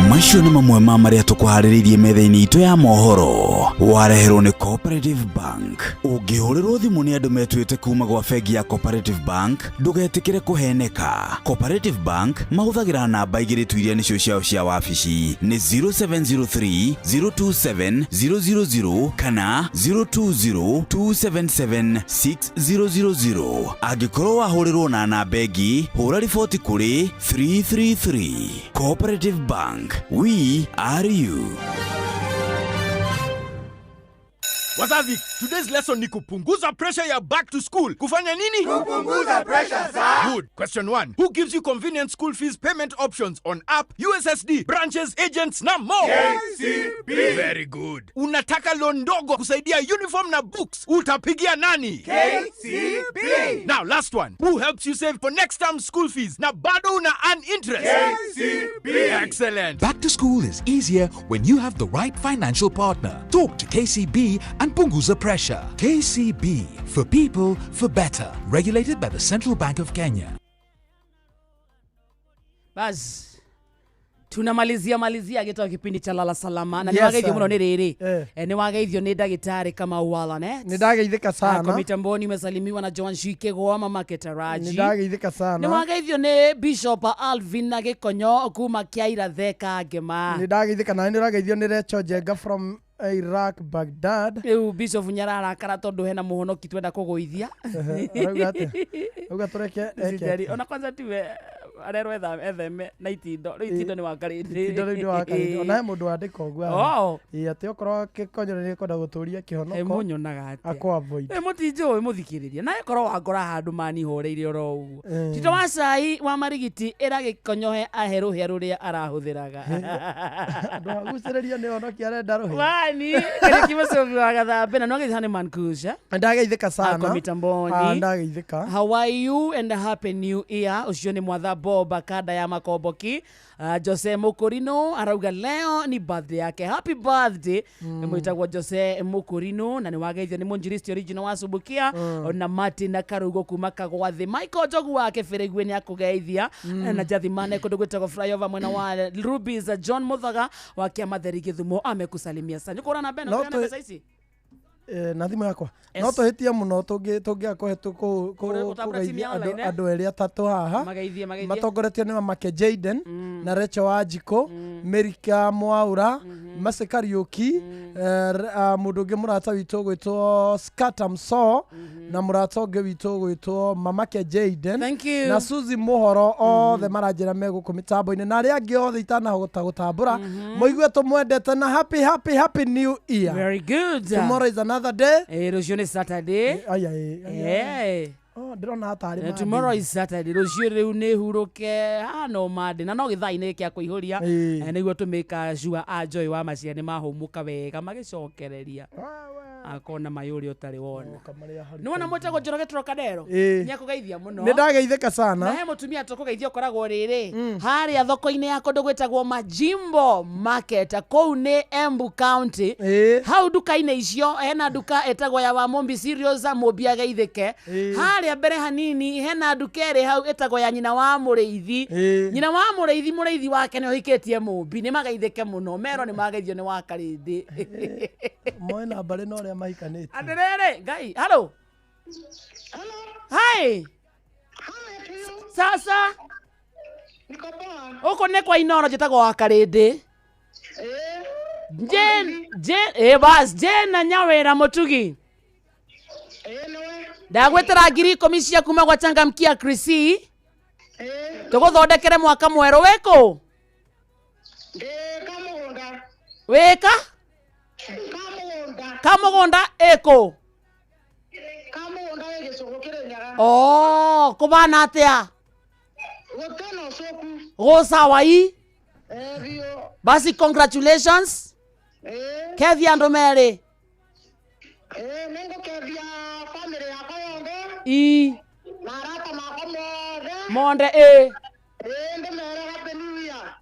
[SPEAKER 1] Macio nĩ mamwe ma marĩa tũkũharĩrĩirie metha-inĩ itũ ya mohoro wareherwo nĩ Cooperative Bank. Ũngĩhũrĩrwo thimũ nĩ andũ metuĩte kuma gwa bengi ya Cooperative Bank ndũgetĩkĩre kũheneka. Cooperative Bank mahũthagĩra namba 2 tu iria nĩcio ciao cia wabici nĩ 0703 027 000 kana 020 277 6000. Angĩkorwo wahũrĩrwo na namba ĩngĩ hũra riboti kũrĩ 333. Cooperative Bank, we are you.
[SPEAKER 11] Wazazi, today's lesson ni kupunguza pressure ya back to school. Kufanya nini?
[SPEAKER 9] Kupunguza pressure, sir.
[SPEAKER 11] Good. Question 1. Who gives you convenient school fees payment options on app, USSD, branches, agents na more?
[SPEAKER 9] KCB.
[SPEAKER 11] Very good. Unataka loan ndogo kusaidia uniform na books. Utapigia nani?
[SPEAKER 9] KCB.
[SPEAKER 11] Now last one. Who helps you save for next term school fees na bado una earn interest?
[SPEAKER 9] KCB.
[SPEAKER 11] Excellent.
[SPEAKER 17] Back to school is easier when you have the right financial partner. Talk to KCB and punguza pressure. KCB, for people, for better. Regulated by the Central Bank of Kenya.
[SPEAKER 18] Bas, tunamalizia malizia gĩtwa kipindi cha Lala Salama na
[SPEAKER 20] Yes,
[SPEAKER 18] nĩ wageithio
[SPEAKER 20] sir.
[SPEAKER 18] mũno nĩ rĩrĩ. Nĩ wageithio nĩ ndagĩtarĩ Kamau Walanet.
[SPEAKER 20] Nĩ ndageithĩka sana.
[SPEAKER 18] Kwa mitamboni umesalimiwa na John Shike Goa Mama Ketaraji.
[SPEAKER 20] Nĩ ndageithĩka sana.
[SPEAKER 18] Nĩ wageithio nĩ Bishop Alvin na Gĩkonyo kuma Kĩaira Theka Ngĩma.
[SPEAKER 20] Nĩ ndageithĩka na nĩ ũrageithio nĩ Recho Njenga from Iraq Baghdad.
[SPEAKER 18] Rĩu Bishop nyararakara tondũ hena mũhonoki twenda kũgũithia.
[SPEAKER 20] Arauga atĩa? Auga tũreke eke.
[SPEAKER 18] Ona kwanza tiwe Arerwo etheme na itindo. Rĩu itindo nĩ wakarĩndĩ.
[SPEAKER 20] Itindo rĩu nĩ wakarĩndĩ. Ona he mũndũ wandĩka ũguo.
[SPEAKER 18] Oh.
[SPEAKER 20] Ĩĩ, atĩ okorwo gĩkonyore nĩ gĩkwenda gũtũria kĩhonoko.
[SPEAKER 18] Mũnyonaga atĩa?
[SPEAKER 20] Akũ avoid.
[SPEAKER 18] Mũtinjũĩ mũthikĩrĩria. Nawe korwo wangora handũ mani horeire oro ũguo. Tito wa cai wa marigiti ĩra gĩkonyohe ahe rũhĩa rũrĩa arahũthĩraga.
[SPEAKER 20] Ndũgagucĩrĩrio nĩ honokia arenda rũhĩa.
[SPEAKER 18] Wani, Kariuki Mũcũbi wa Gathambe na nĩwageithia Honeyman Kusha.
[SPEAKER 20] Ndageithĩka sana.
[SPEAKER 18] Ako mitamboni.
[SPEAKER 20] Ah, ndageithĩka.
[SPEAKER 18] How are you and happy new year. Ucio ni mwatha Bob kanda ya Makomboki. Jose Mukurino arauga leo ni birthday yake. Happy birthday. Mwitagwo Jose Mukurino na niwageithio ni Munjiristi original wa Subukia na Martin na Karugo kuma Kagwathi. Michael Njogu wa Kibirigwi ni akugeithia na Jathimane kundu gwitagwo flyover mwena wa Rubies. John Muthaga wa Kiamatheri Githumo amekusalimia sana. Nikura na beno
[SPEAKER 20] No
[SPEAKER 18] na
[SPEAKER 20] tũ-
[SPEAKER 18] mbeca ici.
[SPEAKER 20] Na thimũ yakwa.
[SPEAKER 18] Yes.
[SPEAKER 20] No tũhĩtie mũno tũngĩaga
[SPEAKER 18] Ũtambũra timu
[SPEAKER 20] kũgeithia
[SPEAKER 18] ya online, eh?
[SPEAKER 20] andũ erĩ atatũ haha.
[SPEAKER 18] Mageithie, mageithie.
[SPEAKER 20] Matongoretio nĩ mamake Jaden na Rachel Wanjikũ, Merika Mwaura, Mercy Kariũki, mũndũ ũngĩ mũrata witũ ũgwĩtwo Scatter Mso na mũrata ũngĩ witũ ũgwĩtwo mamake Jaden
[SPEAKER 18] Thank you.
[SPEAKER 20] na Suzy Mũhoro, othe maranjĩra me gũkũ mĩtambo-inĩ na arĩa angĩ othe itanahota gũtambũra mũigue tũmwendete na happy happy happy new year.
[SPEAKER 18] Very good.
[SPEAKER 20] Tomorrow is another day.
[SPEAKER 18] Rũciũ nĩ Saturday.
[SPEAKER 20] Aya, aya.
[SPEAKER 18] Eh.
[SPEAKER 20] Oh, ndĩrona tarĩ
[SPEAKER 18] Tomorrow is Saturday. Rũciũ rĩu nĩ hurũke no Monday na no gĩthaa-inĩ kĩa kũihũria nĩguo tũmĩka sure a Joy wa Macia nĩ mahũmũka wega magĩcokereria akona mayũ ũrĩa ũtarĩ wona. Nĩ wona mwĩtagwo Njoroge Trocadero
[SPEAKER 20] Ĩĩ.
[SPEAKER 18] nĩ akũgeithia mũno.
[SPEAKER 20] Nĩ ndageithĩka
[SPEAKER 18] Na
[SPEAKER 20] sana.
[SPEAKER 18] he mũtumia tũkũgeithia ũkoragwo rĩrĩ harĩa thoko-inĩ ya kũndũ gwĩtagwo Majimbo Market kũu nĩ Embu County. Hau nduka-inĩ icio hena nduka ĩtagwo ya Wamũmbi Cereals Mũmbi ageithĩke. Harĩa mbere hanini hena nduka ĩrĩ hau ĩtagwo ya nyina wa mũrĩithi. Nyina wa mũrĩithi, mũrĩithi wake nĩ ũhikĩtie Mũmbi, nĩ mageithĩke mũno. Mero nĩ mageithio nĩ wakarĩndĩ.
[SPEAKER 20] Moe na mbarĩ na ũrĩa mahikanĩtie.
[SPEAKER 18] Atĩrĩrĩ Ngai, hello. Hi. Sasa Huko nĩ kwa Inoro njĩtagwo wa Karĩndĩ. Jane, Jane, bas, Jane na Nyawĩra Mũtugi. Ndagwĩtĩra 10,000 cia kuma gwa Changamkia Krisi. Tũgũthondekere mwaka mwerũ wĩkũ? Wĩka? Kamũgũnda ĩkũ? Oh, kũbana atĩa? Gũcawa i? Basi congratulations. Kethia andũ merĩ. I. Monde ĩ.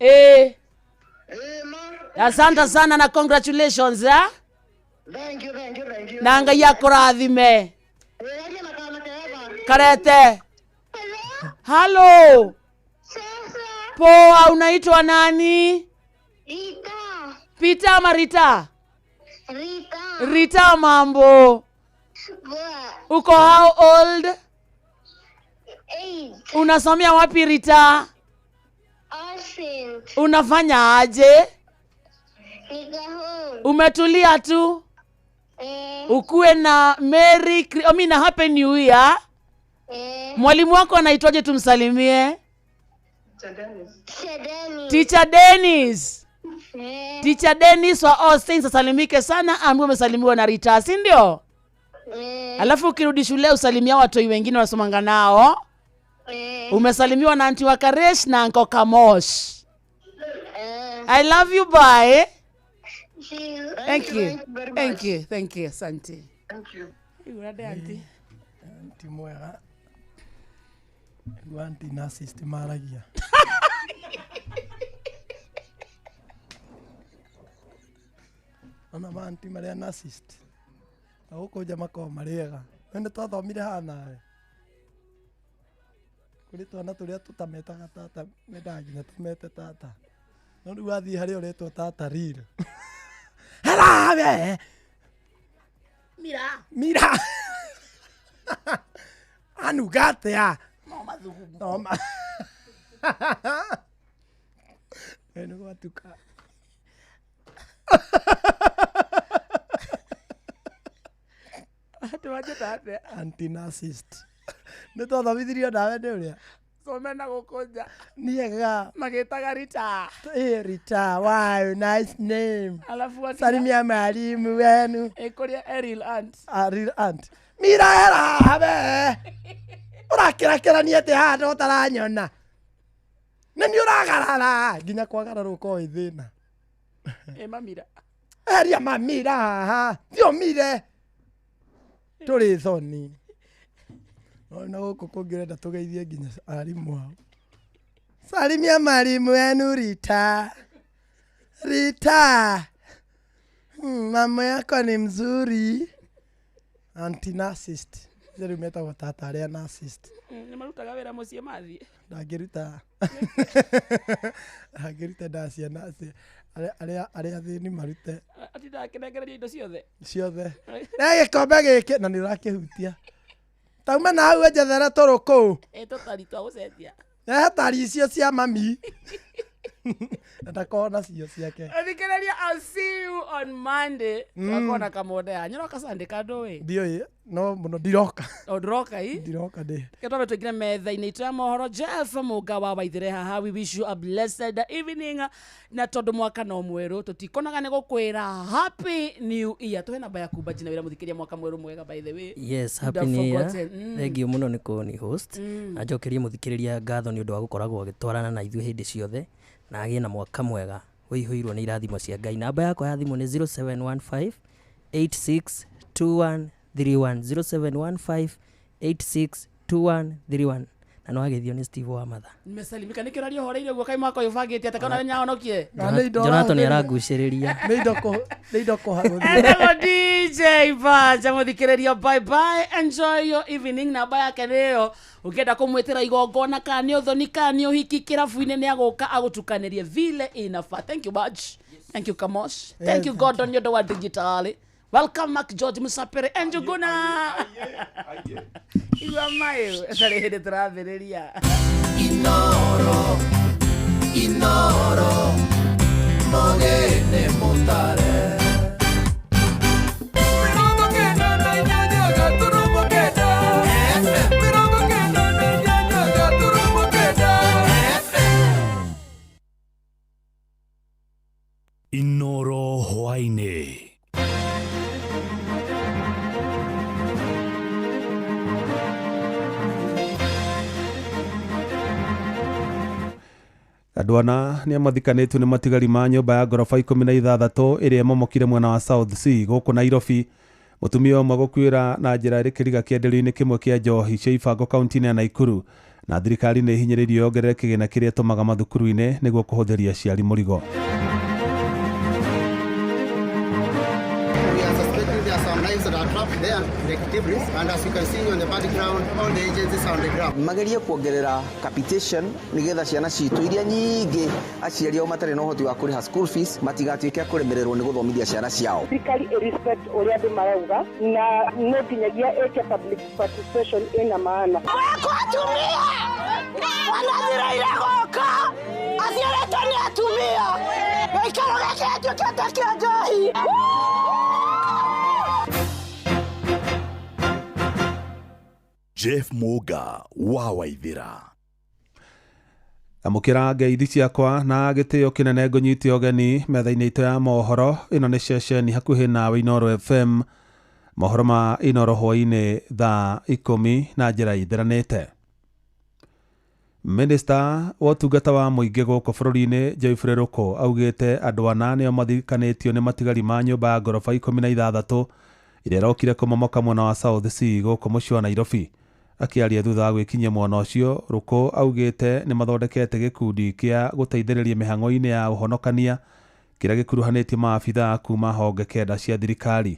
[SPEAKER 18] Ĩ. Asante sana na congratulations eh? Na Ngai akũrathime. Karete. Halo. Poa, unaitwa nani?
[SPEAKER 5] Rita.
[SPEAKER 18] Peter ama Rita?
[SPEAKER 5] Rita.
[SPEAKER 18] Rita, mambo.
[SPEAKER 5] Poa.
[SPEAKER 18] Uko how old?
[SPEAKER 5] 8.
[SPEAKER 18] Unasomea wapi Rita?
[SPEAKER 5] Austin.
[SPEAKER 18] Unafanya aje?
[SPEAKER 5] Niko home.
[SPEAKER 18] Umetulia tu? Ukuwe na Merry I mean, Happy New Year. Mwalimu wako anaitwaje tumsalimie? Teacher Dennis. Teacher Dennis wa All Saints asalimike sana, ambaye umesalimiwa na Rita, si ndio? Alafu ukirudi shule usalimia watoi wengine wasomanga nao. Umesalimiwa na Auntie Wakaresh na Uncle Kamosh. I love you, bye. Thank you. Thank you. Thank you. Asante.
[SPEAKER 20] Thank you.
[SPEAKER 18] Igura auntie.
[SPEAKER 20] Auntie mwega. Igua auntie narcissist maragia. Ona ma auntie marĩa narcissist. Na gũkũ nja makoragwo marĩ ega. We nĩ twathomire haha nawe. Kũrĩ twana tũrĩa tũtametaga tata, mendaga nginya tũmete tata. No rĩu wathiĩ harĩa ũretwo tata real. Hello, we.
[SPEAKER 18] Mira.
[SPEAKER 20] Mira. Anunga atĩa?
[SPEAKER 18] No mathugumo.
[SPEAKER 20] No ma. We nĩ gwatuka.
[SPEAKER 18] Tũwanjĩta atĩa?
[SPEAKER 20] Anti-narcissist. Nĩ twathomithirio nawe nĩ ũrĩa?
[SPEAKER 18] Some na gũkũ nja.
[SPEAKER 20] Niega.
[SPEAKER 18] Magĩtaga Rita.
[SPEAKER 20] Eh, Rita, wow, nice name.
[SPEAKER 18] Alafu wakinya-
[SPEAKER 20] Salimia mwalimu wenu.
[SPEAKER 18] Ĩkũrĩa Eril aunt.
[SPEAKER 20] A real aunt. Mira hera haha we. Ũrakĩrakĩrania atĩ haha na ũtaranyona. Nĩ niĩ ũragarara. Nginya kwagararwo ũkorwo wĩ thĩna.
[SPEAKER 18] Ĩ mamira.
[SPEAKER 20] Eheria mamira haha. Thiĩ ũmire. Tũrĩ thoni. No na gũkũ kũngĩ ũrenda tũgeithie nginya arimũ ao. Salimia mwalimu wenu Rita. Rita. Mama yako ni mzuri. Anti narcissist. Rĩu metagwo tata arĩa narcissist.
[SPEAKER 18] Nĩ marutaga wĩra mũciĩ mathiĩ.
[SPEAKER 20] Ndangĩruta ndangĩruta nda ciana arĩa arĩa athĩni marute
[SPEAKER 18] Atindaga akĩnengereria indo ciothe.
[SPEAKER 20] ciothe. Re gĩkombe gĩkĩ na nĩ ũrakĩhutia. Tauma na hau njethere tũrũ kũu.
[SPEAKER 18] Ĩ tũtari twa gũcenjia.
[SPEAKER 20] Rehe tari icio cia mami. Na ndakorwo nacio ciake.
[SPEAKER 18] Thikĩrĩria, I'll see you on Monday. Twakorwo na kamonde ya. Nyoroka Sunday kandũ ĩ.
[SPEAKER 20] Ndiũĩ no mũno ndiroka.
[SPEAKER 18] O ndũroka i?
[SPEAKER 20] Ndiroka ndĩ.
[SPEAKER 18] Reke twambe tũingĩre metha-inĩ itũ ya mohoro. Jeff Mũnga wa Waithĩre haha. We wish you a blessed evening. Na tondũ mwaka no mwerũ tũtikonaga nĩ gũkwĩra happy new year. Tũhe namba yaku Mbaji na wĩra mũthikĩria mwaka mwerũ mwega by the way.
[SPEAKER 16] Yes,
[SPEAKER 18] Would
[SPEAKER 16] happy
[SPEAKER 18] have
[SPEAKER 16] new year.
[SPEAKER 18] forgotten.
[SPEAKER 16] Thank you mũno nĩ kũni host. Na njokerie mũthikĩrĩria ngatho nĩ ũndũ wa gũkoragwo agĩtwarana na ithuĩ hĩndĩ ciothe na agĩe na mwaka mwega ũihũirwo nĩ irathimo cia Ngai. Namba yakwa ya thimũ nĩ 0715 862131 0715 862131 na no ageithio nĩ Steve wa Matha.
[SPEAKER 18] Nimesalimika nĩkĩo ũraria ũhoreire ũguo kaĩ mwaka ũyũ ũbangĩte atĩ kana nĩnyahonokie.
[SPEAKER 16] Jonathan nĩ arangucĩrĩria.
[SPEAKER 20] Nĩ indo nĩ indo kũhagũthia.
[SPEAKER 18] Etagwo DJ Banja mũthikĩrĩria, bye bye, enjoy your evening. Namba yake nĩyo ũngĩenda kũmwĩtĩra igongona kana nĩ ũthoni kana nĩ ũhiki kĩrabu-inĩ nĩ agũka agũtukanĩrie vile inafaa. Thank you Baj, thank you Kamosh, thank you Gordon nĩ ũndũ wa digitali. Welcome Mark George Musapere and Njuguna. Igua mayo ĩtarĩ hĩndĩ tũrambĩrĩria.
[SPEAKER 6] Inoro, Inoro, mogene mutare. 98.8 FM. 98.8 FM.
[SPEAKER 2] Inoro hwaĩ-inĩ.
[SPEAKER 19] Andũ ana nĩ mathikanĩtio nĩ matigari ma nyũmba ya ngoroba 16 ĩrĩa ĩmomokire mwena wa South C gũkũ Nairobi. Mũtumia ũmwe gũkuĩra na njĩra ĩrĩ kĩriga kĩenderio-inĩ kĩmwe kĩa njohi cia ibango kaunti-inĩ ya Nakuru. Na thirikari nĩ ĩhinyĩrĩirio yongerere kĩgĩna kĩrĩa ĩtũmaga mathukuru-inĩ nĩguo kũhũthĩria aciari mũrigo.
[SPEAKER 22] We are suspecting there are some knives that are trapped there, like debris, and as you can see on the background, all the agencies are on the ground.
[SPEAKER 23] Magerie kuongerera capitation nigetha ciana citũ iria nyingĩ aciari ao matarĩ na ũhoti wa kũrĩha school fees matigatuĩke a kũremererwo nĩ gũthomithia ciana ciao.
[SPEAKER 26] Thirikari ĩ respect ũrĩa andũ marauga na no nginyagia ĩke public participation ĩna maana.
[SPEAKER 24] Gwekwo atumia wanathĩrĩire gũka aciarĩtwo nĩ atumia gĩikaro gĩkĩ gĩtuĩkĩte kĩa njohi.
[SPEAKER 1] Jeff Muga wa Waithira.
[SPEAKER 19] Amũkĩra ngeithi ciakwa na gĩtĩo kĩnene ngũnyite ũgeni metha-inĩ itũ ya mohoro. Ĩno nĩ ceceni hakuhĩ nawe Inoro FM. Mohoro ma Inoro hwaĩ-inĩ thaa 10 na njĩra ĩtheranĩte. Minista wa ũtungata wa mũingĩ gũkũ bũrũri-inĩ Geoffrey Ruku augĩte andũ ana nĩo mathikanĩtio nĩ matigari ma nyũmba ya ngoroba 16 ĩrĩa ĩrokire kũmomoka mwena wa South C gũkũ mũciĩ wa Nairobi. Akĩaria thutha wa gwĩkinyia mwena ũcio, Ruku augĩte nĩ mathondekete gĩkundi kĩa gũteithĩrĩria mĩhang'o-inĩ ya ũhonokania kĩrĩa gĩkuruhanĩtie maabithaa kuma honge 9 cia thirikari.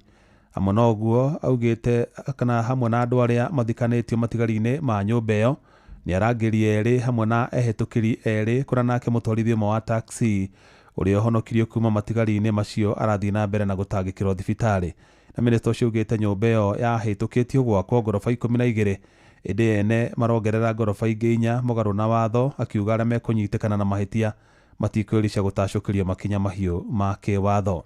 [SPEAKER 19] Hamwe na ũguo augĩte kana hamwe na andũ arĩa mathikanĩtio matigari-inĩ ma nyũmba ĩyo nĩ arangĩri 2 hamwe na ehĩtũkĩri 2 kũrĩa nake mũtwarithia ũmwe wa taxi ũrĩa ũhonokirio kuma matigari-inĩ macio arathiĩ na mbere na gũtangĩkĩrwo thibitarĩ. Na minista ũcio augĩte nyũmba ĩyo yahĩtũkĩtio gwakwo ngoroba 12 ĩndĩ ene marongerera ngoroba ingĩ 4 mũgarũ na watho, akiuga arĩa mekũnyitĩkana na mahĩtia matikwĩrica gũtacũkĩrio makinya mahiũ ma kĩwatho.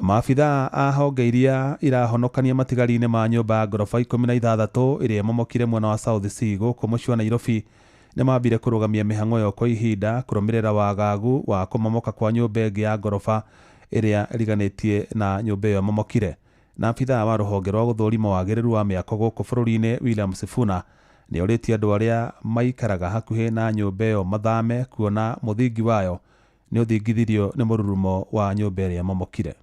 [SPEAKER 19] Maabithaa a honge iria irahonokania matigari-inĩ ma nyũmba ya ngoroba 16 ĩrĩa ĩmomokire mwena wa South C gũkũ mũciĩ wa Nairobi nĩ mambire kũrũgamia mĩhang'o ĩyo kwa ihinda kũrũmĩrĩra wagagu wa kũmomoka kwa nyũmba ĩngĩ ya ngoroba ĩrĩa ĩriganĩtie na nyũmba ĩyo ĩmomokire. Na abithaa wa rũhonge rwa gũthũrima wagĩrĩru wa mĩako gũkũ bũrũri-inĩ William Sifuna nĩ orĩtie andũ arĩa maikaraga hakuhĩ na nyũmba ĩyo mathame kuona mũthingi wayo nĩ ũthingithirio nĩ mũrurumo wa nyũmba ĩrĩa ĩmomokire.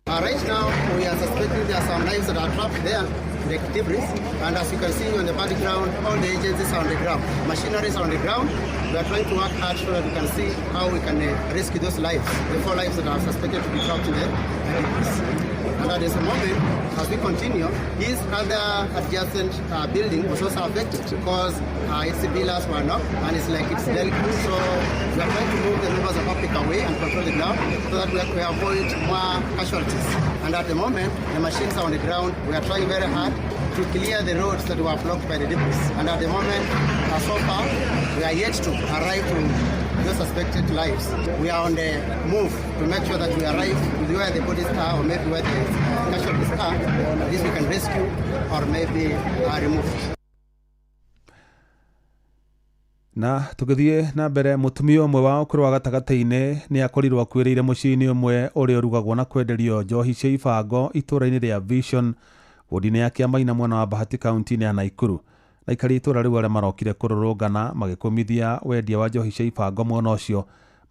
[SPEAKER 22] Right now, we are suspecting there are some lives that are trapped there in the debris. And as you can see on the background, all the agencies are on the ground. Machineries are on the ground. We are trying to work hard so that we can see how we can rescue those lives, the 4 lives that are suspected to be trapped in the debris. And at this moment, as we continue, this other adjacent building was also affected because its pillars were knocked and it's like it's delicate. So we are trying to move the members of public away and control the ground so that we avoid more casualties. And at the moment, the machines are on the ground. We are trying very hard to clear the roads that were blocked by the debris. And at the moment, so far, we are yet to arrive to those suspected lives. We are on the move to make sure that we arrive to where the bodies are or maybe where the casualties are. At least we can rescue or maybe remove.
[SPEAKER 19] Na tũgĩthiĩ na mbere, mũtumia ũmwe wa ũkũrũ wa gatagatĩ-inĩ nĩ akorirwo akuĩrĩire mũciĩ-inĩ ũmwe ũrĩa ũrugagwo na kwenderio njohi cia ibango itũũra-inĩ rĩa Vision wodi-inĩ ya Kĩamaina mwena wa Bahati kaunti-inĩ ya Naikuru. Na aikari itũũra rĩu arĩa marokire kũrũrũngana magĩkũmithia wendia wa njohi cia ibango mwena ũcio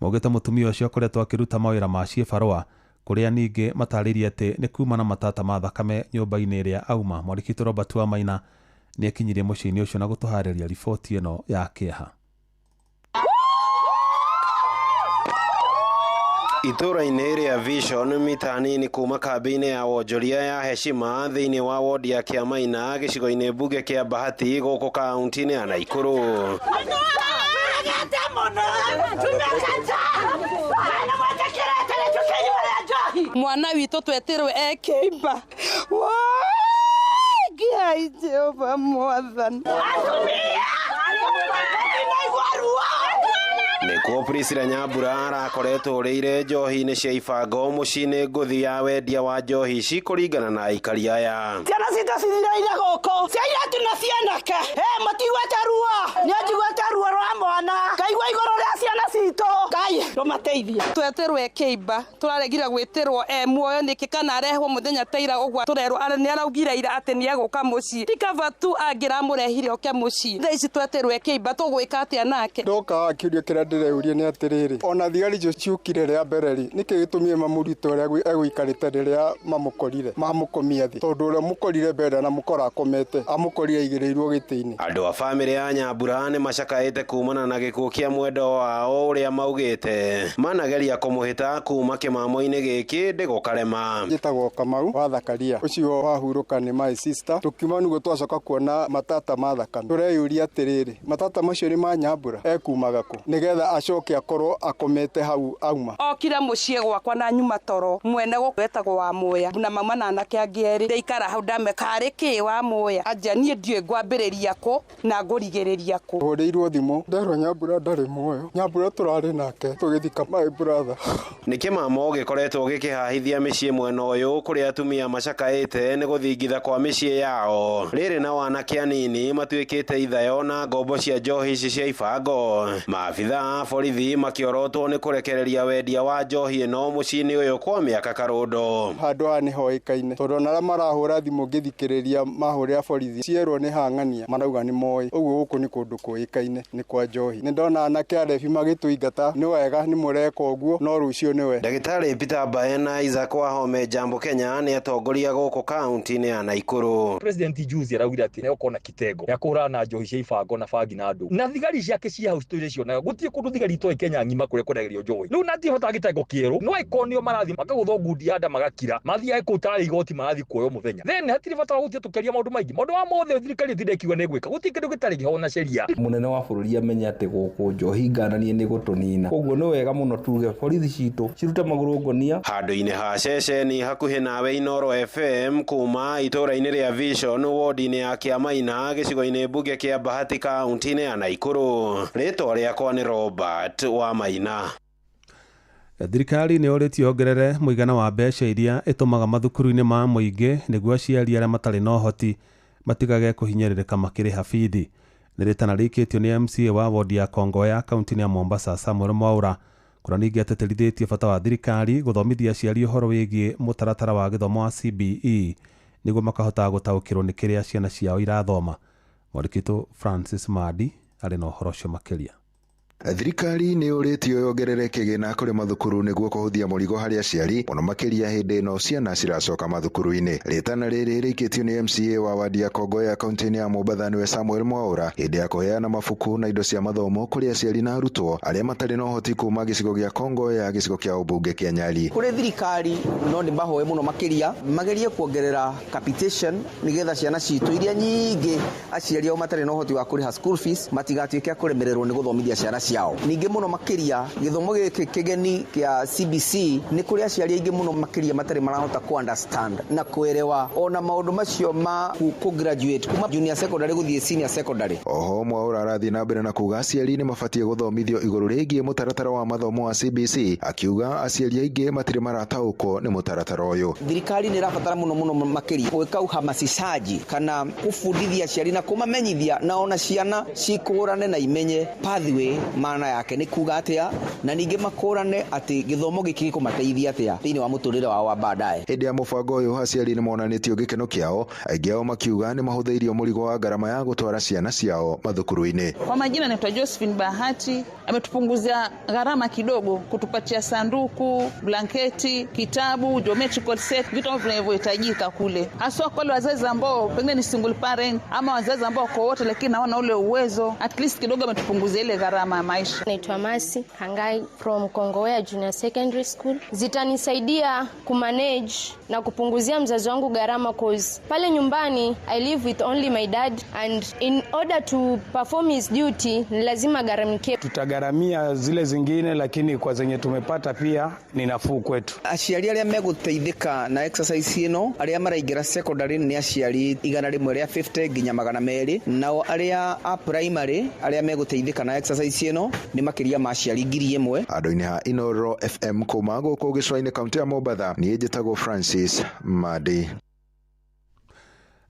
[SPEAKER 19] maugĩte mũtumia ũcio akoretwo akĩruta mawĩra ma ciĩbarũa kũrĩa ningĩ matarĩirie atĩ nĩ kuma na matata ma thakame nyũmba-inĩ ĩrĩa auma. Mwandĩki witũ Robert Wamaina nĩ akinyirie mũciĩ-inĩ ũcio na gũtũharĩria riboti ĩno ya kĩeha.
[SPEAKER 7] Itũũra-inĩ rĩa Vision mita nini kuma kambĩ-inĩ ya wonjoria ya Heshima thĩinĩ wa wodi ya Kĩamaina gĩcigo-inĩ mbunge kĩa Bahati gũkũ kaunti-inĩ ya Naikuru.
[SPEAKER 8] Mwana witũ twetirwe ekĩimba. Ngai Jehova mwathani.
[SPEAKER 7] Nĩkuo Priscilla Nyambura arakoretwo ũrĩire njohi-inĩ cia ibango mũciĩ-inĩ ngũthi ya wendia wa njohi ici kũringana na aikari aya.
[SPEAKER 24] Ciana citũ cithireire gũkũ, cia airĩtu na cia anake, matiguĩte ruo, niĩ njiguĩte ruo rwa mwana, ngaigua igũrũ rĩa ciana citũ. Ngai rũmateithie.
[SPEAKER 8] Twetirwo ekĩimba, tũraregire gwĩtĩrwo e muoyo nĩkĩ kana arehwo mũthenya ta ira ũguo tũrerwo nĩ araugire ira atĩ nĩ egũka mũciĩ. Ti kaba tu angĩramũrehire oke mũciĩ. Thaa ici twetirwo ekĩimba tũgwĩka atĩa nake?
[SPEAKER 10] Ndoka kĩũria kĩrĩa ndĩreuria nĩ atĩrĩrĩ, ona thigari icio ciũkire rĩa mbere rĩ, nĩkĩ gĩtũmire mamũrute ũrĩa egũikarĩte rĩrĩa mamũkorire mamũkomia thĩ, tondũ ũrĩa mũkorire mbere na mũkora akomete amũkorire aigĩrĩirwo gĩtĩ-inĩ.
[SPEAKER 7] Andũ a bamĩrĩ ya Nyambura nĩ macakaĩte kumana na gĩkuũ kĩa mwendwa wao ũrĩa maugĩte manageria kũmũhĩta kuma kĩmamo-inĩ gĩkĩ ndĩgũkarema.
[SPEAKER 10] Njĩtagwo Kamau wa Thakaria, ũcio wahurũka nĩ my sister. Tũkiuma nĩguo twacoka kuona matata ma thakame, tũreyũria atĩrĩrĩ, matata macio nĩ ma Nyambura ekumaga kũ nĩgetha acoke akorwo akomete hau auma.
[SPEAKER 8] Okire mũciĩ gwakwa na nyuma toro mwene gũkũ etagwo wa Muya na mama na anake angĩ erĩ, ndaikara hau ndame karĩ kĩ wa Muya anja niĩ ndiũĩ ngwambĩrĩria kũ na ngũrigĩrĩria kũ.
[SPEAKER 10] Hũrĩirwo thimũ nderwo Nyambura ndarĩ muoyo, Nyambura tũrarĩ nake tũgĩthika my brother.
[SPEAKER 7] Nĩ kĩmamo gĩkoretwo gĩkĩhahithia mĩciĩ mwena ũyũ kũrĩa atumia macakaĩte nĩ gũthingitha kwa mĩciĩ yao rĩrĩ na wanake anini matuĩkĩte ithayo na ngombo cia njohi ici cia ibango. Maabithaa a borithi makĩorotwo nĩ kũrekereria wendia wa njohi ĩno mũciĩ-inĩ ũyũ kwa mĩaka karũndo.
[SPEAKER 10] Handũ haha nĩ hoĩkaine tondũ ona arĩa marahũra thimũ ngĩthikĩrĩria mahũrĩra borithi cierwo nĩ hang'ania marauga nĩ moĩ, ũguo gũkũ nĩ kũndũ kũĩkaine nĩ kwa njohi. Nĩ ndona anake arebi magĩtũingata, nĩ wega nĩ mũreka ũguo no rũciũ nĩwe.
[SPEAKER 7] Ndagĩtarĩ Peter Mbae na Isaac Wahome Jambo Kenya nĩ atongoria gũkũ kaunti-inĩ ya Naikuru.
[SPEAKER 12] President juzi araugire atĩ nĩegũkorwo na kitengo gĩa kũhũrana na njohi cia ibango na bangi na andũ na thigari ciake cia hau citũire cionaga gũtirĩ kũndũ thigari itoĩ Kenya ng'ima kũrĩa kwendagĩrio njohi. Rĩu na ndirĩ gĩtengo kĩerũ no ĩkorwo nĩo marathiĩ makagũthwo ngundi ya nda magakira mathiage kũu tarĩ igoti marathiĩ kuoywo mũthenya, then hatirĩ bata wa gũthiĩ tũkĩaria maũndũ maingĩ. Maũndũ ma mothe thirikari ĩtinde ĩkiuga nĩ ĩgwĩka, gũtirĩ kĩndũ gĩtarĩ kĩho na sheria.
[SPEAKER 13] Mũnene wa bũrũri amenye atĩ gũkũ njohi ngananie nĩ gũtũnina, koguo nĩ wega mũno tuge borithi citũ cirute magũrũ ngonia.
[SPEAKER 7] Handũ-inĩ ha ceceni hakuhĩ nawe Inooro FM kuma itũũra-inĩ rĩa Vision wodi-inĩ ya Kĩamaina gĩcigo-inĩ mbunge kĩa Bahati kaunti-inĩ ya Naikuru. Rĩtwa rĩakwa nĩ Robert Wamaina.
[SPEAKER 19] Thirikari nĩ yũrĩtio yongerere mũigana wa mbeca iria ĩtũmaga mathukuru-inĩ ma mũingĩ nĩguo aciari arĩa matarĩ na ũhoti matigage kũhinyĩrĩrĩka makĩrĩha bithi. Nĩ rĩtana rĩikĩtio nĩ MCA wa wodi ya Kongoya kaunti-inĩ ya Mombasa Samuel Mwaura, kũrĩa ningĩ atĩtĩrithĩtie bata wa thirikari gũthomithia aciari ũhoro wĩgiĩ mũtaratara wa gĩthomo wa CBE nĩguo makahota gũtaũkĩrwo nĩ kĩrĩa ciana ciao irathoma. Mwandĩki Francis Madi arĩ na ũhoro ũcio makĩria.
[SPEAKER 3] Thirikari nĩ yũrĩtio yongerere kĩgĩna kũrĩ mathukuru nĩguo kũhũthia mũrigo harĩ aciari mũno makĩria hĩndĩ ĩno ciana ciracoka mathukuru-inĩ. Rĩtana rĩrĩ rĩikĩtio nĩ MCA wa wadi ya Kongoya kaunti-inĩ ya Mombatha nĩwe Samuel Mwaura hĩndĩ ya kũheana mabuku na indo cia mathomo kũrĩ aciari na arutwo arĩa matarĩ na ũhoti kuma gĩcigo gĩa Kongoya gĩcigo kĩa ũmbunge kĩa Nyali.
[SPEAKER 23] Kũrĩ thirikari no nĩ mahoe mũno makĩria magerie kuongerera capitation nĩgetha ciana citũ iria nyingĩ aciari ao matarĩ na ũhoti wa kũrĩha school fees matigatuĩke a kũremererwo nĩ gũthomithia ciana ciao. Ningĩ mũno makĩria gĩthomo gĩkĩ kĩgeni kĩa CBC nĩ kũrĩ aciari aingĩ mũno makĩria matarĩ marahota ku understand na kuelewa ona maũndũ macio ma ku graduate kuma junior secondary gũthiĩ senior secondary.
[SPEAKER 3] Oho Mwaura arathiĩ na mbere na kuga aciari nĩ mabatiĩ gũthomithio igũrũ rĩgiĩ mũtaratara wa mathomo wa CBC, akiuga aciari aingĩ matirĩ marataũkwo nĩ mũtaratara ũyũ.
[SPEAKER 23] Thirikari nĩ ĩrabatara mũno mũno makĩria gwĩka uhamasishaji kana kũbundithia aciari na kũmamenyithia na ona ciana cikũrane na imenye pathway maana yake nĩ kuga atĩa, na ningĩ makũrane atĩ gĩthomo gĩkĩ gĩkũmateithia atĩa thĩinĩ wa mũtũrĩre wao wa baadaye.
[SPEAKER 3] Hĩndĩ ya mũbango ũyũ aciari nĩ monanĩtio gĩkeno kĩao, aingĩ ao makiuga nĩ mahũthĩirio mũrigo wa ngarama ya gũtwara ciana ciao mathukuru-inĩ.
[SPEAKER 4] Kwa majina naitwa Josephine Bahati, ametupunguzia gharama kidogo kutupatia sanduku, blanketi, kitabu, geometrical set, vitu ambavyo vinavyohitajika kule. Haswa kwa wale wazazi ambao pengine ni single parent ama wazazi ambao wako wote lakini hawana ule uwezo, at least kidogo ametupunguzia ile gharama ya maisha.
[SPEAKER 14] Naitwa Masi Hangai from Kongowea Junior Secondary School. Zitanisaidia kumanage na kupunguzia mzazi wangu gharama, cause pale nyumbani I live with only my dad and in order to perform his duty ni lazima gharamikie.
[SPEAKER 15] Tutagharamia zile zingine, lakini kwa zenye tumepata pia ni nafuu kwetu.
[SPEAKER 23] Aciari arĩa megũteithĩka na exercise ĩno arĩa maraingĩra secondary nĩ aciari 150 nginya 200, nao arĩa a primary arĩa megũteithĩka na exercise ĩno nĩ makĩria ma aciari 1000.
[SPEAKER 3] Andũ-inĩ ha Inoro FM kuma gũkũ gĩcũa-inĩ kaunti ya Mombatha, niĩ njĩtagwo Francis Madi.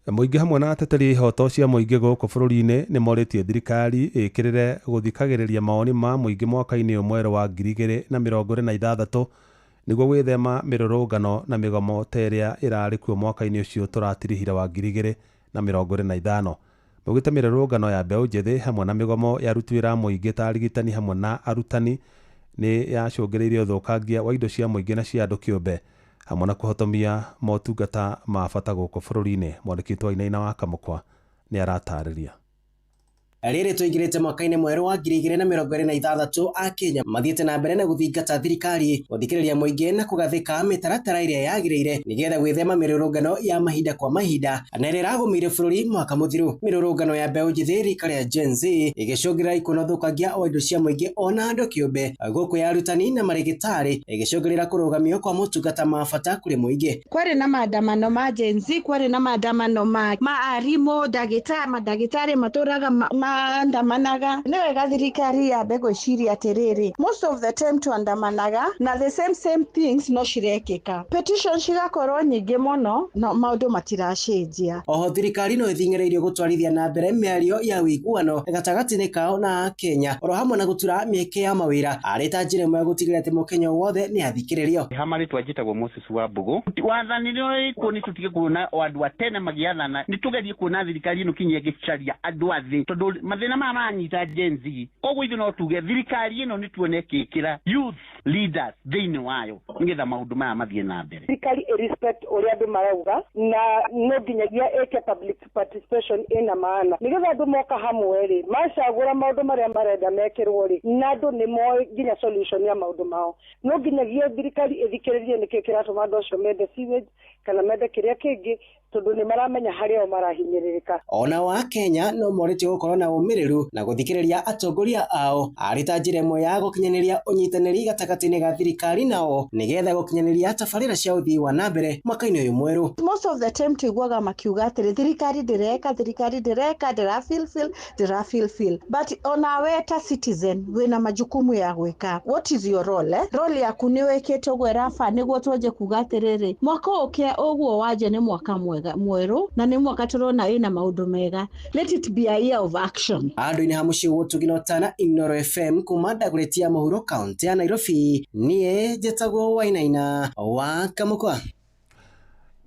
[SPEAKER 19] Mũingĩ hamwe na ateteri ihoto cia mũingĩ gũkũ bũrũri-inĩ nĩ morĩtie thirikari ĩkĩrĩre gũthikagĩrĩria mawoni ma mũingĩ mwaka-inĩ ũyũ mwerũ wa 2026 nĩguo gwĩthema mĩrũrũngano na mĩgomo ta ĩrĩa ĩrarĩ kuo mwaka-inĩ ũcio tũratirihire wa 2025. Maugĩte mĩrũrũngano ya mbeũ njĩthĩ hamwe na mĩgomo ya aruti wĩra a mũingĩ ta arigitani hamwe na arutani nĩ yacũngĩrĩirie ũthũkangia wa indo cia mũingĩ na cia andũ kĩũmbe hamwe na kũhotomia motungata ma bata gũkũ bũrũri-inĩ. Mwandĩki wa Wainaina wa Kamũkwa nĩ aratarĩria.
[SPEAKER 21] Rĩrĩ tũingĩrĩte mwaka-inĩ mwerũ wa 2026, Akenya mathiĩte na mbere na gũthingata thirikari gũthikĩrĩria mũingĩ na kũgathĩka mĩtaratara ĩrĩa yagĩrĩire nĩgetha gwĩthema mĩrũrũngano ya mahinda kwa mahinda na ĩrĩa ĩragũmĩire bũrũri mwaka mũthiru. Mĩrũrũngano ya mbeũ njĩthĩ rika rĩa Gen Z ĩgĩcũngĩrĩra ikuũ ũthũkangia wa indo cia mũingĩ ona andũ kĩũmbe, gũkũ ya arutani na marĩgĩtarĩ ĩgĩcũngĩrĩra kũrũgamio kwa motungata ma bata kũrĩ mũingĩ.
[SPEAKER 25] Kwarĩ na maandamano ma Gen Z, kwarĩ na maandamano ma arimũ, mandagĩtarĩ matũraga maandamanaga. Nĩ wega thirikari yambe gwĩciria atĩrĩrĩ, most of the time twandamanaga na the same things no cirekĩka, petition cigakorwo nyingĩ mũno no maũndũ matiracenjia.
[SPEAKER 21] Oho thirikari no ĩthing'ĩrĩirio gũtwarithia na mbere mĩario ya ũiguano gatagatĩ-inĩ kao na Akenya oro hamwe na gũtura mĩeke ya mawĩra arĩ ta njĩra ĩmwe ya gũtigĩrĩra atĩ mũkenya wothe nĩ athikĩrĩrio.
[SPEAKER 27] Ha marĩtwa njĩtagwo Moses wa Mbũgũ. Wathani nĩ ũrĩkuo, nĩ tũtige kuona andũ a tene magĩathana, nĩ tũgerie kuona thirikari ĩno kinya ĩgĩcaria andũ a thĩ, tondũ mathĩna maya maranyita Gen Z. Koguo ithuĩ no tuge thirikari ĩno nĩ tuone ĩkĩkĩra youth leaders thĩinĩ wayo nĩgetha maũndũ maya mathiĩ na mbere.
[SPEAKER 26] Thirikari ĩ respect ũrĩa andũ marauga na no nginyagia ĩke public participation ĩna maana nĩgetha andũ moka hamwe rĩ macagũra maũndũ marĩa marenda mekĩrwo rĩ, na andũ nĩ moĩ nginya solution ya maũndũ mao. No nginyagia thirikari ĩthikĩrĩrie nĩkĩ kĩratũma andũ acio mende sewage kana mende kĩrĩa kĩngĩ, tondũ nĩ maramenya harĩa o marahinyĩrĩrĩka.
[SPEAKER 21] Ona wa Kenya no morĩtio gũkorwo na ũmĩrĩru na gũthikĩrĩria atongoria ao arĩ ta njĩra ĩmwe ya gũkinyanĩria ũnyitanĩri gatagatĩ gatagatĩ-inĩ ga thirikari nao nĩgetha gũkinyanĩria tabarĩra cia ũthii wa na mbere mwaka-inĩ ũyũ mwerũ.
[SPEAKER 25] Most of the time tuiguaga makiuga atĩrĩ thirikari ndĩreka, thirikari ndĩreka, ndĩra fulfill, ndĩra fulfill, but onawe ta citizen wĩna majukumu ya gwĩka. What is your role, eh? Role yaku nĩ wĩkĩte ũguo ĩraba nĩguo twanjie kuga atĩrĩrĩ mwaka ũyũ ũguo wanje nĩ mwaka mwega mwerũ na nĩ mwaka tũrona wĩna maũndũ mega. Let it be a year of action.
[SPEAKER 21] Andũ-inĩ ha mũciĩ wa Ũtugi na Ũtana, Inooro FM kuma Dagoretti ya mũhuro kaunti ya Nairobi, niĩ njĩtagwo Wainaina wa Kamũkwa.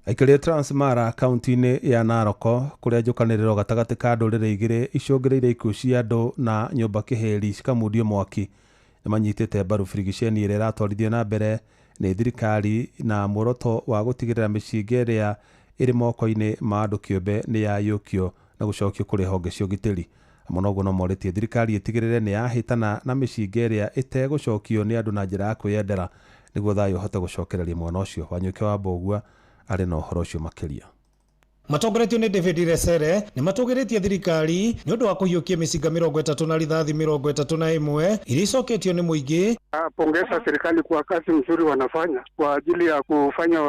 [SPEAKER 19] Aikari a Transmara kaunti-inĩ ya Naroko kũrĩa njũkanĩrĩro gatagatĩ ka ndũrĩrĩ igĩrĩ icũngĩrĩirie ikuũ cia andũ na nyũmba kĩhĩri cikamundio mwaki nĩmanyitĩte mbaru birigiceni ĩrĩa ĩratwarithio na mbere nĩ thirikari na muoroto wa gũtigĩrĩra mĩcinga ĩrĩa ĩrĩ moko-inĩ ma andũ kĩũmbe nĩ yayũkio na gũcokio kũrĩ honge cia ũgitĩri. Hamwe na ũguo no morĩtie thirikari ĩtigĩrĩre nĩ yahĩtana na mĩcinga ĩrĩa ĩtegũcokio nĩ andũ na njĩra ya kwĩyendera nĩguo thayũ ũhote gũcokereria mwena ũcio. Wanyũke wa Mbũgua arĩ na ũhoro ũcio makĩria.
[SPEAKER 5] Matongoretio nĩ David Resere nĩ matũgĩrĩtie thirikari nĩ ũndũ wa kũhiũkia mĩcinga 30 na rithathi 31 iria icoketio nĩ mũingĩ.
[SPEAKER 9] Pongeza serikali kwa kazi nzuri wanafanya kwa ajili ya kufanya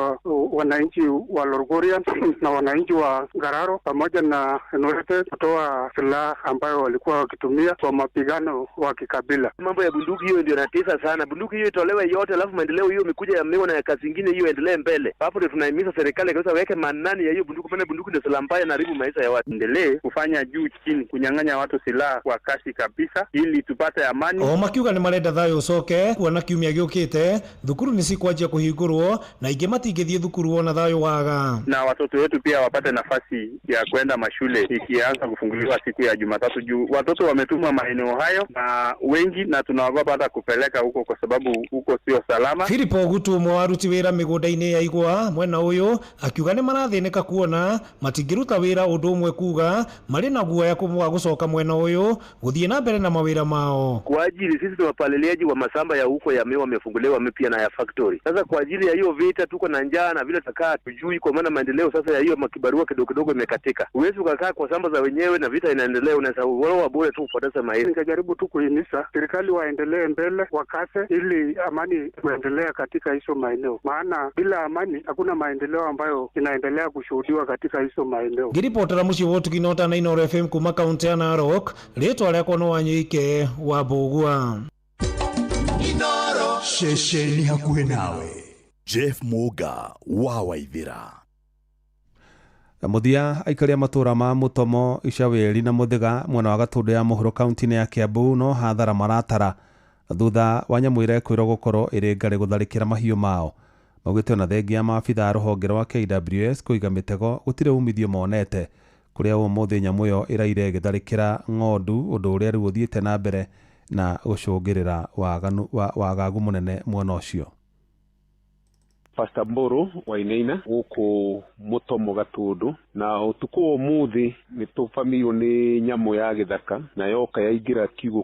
[SPEAKER 9] wananchi wa Lorgoria na wananchi wa Ngararo pamoja na Norete kutoa silaha ambayo walikuwa wakitumia kwa mapigano wa kikabila.
[SPEAKER 11] Mambo ya bunduki hiyo ndio natisa sana. Bunduki hiyo itolewe yote, alafu maendeleo hiyo imekuja ya miwa na ya kazi nyingine hiyo endelee mbele. Hapo ndio tunahimiza serikali kabisa weke manani ya hiyo bunduki, maana bunduki ndio silaha mbaya na haribu maisha ya watu.
[SPEAKER 16] Endelee kufanya juu chini kunyang'anya watu silaha kwa kasi kabisa ili tupate amani.
[SPEAKER 5] O makiuga nĩ marenda thayũ ũcoke kuona kiumia gĩũkĩte thukuru nĩ cikwanjia kũhingũrwo na ingĩ matingĩthiĩ thukuru wona thayũ waga.
[SPEAKER 16] Na watoto wetu pia wapate nafasi ya kwenda mashule ikianza kufunguliwa siku ya Jumatatu juu watoto wametumwa maeneo hayo na wengi, na tunaogopa hata kupeleka huko kwa sababu huko sio salama.
[SPEAKER 5] Philip Ogutu ũmwe wa aruti wĩra mĩgũnda-inĩ ya igwa mwena ũyũ akiuga nĩ marathĩnĩka kuona matingĩruta wĩra ũndũ ũmwe kuga marĩ na guoya wa gũcoka mwena ũyũ gũthiĩ na mbere na mawĩra mao.
[SPEAKER 11] Kwa ajili sisi ni wapaliliaji wa masamba ya huko ya miwa wamefunguliwa mipya na ya factory. Sasa kwa ajili ya hiyo vita tuko na njaa na vile takaa tujui, kwa maana maendeleo sasa ya hiyo makibarua kidogo kidogo imekatika. Huwezi ukakaa kwa samba za wenyewe na vita inaendelea, unaweza bure tu kupoteza maisha.
[SPEAKER 9] Nikajaribu tu kuhimiza serikali waendelee mbele wakase ili amani kuendelea katika hizo maeneo, maana bila amani hakuna maendeleo ambayo inaendelea kushuhudiwa katika hizo maeneo.
[SPEAKER 5] Ngiripotera mũciĩ wa Ũtugi na Ũtana Inooro FM kuma kaunti ya Narok, rĩtwa rĩakwa no Wanyũike wa Mbũgua.
[SPEAKER 1] Ceceni hakuhĩ nawe. Jeff Muga wa Waithira.
[SPEAKER 19] Mũthia aikari a matũũra ma Mũtomo, Icawĩri na Mũthĩga mwena wa Gatũndũ ya mũhuro kaunti-inĩ ya Kiambu no hathara maratara thutha wa nyamũ ĩrĩa ĩkwĩrwo gũkorwo ĩrĩ ngarĩ gũtharĩkĩra mahiũ mao. Maugĩte ona thengia ya maabitha a rũhonge rwa KWS kũiga mĩtego gũtirĩ umithio monete kũrĩa ũmũthĩ nyamũ ĩyo ĩraire ĩgĩtharĩkĩra ng'ondu, ũndũ ũrĩa rĩu ũthiĩte na mbere na gũcũngĩrĩra wagagu mũnene mwena ũcio.
[SPEAKER 17] Pastor Mboro Wainaina gũkũ Mũtomo Gatũndũ, na ũtukũ wa ũmũthĩ nĩ tũbamĩirwo nĩ nyamũ ya gĩthaka na yoka yaingĩra kiugũ